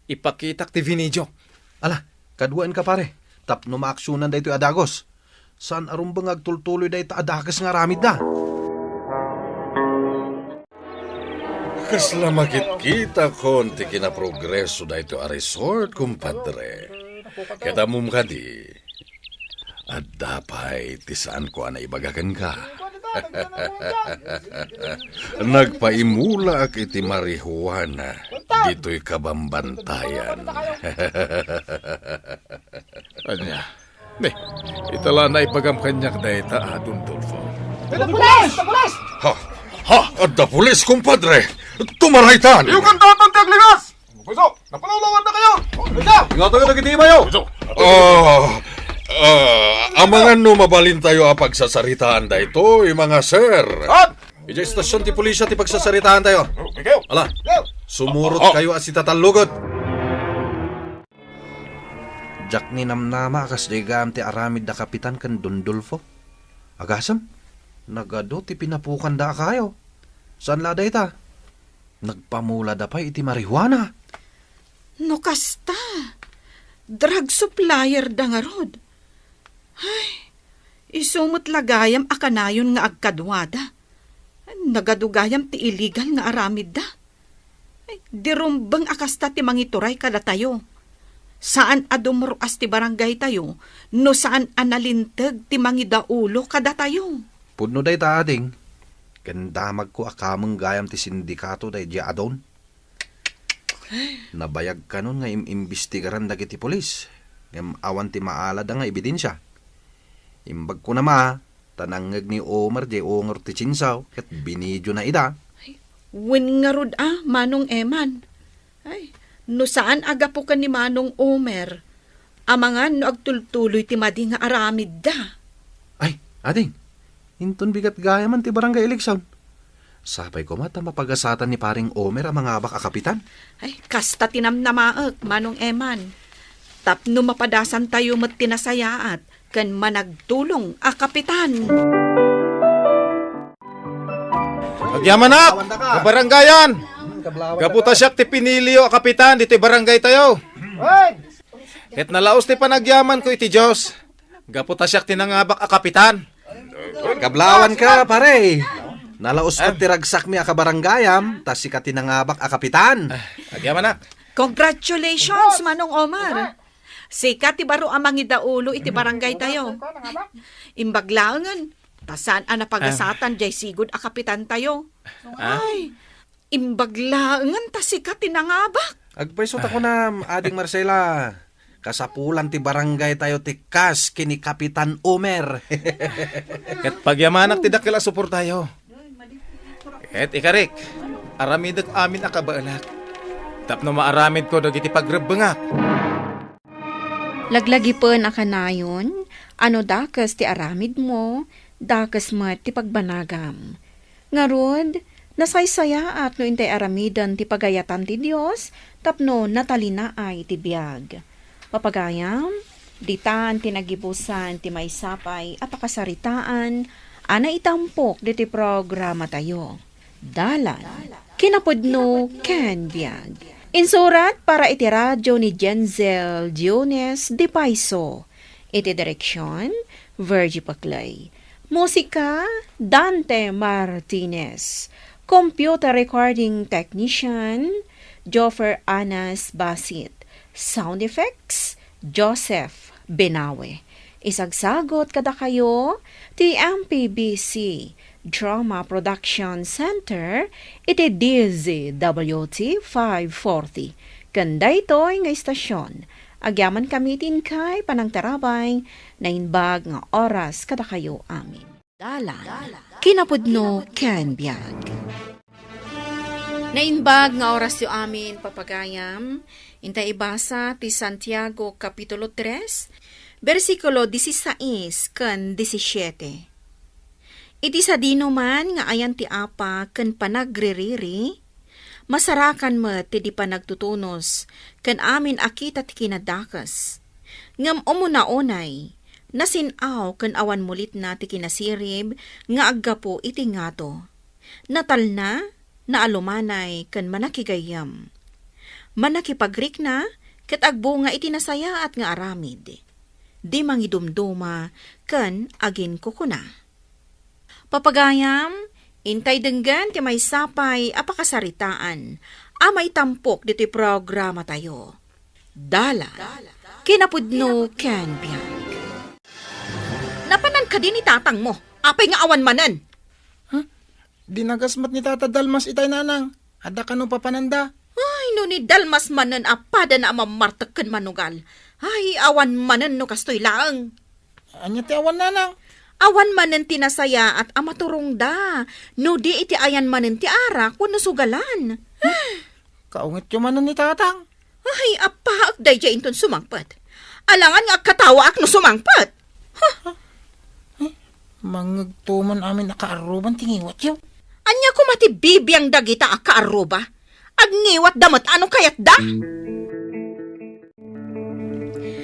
Ipakitak ti video. Ala, kaduaenka, pare, tapno maaksionan daytoy a dagus. Saan a rumbeng nga agtultuloy dayta a dakes nga aramidda. Kasla makitkitakon ti kinaprogreso daytoy a resort, kumpadre. Ket ammom kadi, adda pay ti saanko a naibaga kenka. Nagpaimulaak iti marijuana ditoy kabambantayan. Ania? Ne, ita la naibagam kaniak dayta a Don Dolfo. Adda pulis! Adda pulis! Ha? Ha? Adda pulis, kumpadre! Tumaraytan! Iwkan datan ti agligas! Puso, napalawlawan na kayo! Oh, puso! Ingatayo dagiti imayo! Ah, ah, amangan no mabalintayo a pagsasaritaan daytoy, mga sir. At Idiay estasyon ti pulisya ti pagsasaritaan tayo. Oh, ikaw. Ala, ikaw. Sumurot Oh, oh. kayo a sitatallugot. Diak ninamnama a kasdiay gayam ti aramid da Kapitan ken Don Dolfo. Agasem, nagadu ti pinapukanda a kayo. Saan la dayta? Nagpamulada pay iti marijuana. No kasta, drug supplier da ngarud. Ay, isu met la gayam a kanayon nga agkaduada. Nagadu gayam ti illegal nga aramidda. Ay, di rumbeng a kasta ti mangituray kadatayo. Saan a dumruas ti barangay tayo no saan a nalinteg ti mangidaulo kadatayo. Pudno dayta, ading. Ken damagko a kameng gayam ti sindikato daydiay a Don. Nabayag kanon nga im-imbestigaran dagiti pulis, ngem awan ti maalada nga ebidensia. Imbagko na ma, ta nangngeg ni Omer diay ungor ti chainsaw ket binidiona ida. Ay, wen ngarud a, Manong Eman. Ay, no saan a gapu ken ni Manong Omer, amangan no agtultuloy ti madi nga aramidda. Ay, ading, inton bigat gayaman ti barangay eleksyon. Sapay koma ta mapagasatan ni Paring Omer a mangabak a kapitan. Ay, kasta ti namnamaek, Manong Eman. Tapno mapadasantayo met ti nasayaat ken managtulong a kapitan. Agyamanak! Kabarangayan! Gapu ta siak ti piniliyo a kapitan ditoy barangay tayo. Ket nalaus ti panagyamanko iti Dios. Gapu ta siak ti nangabak a kapitan. Kablawan ka, pare. Nalaus met ti ragsakmi a kabarangayam, ta sika ti nangabak a kapitan. Agyamanak. Congratulations, Manong Omar. Sika ti baro a mangidaulo iti barangay tayo. Imbag laengen, ta saan a napagasatan diay sigud a kapitan tayo. Ah? Ay, imbag laengen ta sika ti nangabak. Agpayso ta kunam, Ading Marcela, kasapulan ti barangay tayo ti kas ken ni Kapitan Omer. Ket pagyamanak ti dakkel a suportayo. Ket ikarik, aramidek amin a kabaelak tapno maaramidko dagiti pagrebbengak. Laglagipen a kanayon a no dakes ti aramidmo, dakes met ti pagbanagam. Ngarud, nasaysayaat no intay aramiden ti pagayatan ti Dios tapno natalinaay ti biag. Papagayam, ditan ti nagibusan ti maysa pay a pakasaritaan a naitampok ditoy programatayo. Dalan, kinapudno ken biag. Insurat para iti radio ni Jenzel Diones de Paiso. Iti direksion, Virgie Paclay. Musika, Dante Martinez. Computer recording technician, Joffer Anas Basit. Sound effects, Joseph Benawe. Isagsagot kadakayo ti M P B C Drama Production Center iti D Z W T five forty. Ken daytoy nga istasyon, agyamankami ti inkay panangtarabay, naimbag nga oras kadakayo amin. Dalan, kinapudno ken biag. Naimbag nga orasyo amin, papagayam. Inta ibasa ti Santiago Kapitulo tres, bersikulo disisais ken disisiete. Iti sadinoman nga ayan ti apa ken panagririri, masarakan met ti di panagtutunos ken amin a kita ti kinadakes. Ngem umuna unay, nasin-aw ken awan mulitna ti kinasirib nga aggapu iti ngato. Natalna, naalumanay, ken manakigayyem. Manakipagrikna, ket agbunga iti nasayaat nga aramid. Di mangidumduma ken aginkukuna. Papagayam, intay denggen ti maysa pay a pakasaritaan a maitampok ditoy programatayo. Dalan, kinapudno ken biag. Napanan kadi ni tatangmo? Apay nga awan manen? Dinagas met ni Tata Dalmas itay, nanang. Adda kano papananda? Ay, no ni Dalmas manen a padana a mammartek ken manugal. Ay, awan manen no kastoy laeng. Ania ti awan, nanang? Awan manen ti nasayaat a maturongda, no di iti ayan manen ti arak wenno sugalan. Kaungetyo manen ni Tatang. Ay, appaak daydiay inton sumangpet. Alangan nga agkatawaak no sumangpet. Huh? Ay, mangngegto man amin a kaarruban ti ngiwatyo. Ania koma ti bibiang dagita a kaarruba? Agngiwatda met a no kayatda?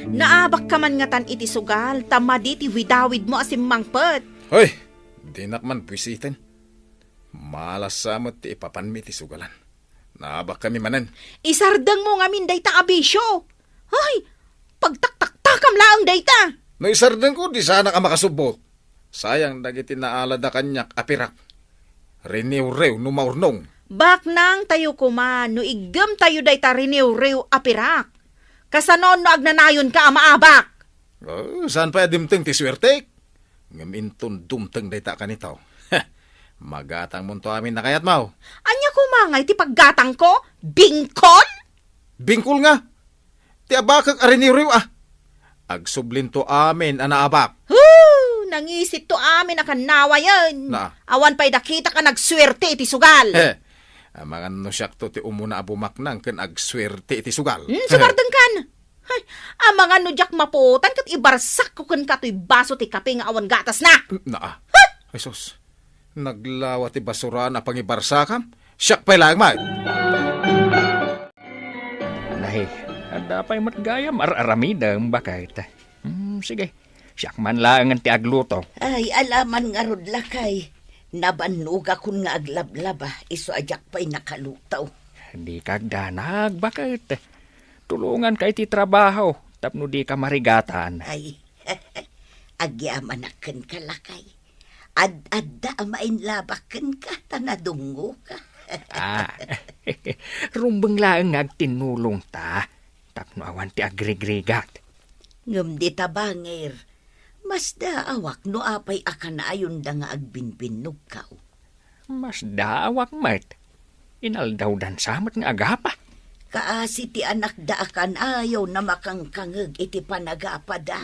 Naabakka man ngatan iti sugal, ta madi ti widawidmo a simmangpet. Hoy, dinak man buisiten. Malasa met ti ipapanmi iti sugalan. Naabakkami manen. Isardengmo ngamin dayta a bisio. Ay, pagtaktaktakam laeng dayta. No isardengko, di saanak a makasubbot. Sayang dagiti naalada kaniak a pirak. Riniwriw no maurnong. Baknangtayo koma no iggemtayo dayta riniwriw a pirak. Kasano no agnanayonka a maabak? Oh, saan pay a dimteng ti suertek? Ngem inton dumteng dayta a kanito, magatangmonto amin a kayatmo. Ania koma ngay ti paggatangko? Bingkol? Bingkol nga? Ti abakek a riniwriw a. Agsublinto amin a naabak. Hoo! Nangisitto amin a kannawayen. Na. Awan pay dakitak a nagsuerte iti sugal. He. Amangan no siakto ti umuna a bumaknang ken agsuerte iti sugal. Hmm, sumardengkan. Hay, amangan no diak mapuotan ket ibarsakko kenka toy baso ti kape nga awan gatasna. Na. Ay, sus. Naglawa ti basura a pangibarsakam. Siak pay laeng met. Nay, adda pay met gayam ar-aramidem, baket. Hmm, sige. Siak man laengen ti agluto. Ay, alaman ngarud, lakay. Nabannogakon nga aglablaba, isu a diak pay nakaluto. Dika agdanag, baket. Tulonganka iti trabaho tapno dika marigatan. Ay, agyamanak kenka, lakay. Ad-adda a mainlabak kenka ta nadungoka. Ah, rumbeng laeng nga agtinnulongta tapno awan ti agrigrigat. Ngem dita bangir, masdaawak no apay a kanayonda nga agbinbinnogkaw. Masdaawak met. Inaldawdan sa met nga agapa. Kaasi ti anakda a kanayon a makangkangeg iti panagapada.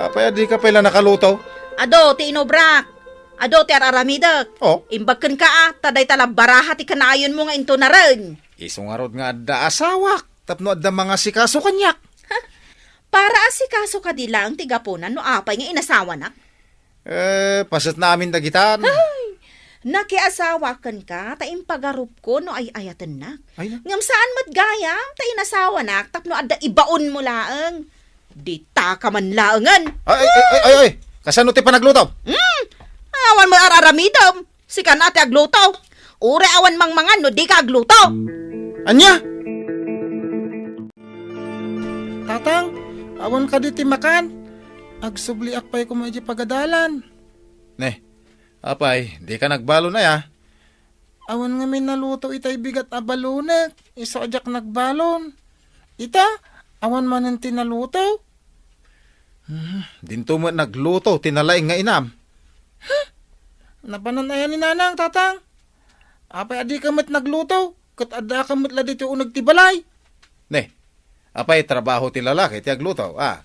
Apay a dika pay la nakaluto? Adu ti inubrak. Adu ti ar-aramidek. Oh. Imbag kenka a, ta dayta la baraha ti kanayonmo nga intunaren. Isu ngarud nga adda asawak, tapno adda mangasikaso kaniak. Ha? Para asikaso kadi laeng ti gapuna no apay nga inasawanak? Eh, paset na amin dagitan. Ay! Nakiasawa kenka ta impagarupko no ay-ayatennak. Ay, na. Ngem saan met gayam ta inasawanak tapno adda ibaonmo laeng. Dita ka man laengen. Ay, ay, ay, ay, ay, ay. Kasano ti panagluto? Hmm? Awan mo ar-aramidem. Sika na ti agluto. Uray awan mangmangan no dika agluto. Ania? Tatang, awan kadi ti makan? Agsubliak pay koma idiay pagadalan. Ne, apay, dika nagbalon aya? Awan ngamin naluto itay bigat a balonek, isu a diak nagbalon. Ita, awan manen ti naluto. Hmm, dinto met nagluto ti nalaing nga inam. Huh? Napanan aya ni Nanang, Tatang? Apay a dika met nagluto, ket addaka met la ditoy uneg ti balay? Ne, apay trabaho ti lalaki ti agluto, a?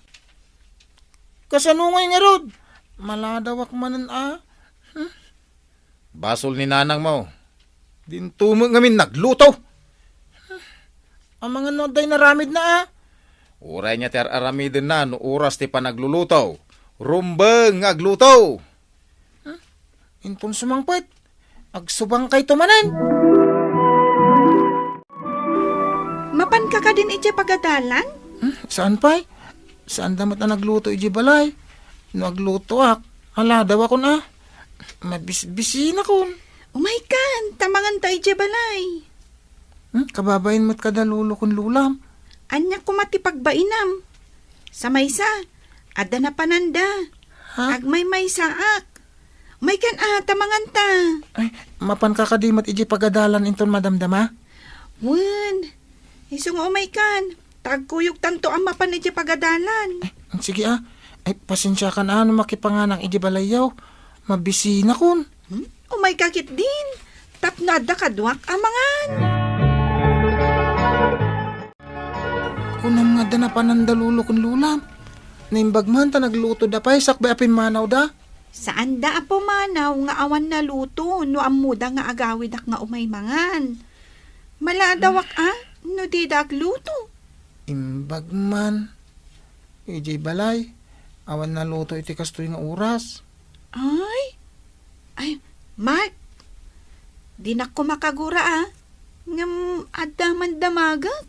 Kasano ngay ngarud? Maladawak manen, a? Hmm? Basol ni nanangmo. Dinto met ngamin nagluto. Amangan no adda inaramidna, a? Uray nia ti ar-aramidenna no oras ti panagluluto. Rumbeng nga agluto. Hmm? Inton sumangpet, agsubangkayto manen. Mapanka kadin idiay pagadalan? Hmm, saan pay? Saanda met a nagluto idiay balay. No aglutoak, aladawakon a. Mabisbisinakon. Umaykan, ta manganta idiay balay. Hmm, kababain met kada lolo ken lolam. Ania koma ti pagbainam? Sa maysa, adda napananda. Ha? Agmaymaysaak. Umaykan a, ta manganta. Ay, mapanka kadi met idiay pagadalan inton madamdama? Wen, isu nga umaykan, ta agkuyogtanto a mapan idiay pagadalan. Ay, sige a. Ay, pasensiakan a no makipanganak idiay balayyo. Mabisinakon. Hmm? Umayka ketdin, tapno adda kaduak a mangan. Kunam nga adda napanan da lolo ken lolam. Naimbag man ta naglutoda pay sakbay a pimmanawda. Saanda a pumanaw nga awan naluto no ammoda nga agawidak nga umay mangan. Maladawak a no dida agluto. Imbag man. Idiay balay, awan naluto iti kastoy nga oras. Ay? Ay, Mark, dinak koma kagura a. Ngem adda man damagek.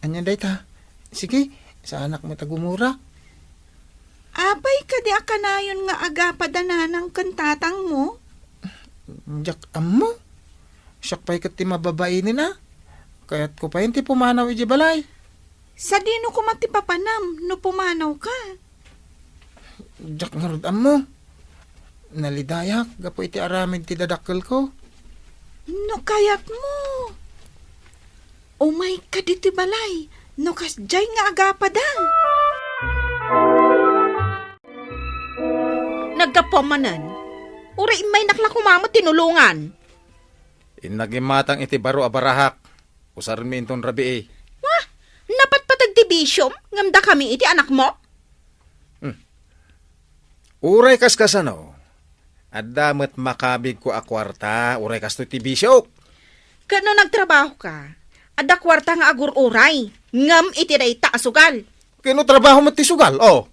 Ania dayta? Sige, saanak met a gumura. Apay kadi a kanayon nga agapada nanang ken tatangmo? Diak ammo. Siak pay ket ti mababain a. Kayatko pay ti pumanaw idiay balay. Sadino koma ti papanam no pumanawka? Diak ngarud ammo. Nalidayak gapu iti aramid ti dadakkelko. No kayatmo, umayka ditoy balay no kasdiay nga agapada. Naggapuam manen, uray immaynak la koma met tinulongan. Innak immatang iti baro a barahak. Usarenmi inton rabii. Wah! Napatpateg ti bisiom ngem dakami iti anakmo? Hmm. Uray kaskasano, adda met makabigko a kuarta, uray kastoy ti bisiok. Ket no nagtrabahoka, adda kuarta nga agur-uray, ngem iti dayta a sugal. Ket no trabaho met ti sugal, o.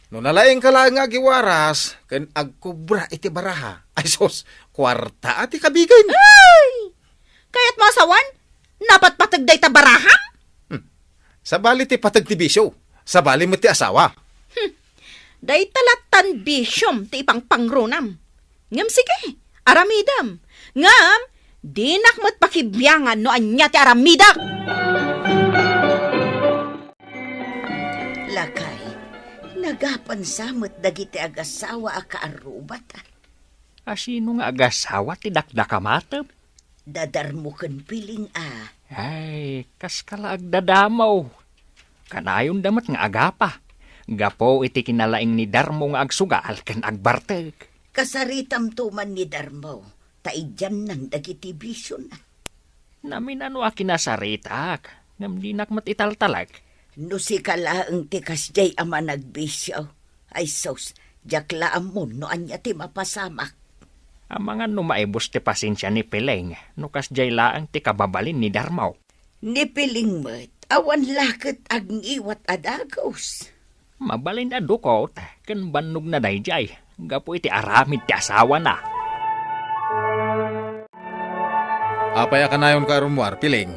No nalaingka laeng nga agiwaras ken agkubra iti baraha, ay sus, kuarta a ti kabigen. Ay! Kayatmo a sawen, napatpateg dayta baraham? Hmm. Sabali ti pateg ti bisio, sabali met ti asawa. Hmm. Dayta lattan bisiom ti ipangpangronam. Ngem sige, aramidem. Ngem, dinak met pakibiangan no ania ti aramidek. Lakay, nagapansa met dagiti agasawa a kaarrubat. A sino nga agasawa ti dakdakamatem? Dadarmo ken Piling a. Ay, kaskala agdadamo. Kanayonda met nga agapa. Gapu iti kinalaing ni Darmo nga agsugal ken agbartek. Kasaritamto man ni Darmo, ta idiannan dagiti bisiona. Naminano a kinasaritak, ngem dinak met italtalek. No sika laeng ti kasdiay a managbisio, ay sus, diak la ammo no ania ti mapasamak. Amangan no maibus ti pasensia ni Piling, no kasdiay laeng ti kababalin ni Darmo. Ni Piling met, awan la ket agngiwat a dagus. Mabalin a dukot ken bannogna daydiay gapu iti aramid ti asawana. Apay a kanayonka a rummuar, Piling?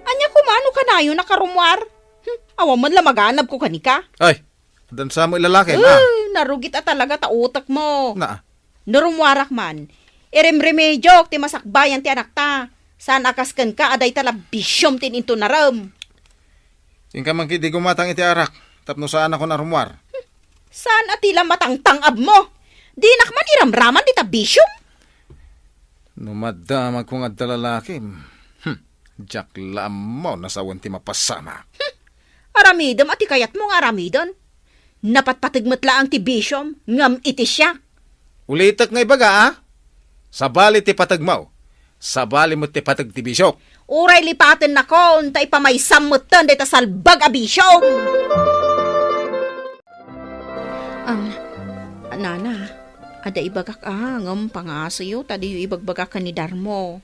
Ania koma no kanayon a karummuar? Hmm, awan man la maganabko kanika. Ay, addan sa mo ilalakem, a? Uy, narugit a talaga ta utekmo. Na. No rummuarak man, irimremediok ti masakbayan ti anakta. Saan a kas kenka a dayta la bisiom ti intunarem. Inka man ketdi gumatang iti arak, tapno saanakon a rummuar. Saan a ti la matangtang-abmo? Dinak man iramraman dita bisiom. No madamagko nga adda lalakim, hmm, diak la ammo no sawen ti mapasamak. Hmm, aramidem a ti kayatmo nga aramiden. Napatpateg met laeng ti bisiom, ngem iti siak. Ulitek nga ibaga, a? Sabali ti pategmo. Sabali met ti pateg ti bisiok. Uray lipatennakon, ta ipamaysam metten dayta salbag a bisiom. Am, nana, adda ibagak a, ngem pangasoyo, ta diyo ibagbaga ken ni Darmo.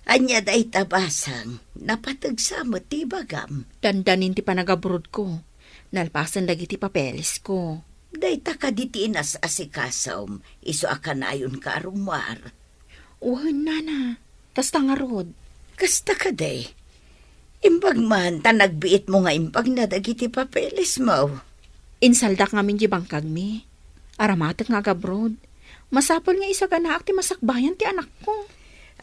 Ania dayta basang, napateg sa met ti ibagam. Dandanin ti panagabrodko. Nalpasen dagiti papelesko. Dayta kadi ti inas-asikasom, isu a kanayonka a rummuar. Wen, nana. Kasta ngarud. Kasta kadi. Imbag man, ta nagbiitmo nga imbagna dagiti papelesmo. Insaldak ngamin di bangkagmi. Aramatek nga agabroad. Masapul nga isaganaak ti masakbayan ti anakko.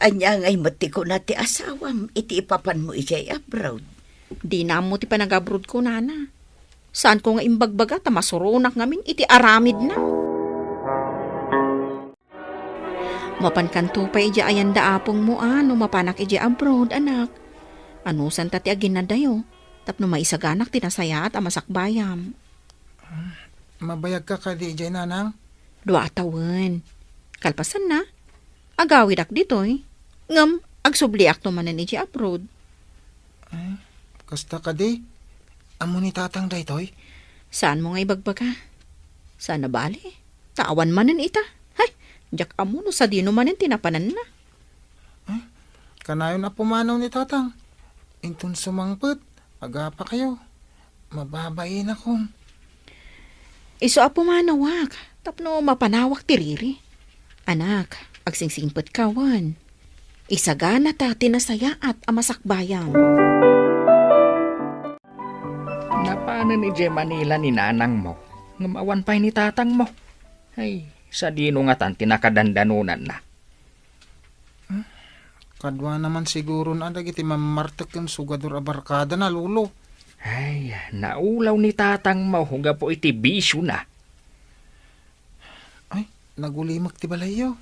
Ania ngay met ti kuna ti asawam iti ipapanmo idiay abroad? Dina ammo ti panagabroadko, nana. Saanko nga imbagbaga ta masuronak ngamin iti aramidna. Mapankanto pay idiay ayanda apongmo a no mapanak idiay abroad, anak. Anusanta ti aginadayo, tapno maisaganak ti nasayaat a masakbayam. Mabayagka kadi idiay, nanang? Dua a tawen. Kalpasanna, agawidak ditoy, ngem agsubliakto manen idiay abroad. Eh, kasta kadi? Ammo ni Tatang daytoy? Saanmo nga ibagbaga? Saan a bale? Ta awan manen ita. Hay, diak ammo no sadino manen ti napananna. Eh, kanayon a pumanaw ni Tatang. Inton sumangpet, agapakayo. Mababainak. Isu a pumanawak, tapno mapanawak ti riri. Anak, agsingsingpetka wen. Isagana ta ti nasayaat a masakbayan. Napanen idiay Manila ni nanangmo, ngem awan pay ni tatangmo. Ay, sadino ngatan ti nakadandanonanna? Hmm? Kaduana man siguron a dagiti mammartek ken sugador a barkadana, Lolo. Ay, naulaw ni tatangmo gapu iti bisiona. Ay, nagulimek ti balayyo.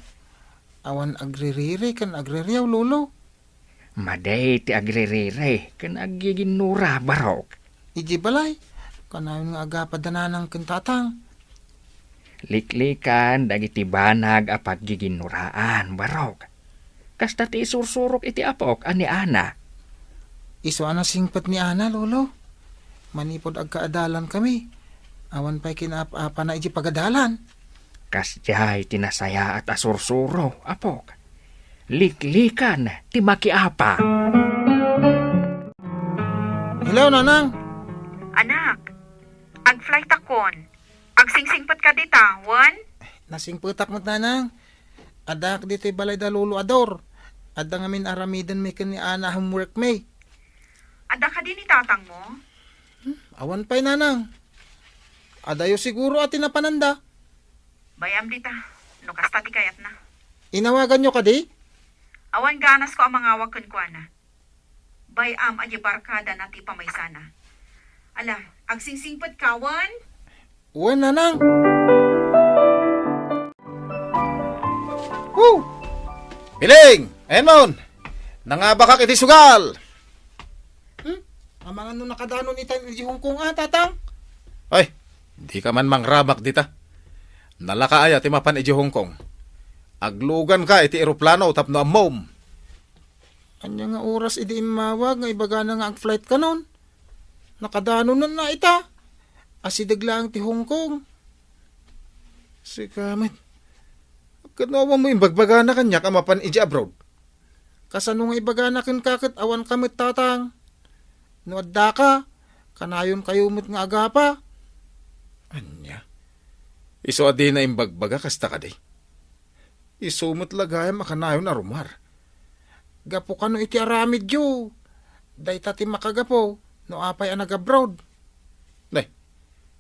Awan agririri ken agririaw, Lolo. Madi ti agririri ken aggiginnura, barok. Idiay balay, kanayon nga agapa da nanang ken tatang. Liklikan dagiti banag a paggiginnuraan, barok. Kasta ti isursurok iti apok a ni Ana. Isu a nasingpet ni Ana, Lolo. Manipud agkaadalankami, awan pay kinaap-apana idiay pagadalan. Kasdiay ti nasayaat a sursuro, apok. Liklikan ti makiapa. Hello, Nanang. Anak, agflight akon. Agsingsingpet ka dita, wen? Nasingpetak met, Nanang. Addaak ditoy balay da Lolo Ador. Adda ngamin aramidenmi ken ni Ana a homeworkmi. Adda kadi ni tatangmo? Hmm, awan pay, Nanang. Adayo siguro a ti napananda. Bay-am dita, no kasta ti kayatna. Inawaganyo kadi? Awan ganasko a mangawag kenkuana. Bay-am a di barkadana ti pamaysana. Ala, agsingsingpet ka wen? Wen, Nanang. Woo! Piling! Ayanmon! Nangabakak iti sugal! Hmm? Amangan no nakadanon ita idiay Hong Kong, a, Tatang? Ay, dika man mangramak dita. Nalaka aya ti mapan idiay Hong Kong? Agluganka iti eroplano tapno ammom. Ania nga oras idi immawag nga ibagana nga agflight kanon? Nakadanonna ita. Asideg laeng ti Hong Kong. Sika met. Ket no awanmo imbagbagana kaniak a mapan idiay abroad? Kasano nga ibagana kenka ket awanka met, Tatang? No addaka, kanayonkayo met nga agapa. Ania? Isu a dina imbagbaga kasta kadi? Isu met la gayam a kanayon a rumar. Gapu kano iti aramidyo, dayta ti makagapu no apay a nagabroad. Nay,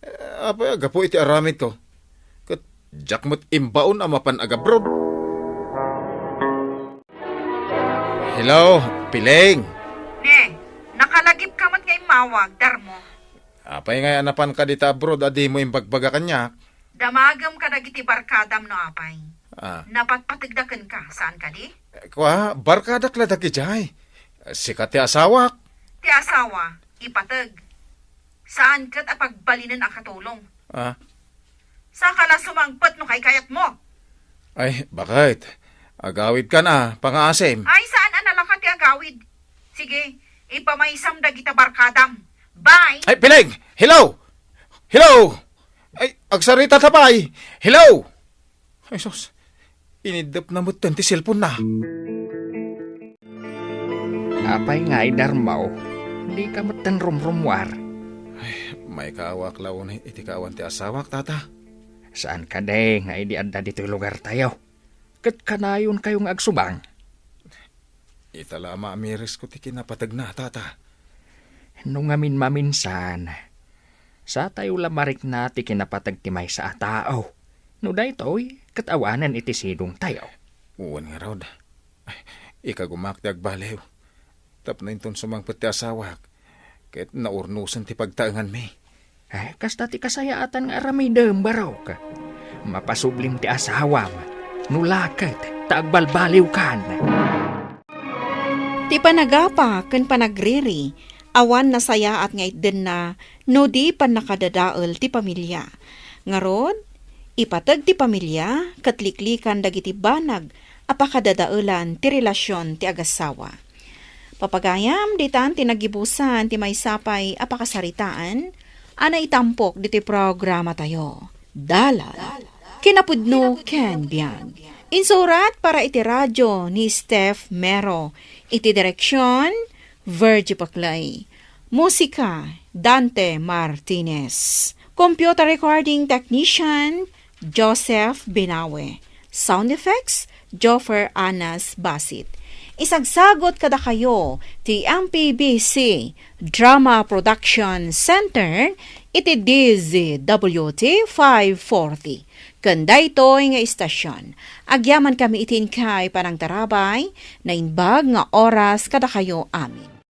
eh, apay a gapu iti aramidko? Ket diak met imbaon a mapan agabroad. Hello, Piling. Ne, nakalagipka met nga immawag, Darmo. Apay ngay a napanka dita abroad a dimo imbagbaga kaniak? Damagem kadagiti barkadam no apay. Ah. Napatpategda kenka, saan kadi? Kua, barkadak la dagidiay. Sika ti asawak. Ti asawa, ipateg. Saan ket a pagbalinen a katulong. Ah. Saka la sumangpet no kaykayatmo. Ay, bakit? Agawidkan a, pangaasim. Ay, saan a nalaka ti agawid. Sige, ipamaysam dagita barkadam. Bye! Ay, Piling! Hello! Hello! Ay, agsarita ta pay! Hello! Ay, sus. Iniddep na metten ti cellphone na. Apay ngay, Darmo? Dika metten rumrummuar. Ay, maikaawak la unay iti kaawan ti asawak, Tata. Saan kadi nga idi adda ditoy lugartayo? Ket kanayonkayo nga agsubang? Ita la a maamiresko ti kinapategna, Tata. No ngamin maminsan, satayo la marikna ti kinapateg ti maysa a tao. No daytoy, ket awanen iti sidongtayo. Wen ngarud. Ikagumak ti agbaliw. Tapno inton sumangpet ti asawak, ket naurnosen ti pagtaenganmi. Eh, kasta ti kasayaatan nga aramidem, barok. Mapasublim ti asawam, no la ket ta agbalbaliwkan. Ti panagapa ken panagriri, awan nasayaat nga itdenna no di pannakadadael ti pamilia. Ngarud, Ipateg ti pamilia ket liklikan dagiti banag a pakadadaelan ti relasion ti agasawa. Papagayam, ditan ti naggibusan ti maysa pay a pakasaritaan a naitampok ditoy programatayo. Dalan, kinapudno ken biag. Insurat para iti radio ni Steph Mero. Iti direksion, Virgie Paclay. Musika, Dante Martinez. Computer recording technician, Joseph Binawe. Sound effects, Joffer Anas Basit. Isagsagot kadakayo ti M P B C Drama Production Center iti D Z W T five forty. Ken daytoy nga istasyon, agyaman kami iti inkay panangtarabay, naimbag nga oras kadakayo amin.